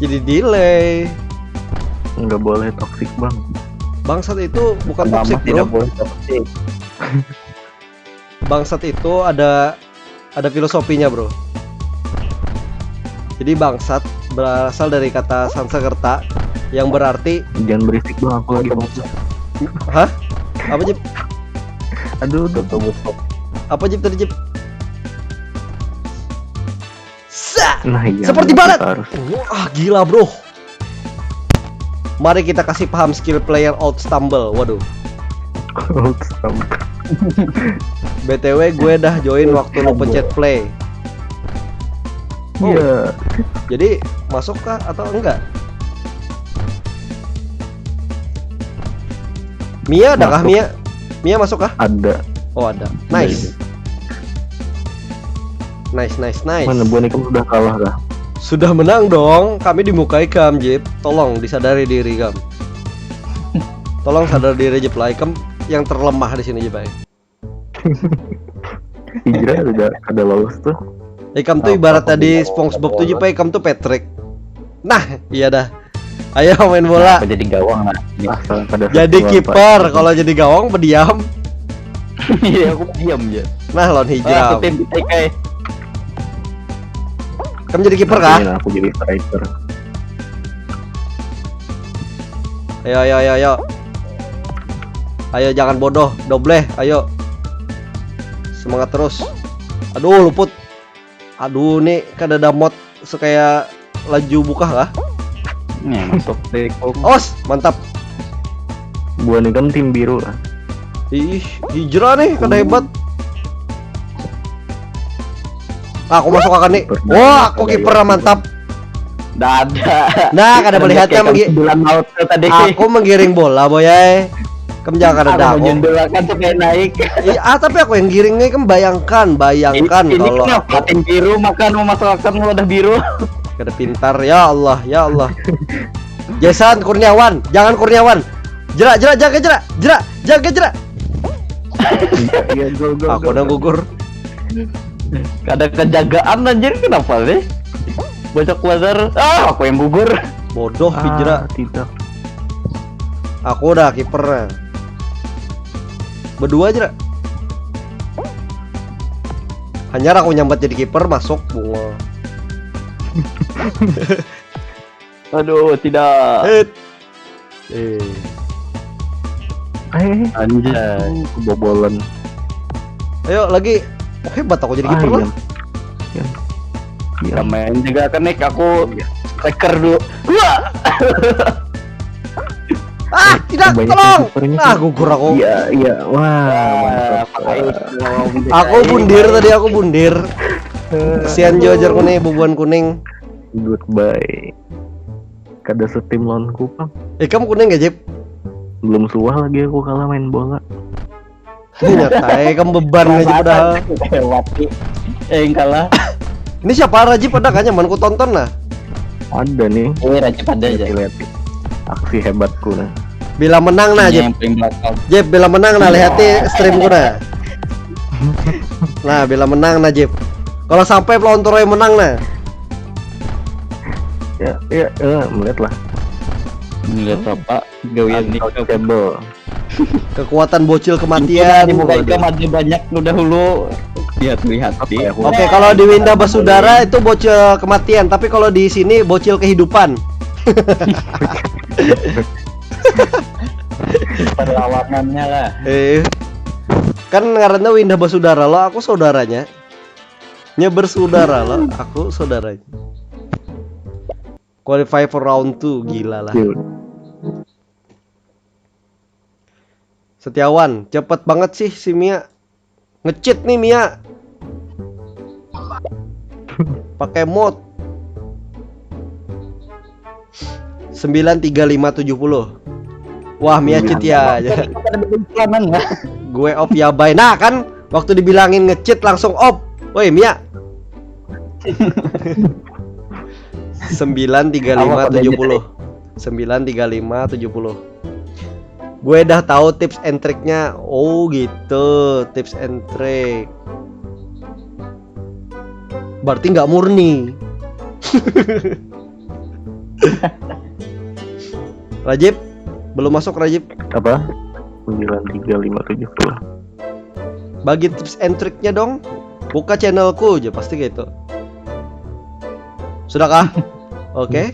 Jadi delay. Nggak boleh toxic, Bang. Bangsat itu bukan Mama toxic, tidak Bro. Boleh toxic. Bangsat itu ada ada filosofinya, Bro. Jadi bangsat berasal dari kata Sanskerta yang berarti Jangan berisik, Bang, aku lagi fokus. Hah? Apa, Jip? Aduh, tuh, tuh. Apa, Jip, tadi, Jip? Sa! Nah, iya. Seperti Kita balet. Harus Wah, gila, Bro. Mari kita kasih paham skill player Old Stumble. Waduh. Old Stumble. B T W gue dah join waktu lu pencet play. Iya. Jadi masuk kah atau enggak? Mia ada kah, Masuk. Mia? Mia masuk kah? Ada. Oh, ada. Nice. Nice, nice, nice. Mana buhan ikam sudah kalah kah? Sudah menang dong. Kami di muka ikam, Jip. Tolong disadari diri, Kam. Tolong sadar diri, Jip, lah. Ikam yang terlemah di sini, Jip, ayo. Hijrah sudah ada lolos tuh. Ikam tuh ibarat tadi SpongeBob tuh, Jip, ayo. Ikam tuh Patrick. Nah, iya dah. Ayo main bola. Apa jadi gawang, nah? Asal kada Jadi satu, kiper, Pak. Kalau jadi gawang berdiam. Iya, aku diam aja. Nah, lawan Ah, Hijrah. aku tim P T K. Kamu jadi kiper kah? Ini aku jadi striker. Ayo, ayo, ayo, ayo. Ayo, jangan bodoh, dobleh, ayo. Semangat terus. Aduh, luput. Aduh, nih kada ada mod sekaya laju buka kah? Nih, masuk deh kok. Os, mantap. Buhan ikam tim biru lah. Ih, Hijrah nih kada hebat. Aku masuk akan nih. Wah, aku kiper, mantap. Dada. Nah, kada melihatnya, menggi- Sembilan maut tuh tadi. Aku menggiring bola, boy, ay. Kamu jangan kada Aku dahong. Menyundulakan supaya naik. Iya, ah, tapi aku yang giring nih, kamu bayangkan, bayangkan Ini kalau kenapa tim biru makan memasukkan wadah biru? Kada pintar, ya Allah, ya Allah. Jason Kurniawan, jangan Kurniawan. Jerak, jerak, jaga jerak, jerak, jaga jerak. Iya, gol, gol, Aku gol, udah gol. Gugur. Ada kejagaan anjir, kenapa sih? Banyak bazar. Ah, aku yang gugur. Bodoh, Ah, Fijra. Tidak. Aku udah kiper. Berdua aja. Hanyar aku nyambat jadi kiper, masuk, bungul. Aduh, tidak. Hit. Eh. Eh, Anjay. Kebobolan. Ayo lagi. Oh, hebat aku jadi Ah, kiper iya. lah. Iya. Kita main juga kan, Nick, aku striker dulu. Wah. Ah, tidak, Banyak tolong. kipernya. Ah, gugur aku. Iya, iya. Wah, Ah, mantap. pakai lawan Aku bundir tadi, aku bundir. Kesian jo ajar kuning, bubuhan kuning. Goodbye. Kada setim lawan Kupang. Eh, kamu kuning gak, Jip? Belum suah lagi aku kalah main bola. Ini nyata, eh, kamu beban aja padahal. Lewati. Eh, yang kalah. Ini siapa Rajib ada kan nyaman ku tonton nah. Ada nih. Eh, Rajib ada aja. Lihat aksi hebatku nah. Bila menang nah, Ini Jip. Yang paling belakang. Jip, bila menang nah, lihati streamku nah. Nah, bila menang nah, Jip. Kalau sampai Pelontor yang menang nah. Ya, ya, ya, melihat lah. Melihat apa? Gawian Nick. Untouchable. Kekuatan bocil Di kematian. muka Waduh. Ikam ada banyak nu dahulu. Lihat, lihat di. Ya, aku Oke, kalau di Windah Basudara itu bocil kematian, tapi kalau di sini bocil kehidupan. Perlawanannya lah. Eh, kan ngarannya Windah Basudara lo, aku saudaranya. Nya bersaudara lo, aku saudaranya. Qualify for round two, gila lah. Cute. Setiawan, cepet banget sih si Mia. Nge-cheat nih Mia. Pakai mod. Sembilan tiga lima tujuh puluh. Wah, Mia cheat ya. Ada iklanan lah. Gue off ya, bye. Nah, kan waktu dibilangin nge-cheat langsung off. Woi, Mia. Sembilan tiga lima tujuh puluh. Sembilan tiga lima tujuh puluh. Gue dah tahu tips and triknya. Oh gitu, tips and trick. Berarti nggak murni. Rajib, belum masuk Rajib. Apa? Sembilan tiga lima tujuh puluh. Bagi tips and triknya dong. Buka channelku aja pasti gitu. Sudahkah? Oke.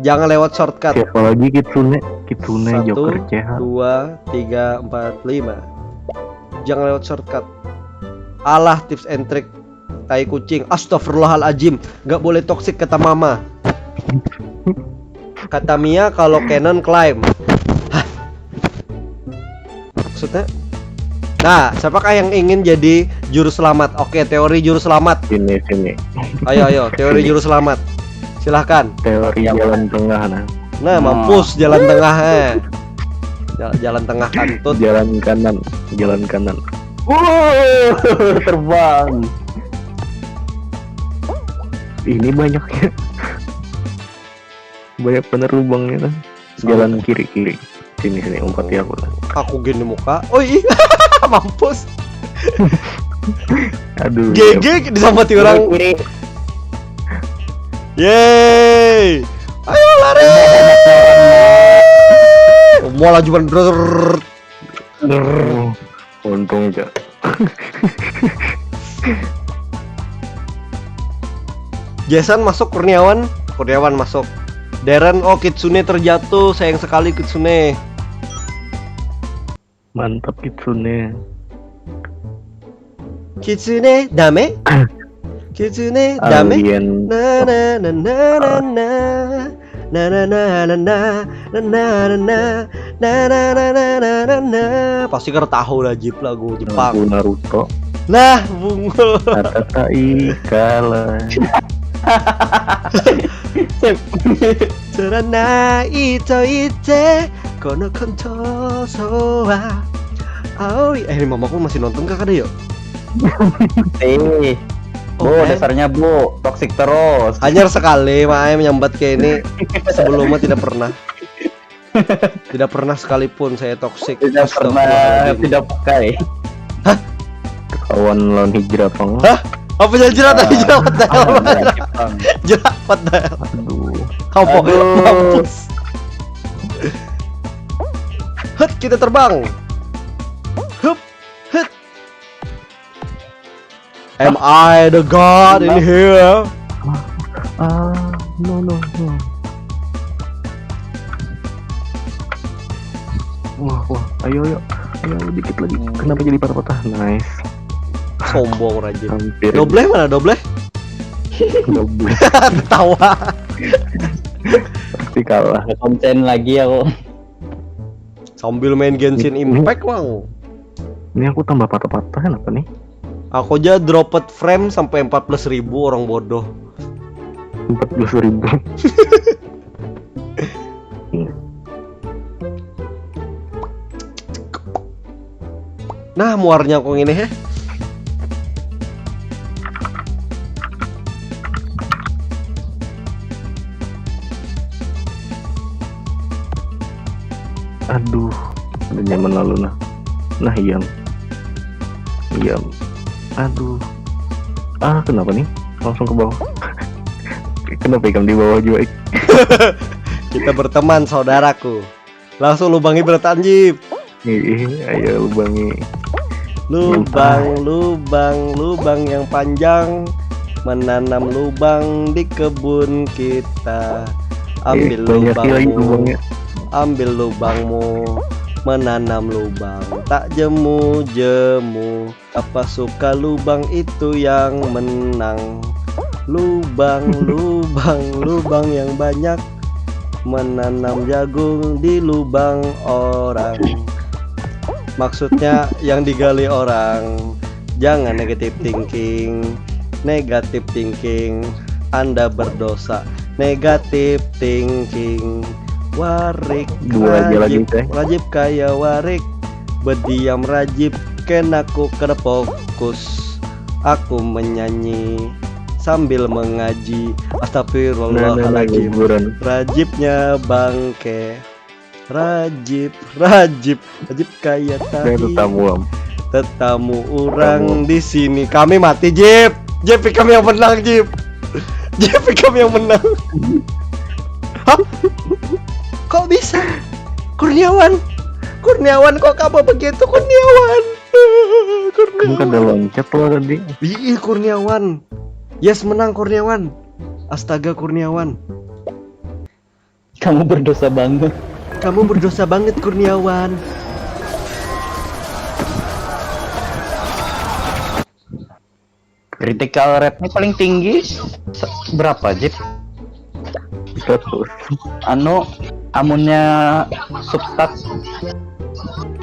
Jangan lewat shortcut. Siapa lagi Kitsune? Kitsune, Satu, Joker C H. Dua, tiga, empat, lima. Jangan lewat shortcut. Alah, tips and trick. Tai kucing. Astagfirullahaladzim. Gak boleh toxic, kata mama. Kata Mia, kalau Canon climb. Hah? Maksudnya? Nah, siapakah yang ingin jadi juru selamat? Oke, teori juru selamat. Sini, sini. Ayo, ayo, teori juru selamat. Silahkan. Teori jalan tengah nah. Nah, mampus jalan tengah, eh. Ja- Jalan tengah kantut. Jalan kanan, jalan kanan. Wuh, terbang. Ini banyaknya. Banyak bener lubangnya kan. Jalan kiri, kiri. Sini, sini, umpati aku lah. Aku gini muka. Oh iya, mampus. Aduh. G G disampati orang. Kiri. Yeay. Ayo lari. Mau laju bener. Oh, untung aja. Jason masuk, Kurniawan. Kurniawan masuk. Darren, oh, Kitsune terjatuh, sayang sekali Kitsune. Mantap Kitsune. Kitsune dame. Kitsune dame. Alien. Na na na na na na. Na na na na na na na na na na na na na na na. Pasti kada tahu lah, Jip, lagu Jepang. Lagu Naruto. Nah, bungul. Kata tai kalah. Serana ito ite kono konto soa. Aoi, eh, ini mamaku masih nonton kah kada yo? Eh, Bu, dasarnya Bu, toxic terus. Hanyar sekali, Mae, menyambat kayak ini. Sebelumnya tidak pernah. Tidak pernah sekalipun saya toxic. Tidak pernah, tidak pakai. Hah? Kawan lawan hijrah, Pang. Hah? Apa jadi jerat? Ah. Jerat, padahal. Ah, jerat, Pang. Jerat, padahal. Aduh. Kamu mampus. Hut, kita terbang. Hup, hut. Am I the god in here? Ah, no, no, no. Wah, wah, ayo, ayo. Ayo, dikit lagi. Kenapa jadi patah-patah? Nice. Sombong, Rajin. Hampir. Dobleh mana, Dobleh? Dobleh. Ketawa. Pasti kalah. Konsen lagi aku. Sambil main Genshin Impact, Bang. Ini aku tambah patah-patah, kenapa nih? Aku aja dropped frame sampai empat belas ribu, orang bodoh. Empat belas ribu. Nah, muarnya aku ini, heh. Aduh, udah nyaman lalu nah. Nah, iya. Iya. Aduh. Ah, kenapa nih? Langsung ke bawah. Kenapa ikam di bawah juga, Ik? Kita berteman, saudaraku. Langsung lubangi berataan, Jip. Ih, ayo lubangi. Lubang, lubang, lubang yang panjang, menanam lubang di kebun kita. Ambil lubangmu, ambil lubangmu, menanam lubang tak jemu-jemu. Apa suka lubang itu yang menang? Lubang, lubang, lubang yang banyak, menanam jagung di lubang orang. Maksudnya yang digali orang. Jangan negative thinking. Negative thinking, Anda berdosa. Negative thinking. Warik. Dua aja lagi, Rajib, teh. Rajib kaya warik. Berdiam, Rajib, kena ku kada fokus. Aku menyanyi sambil mengaji. Astagfirullahaladzim. Nah, nah, nah, hiburan. Rajibnya bangke. Rajib, Rajib, Rajib kaya tahi. Tetamu, am. Tetamu orang di sini. Kami mati, Jip. Jip, ikam yang menang, Jip. Jip, ikam yang menang. Hah? Kok bisa? Kurniawan. Kurniawan, kok kamu begitu, Kurniawan? Kurniawan. Kamu kada loncat loh tadi. Ih, Kurniawan. Yes, menang Kurniawan. Astaga, Kurniawan. Kamu berdosa banget. Kamu berdosa banget, Kurniawan. Critical rate-nya paling tinggi se-, berapa, Jip? Seratus. Anu, amunnya substat.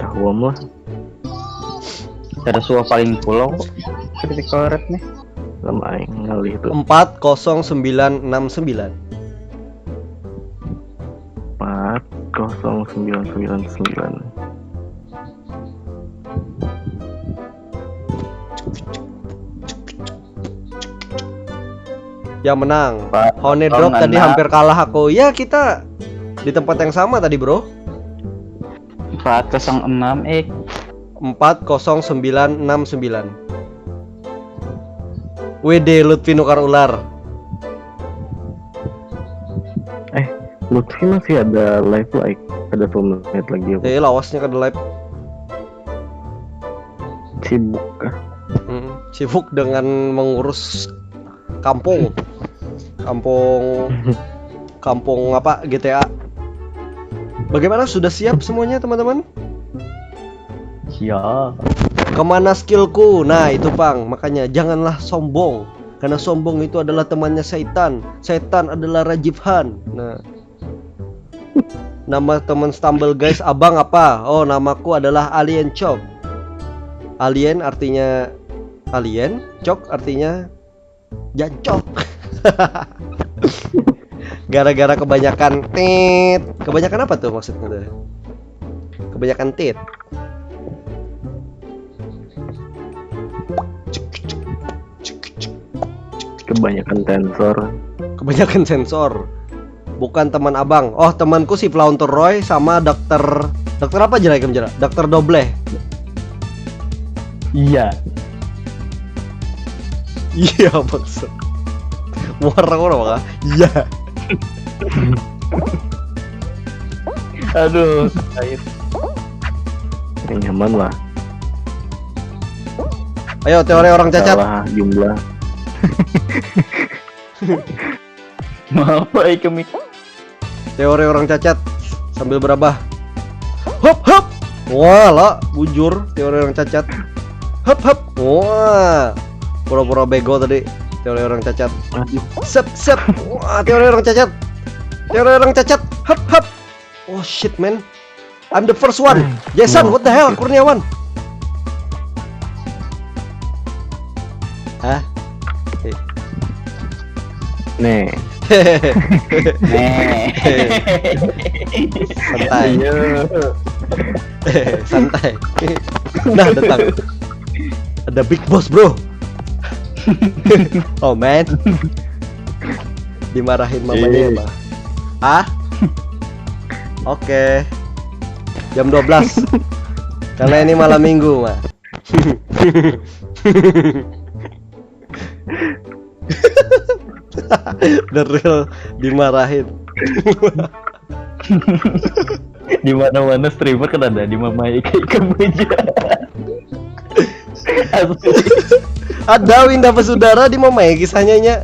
Tahu lah. Kada suah paling pulau kok critical rate nih. Lama aing ngalih tuh. Empat kosong sembilan enam sembilan. Empat kosong sembilan sembilan sembilan. Yang menang. Honey Drop tadi hampir kalah aku. Ya, kita di tempat yang sama tadi, Bro. Empat kosong enam, eh. Empat kosong sembilan enam sembilan. W D Lutfi nukar ular. Eh, Lutfi masih ada live, like, ada sepuluh menit lagi. Eh, lawasnya kada live. Sibuk kah? Hmm, sibuk dengan mengurus kampung. Kampung, kampung apa, G T A. Bagaimana, sudah siap semuanya, teman-teman? Siap. Kemana skillku? Nah, itu, Pang. Makanya janganlah sombong. Karena sombong itu adalah temannya setan. Setan adalah Rajib Han. Nah. Nama teman Stumble, guys, abang apa? Oh, namaku adalah Alien Chok. Alien artinya alien, chok artinya jancok. Gara-gara kebanyakan tit. Kebanyakan apa tuh maksudnya tuh? Kebanyakan tit. Kebanyakan sensor. Kebanyakan sensor. Bukan teman abang. Oh, temanku si Flaunter Roy sama dokter dokter apa, Jera, ikam, Jera? Dokter Dobleh. Iya. Iya, maksud. Muara aku apa kah? Iya. Aduh, air. Yang nyaman lah. Ayo, teori orang cacat. Salah jumlah. Maaf, Pak, kami. Teori orang cacat sambil berabah. Hop, hop. Wah, lah, bujur teori orang cacat. Hop, hop. Wah. Pura-pura bego tadi, teori orang cacat. Aduh. Sep, sep. Wah, teori orang cacat. Teori orang cacat. Hop, hop. Oh shit, man. I'm the first one. Jason, what the hell, Kurniawan? Hah? Nih. Nih. Santai. Iya. Santai. Nah, datang. Ada big boss, bro. Oh man. Dimarahin mamanya ya, Eh. Bang. Ah? Oke. Jam dua belas. Karena ini malam minggu, Mas. The real dimarahin. Di mana-mana streamer kan ada dimamai kayak kemeja. Asli. Ada Winda Pesudara dimamai kisahnya nya.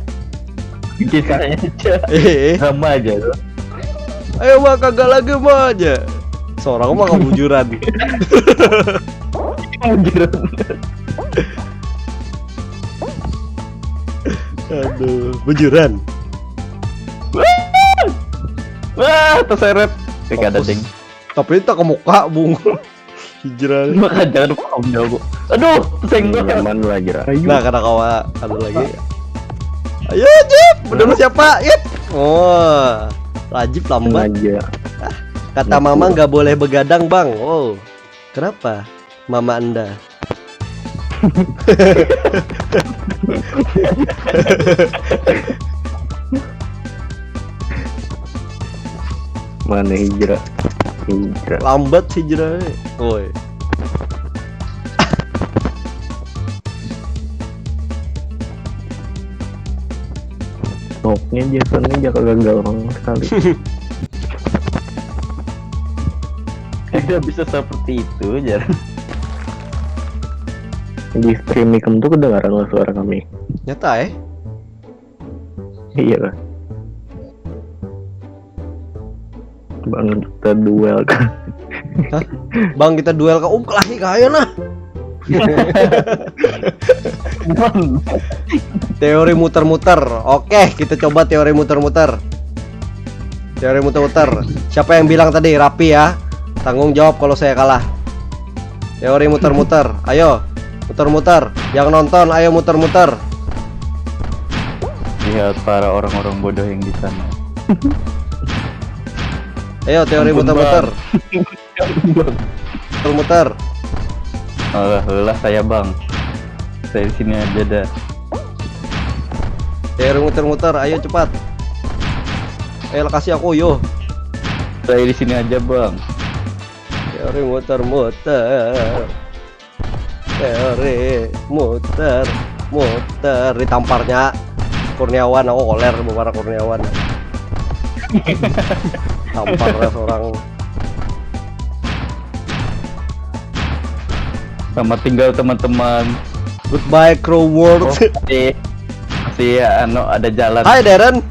Kisahnya aja. Eh, Sama aja tuh. Ayo mah, kagak lagi mah aja. Seorang mah kebujuran. Anjir. Aduh, bujuran. Wah, terseret. Kayak ada Fokus. Ding. Tapi tak ke muka, Bung. Hijrah. Maka jangan paham jago. Aduh, tersenggol. Nyaman lah, Jera. Nah, kada kawa, ada lagi. Ayo, Jip, bener siapa? Yip. Oh, Rajib lambat. Sengaja. Kata mama nggak boleh begadang, Bang. Oh, kenapa, mama Anda? Mana Hijrah? Hijrah. Lambat Hijrah, eh. Woi. Noknya Jason ini jaga gagal sama sekali. Tidak bisa seperti itu, Jar. Di stream ikam tuh kedengaran lah suara kami. Nyata, eh? Iya lah. Bang, kita duel kan. Bang, kita duel ka, um, kelahi kaya nah. Teori muter-muter. Oke, kita coba teori muter-muter. Teori muter-muter. Siapa yang bilang tadi? Rapi ya. Tanggung jawab kalau saya kalah. Teori muter-muter. Ayo, muter-muter. Yang nonton, ayo muter-muter. Lihat para orang-orang bodoh yang di sana. Ayo, teori Ampun, muter-muter. Bang. Muter-muter. Alah, lelah saya, Bang. Saya di sini aja dah. Teori muter-muter, ayo cepat. Eh, kasih aku, yo. Saya di sini aja, Bang. Teori muter-muter. Teori muter-muter, ditamparnya Kurniawan, oh, koler, para Kurniawan. Tamparnya seorang. Selamat tinggal, teman-teman. Goodbye, Crow World. Oh, masih, masih, anu, ada jalan. Hai, Darren.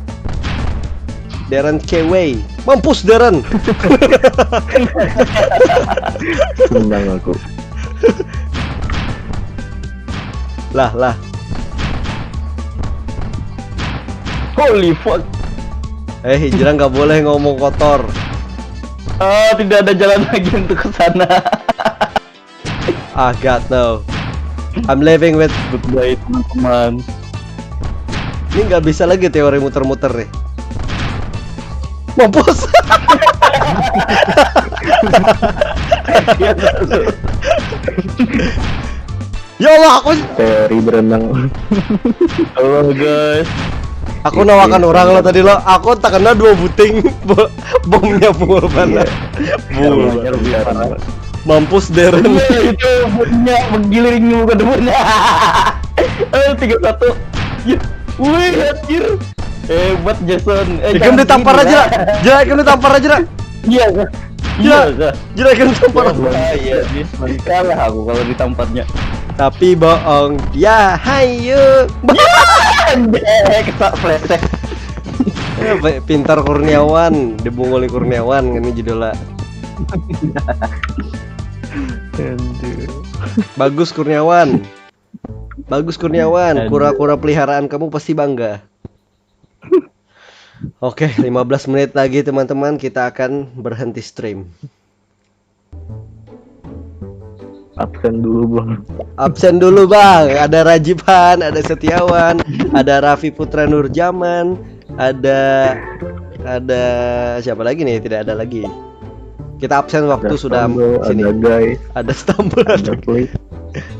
Darren K W. Mampus, Darren. Sendang aku. Lah, lah. Holy fuck. Eh, Hijrah nggak boleh ngomong kotor. Ah, tidak ada jalan lagi untuk ke sana. Ah, God, no. I'm living with. Goodbye, teman-teman. Ini nggak bisa lagi teori muter-muter nih. Mampus. Ya Allah, aku Teori berenang. Halo guys. Aku nawakan orang lo tadi lo. Aku terkena dua buting bo- bomnya full mana. Full. Iya, iya, iya. Mampus Darren. Iya itu punya menggiling muka depannya. Eh tiga satu. Ya. Wih anjir. Hebat Jason. Eh, Ikam ditampar aja. Jera, ikam ditampar aja. Jera. Iya kah? Iya. Iya kah? Jera, ikam ditampar. Wah, iya sih. Kalah aku kalau ditampaknya. Tapi bohong. Ya, hayu. Anjir, ketak pletek. Ya, baik, pintar Kurniawan, dibunguli Kurniawan ini judulnya. Aduh. Bagus Kurniawan. Bagus Kurniawan, Aduh. Kura-kura peliharaan kamu pasti bangga. Oke, lima belas menit lagi teman-teman kita akan berhenti stream. Absen dulu bang. Absen dulu bang, ada Rajipan, ada Setiawan, ada Raffi Putra Nurjaman, ada ada siapa lagi nih? Tidak ada lagi. Kita absen waktu Ada sudah Stumble, sini. Ada guys. Ada Stumble, Ada play.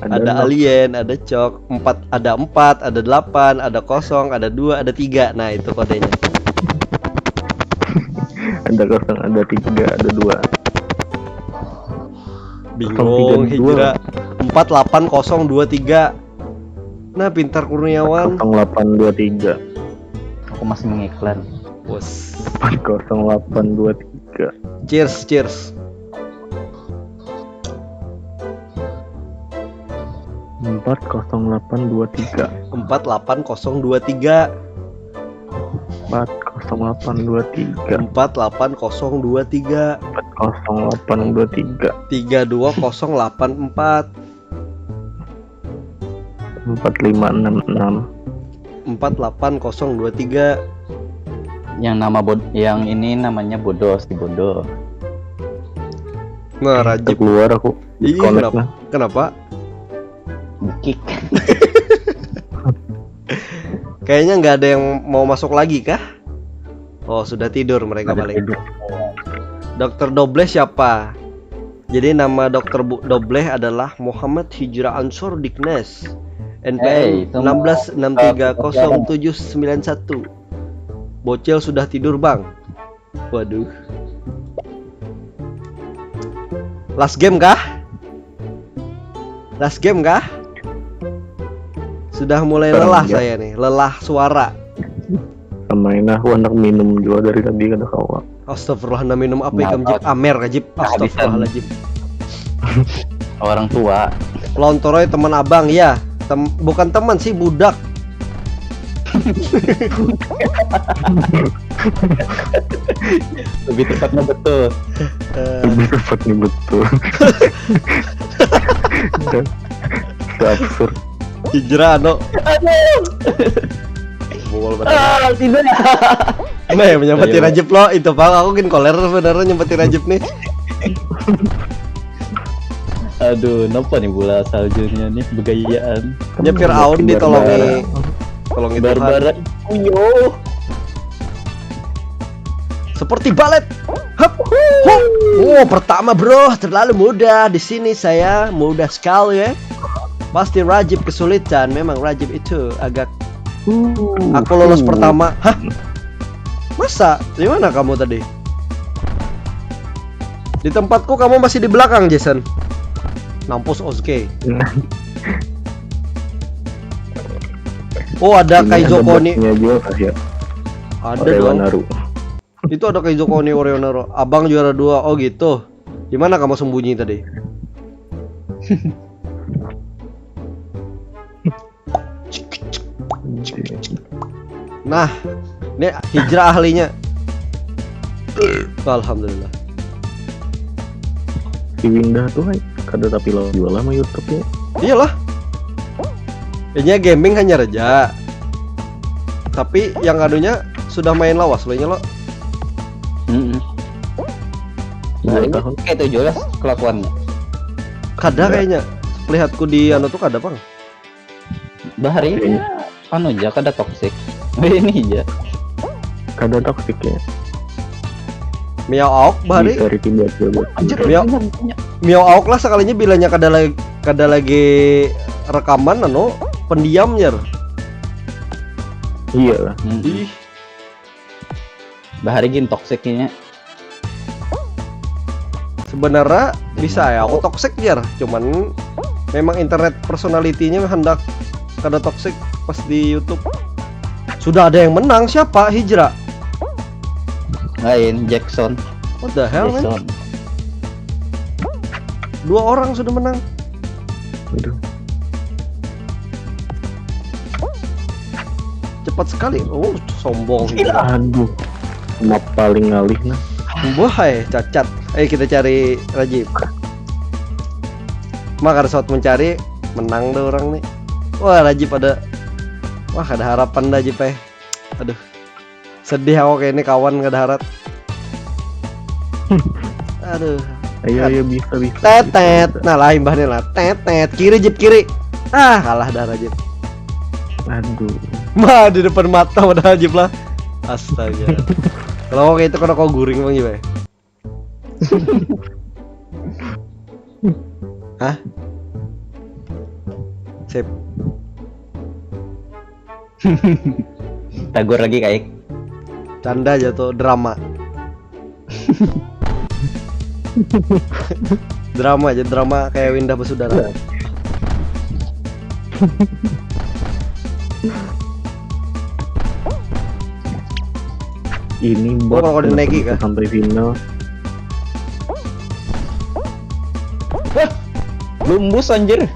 ada Knock. Alien, ada Cok, empat, ada empat, ada delapan, ada kosong, ada dua, ada tiga. Nah itu kodenya. Ada kosong, ada tiga, ada dua. Bingung Kosong tiga dua. Hijrah. Empat delapan kosong dua tiga. Nah pintar Kurniawan. Kosong delapan dua tiga. Aku masih mengiklan. Bos. Empat kosong delapan dua tiga. Cheers, cheers. Empat kosong delapan dua tiga. Empat delapan kosong dua tiga. Empat kosong delapan dua tiga. Empat delapan kosong dua tiga. Empat kosong delapan dua tiga. Tiga dua kosong delapan empat. Empat lima enam enam. Empat delapan kosong dua tiga. Yang nama bod yang ini namanya bodoh si bodoh. Nah, Rajib. Keluar aku. Ih, Disconnect kenapa? Nah. Kenapa? Bukik. Kayaknya nggak ada yang mau masuk lagi kah? Oh, sudah tidur mereka Ada balik. tidur. Dokter Dobleh siapa? Jadi nama Dokter Bu- Dobleh adalah Muhammad Hijrah Ansor Diknes. Hei, N P M itu enam belas enam tiga kosong tujuh sembilan satu. Bocil sudah tidur, Bang. Waduh. Last game kah? Last game kah? Sudah mulai Sekarang lelah ya. Saya nih, lelah suara. Sama ini aku hendak minum juga dari tadi kada kawa. Astagfirullah, nah minum apa ikam Kenapa? Jib? Amer kah, Jib? Kehabisan. Astagfirullahaladzim. Orang tua. Lawan Toroy teman abang ya. Tem- bukan teman sih, budak. Lebih tepatnya betul. Eh, Lebih tepat nih betul. Absurd. Hijrah anu. Bungul banget. Ah, tidak. Nah, ya, menyempati Ayo. Rajib lo, itu pang aku gin koler sebenarnya nyempati Rajib nih. Aduh, napa nih bola saljunya nih begayaan. Ya Firaun ditolongi, tolongi Tuhan. Barbara. Uyo. Seperti balet. Hap. Hop. Oh, pertama bro, terlalu mudah. Di sini saya mudah sekali ya. Pasti Rajib kesulitan. Memang Rajib itu agak. Aku lolos pertama. Hah? Masa? Di mana kamu tadi? Di tempatku kamu masih di belakang, Jason. Nampus Oke. Oh, ada Kaizo Koni. Botnya juga kah ya? Ada dong. Naru. Itu ada Kaizo Koni, Oreo Naro. Abang juara dua. Oh gitu. Di mana kamu sembunyi tadi? Nah, ini Hijrah ahlinya. Alhamdulillah. Si Winda tuh hai, kada tapi lo jual lama YouTube-nya. Iyalah. Inya gaming hanya raja. Tapi yang anunya sudah main lawas lo inya lo. Mm-mm. Dua Nah, ini tahun. kayak itu jelas kelakuannya. Kada Ada. Kayaknya. Melihatku di anu tuh kada, Bang. Bahari Iya. Anu aja kada toxic. Ini aja. Kada toxic ya. Miao Aok bahari. Bisa Ricky buat buat. Anjir, Iya. punya, punya. Miao Aok lah sekalinya bilanya kada lagi, kada lagi rekaman anu pendiam jar. Iya lah. Hmm. Ih, Bahari gin toxic kayaknya. Sebenarnya bisa ya aku toxic jar, cuman memang internet personality-nya hendak kada toxic pas di YouTube. Sudah ada yang menang, siapa? Hijrah. Lain, Jackson. What the hell, man? Jackson. Dua orang sudah menang. Aduh. Cepat sekali. Oh, sombong Hijrah. Aduh. Map paling ngalih nah. Wah, hai, cacat. Ayo kita cari Rajib. Maka ada saat mencari, menang deh orang nih. Wah, Rajib ada. Wah, ada harapan dah Rajib eh. Aduh. Sedih aku kayak ini kawan kada harat. Aduh. Ayo, ayo, bisa, bisa. Tetet. Nah, lah imbahnya lah. Tetet. Kiri, Jib, kiri. Ah, kalah dah Rajib. Aduh. Mah, di depan mata padahal Jib lah. Astaga. Kalau kayak itu kena kau guring bang Jib ya. Hah? Sip. Tagur lagi, Kaik. Canda aja tuh, drama. Drama aja, drama kayak Winda Bersaudara. Ini Gua bot kalau yang dinaiki bisa kah? Sampai final. Wah, lumbus anjir.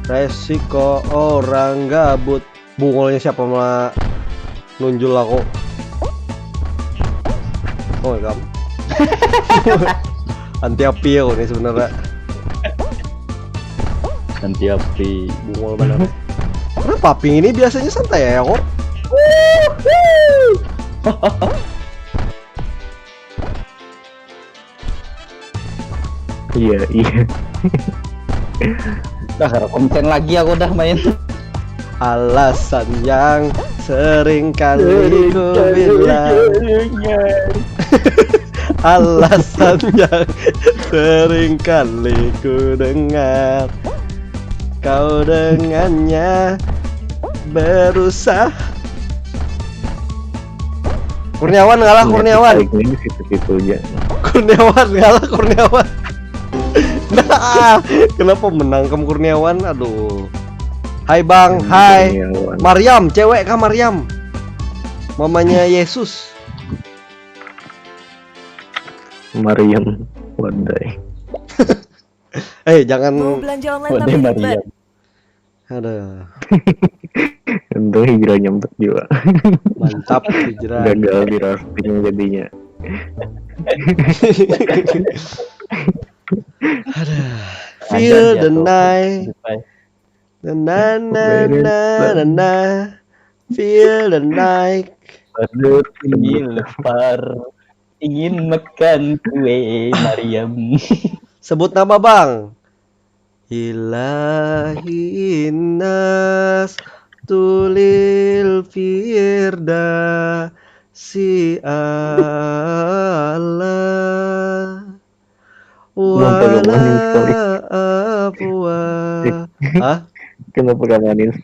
Resiko orang gabut. Bungulnya siapa malah nunjul aku. Oh, kamu. Anti api aku nih sebenarnya. Anti api. Bungul banget. Karena paping ini biasanya santai ya kok. Iya, iya. Dah, kalau konten lagi aku dah main. Alasan yang sering kali ku bilang. Alasan yang sering kali ku dengar. Kau dengannya berusaha. Kurniawan ngalah Kurniawan. Ini situ-situ aja. Kurniawan ngalah Kurniawan. Nah, kenapa menang kamu Kurniawan? Aduh. Hai Bang, hai. Kurniawan. Mariam, cewek kah Mariam? Mamanya Yesus. Mariam, wadai. Eh, jangan. Mau belanja online Wadai tapi ribet. Mariam. Aduh, Untung hijrah nyambat juga. Mantap hijrah. Gagal di rafting jadinya. Aduh. Feel the night. Na na na na na. Feel the night. Aduh, Lapar. Ingin makan kue Mariam. Sebut nama Bang. Ilahi nas tulil firda si Allah. Belum pegang Wala manis sekali. Afwa. Hah? Kenapa gak manis?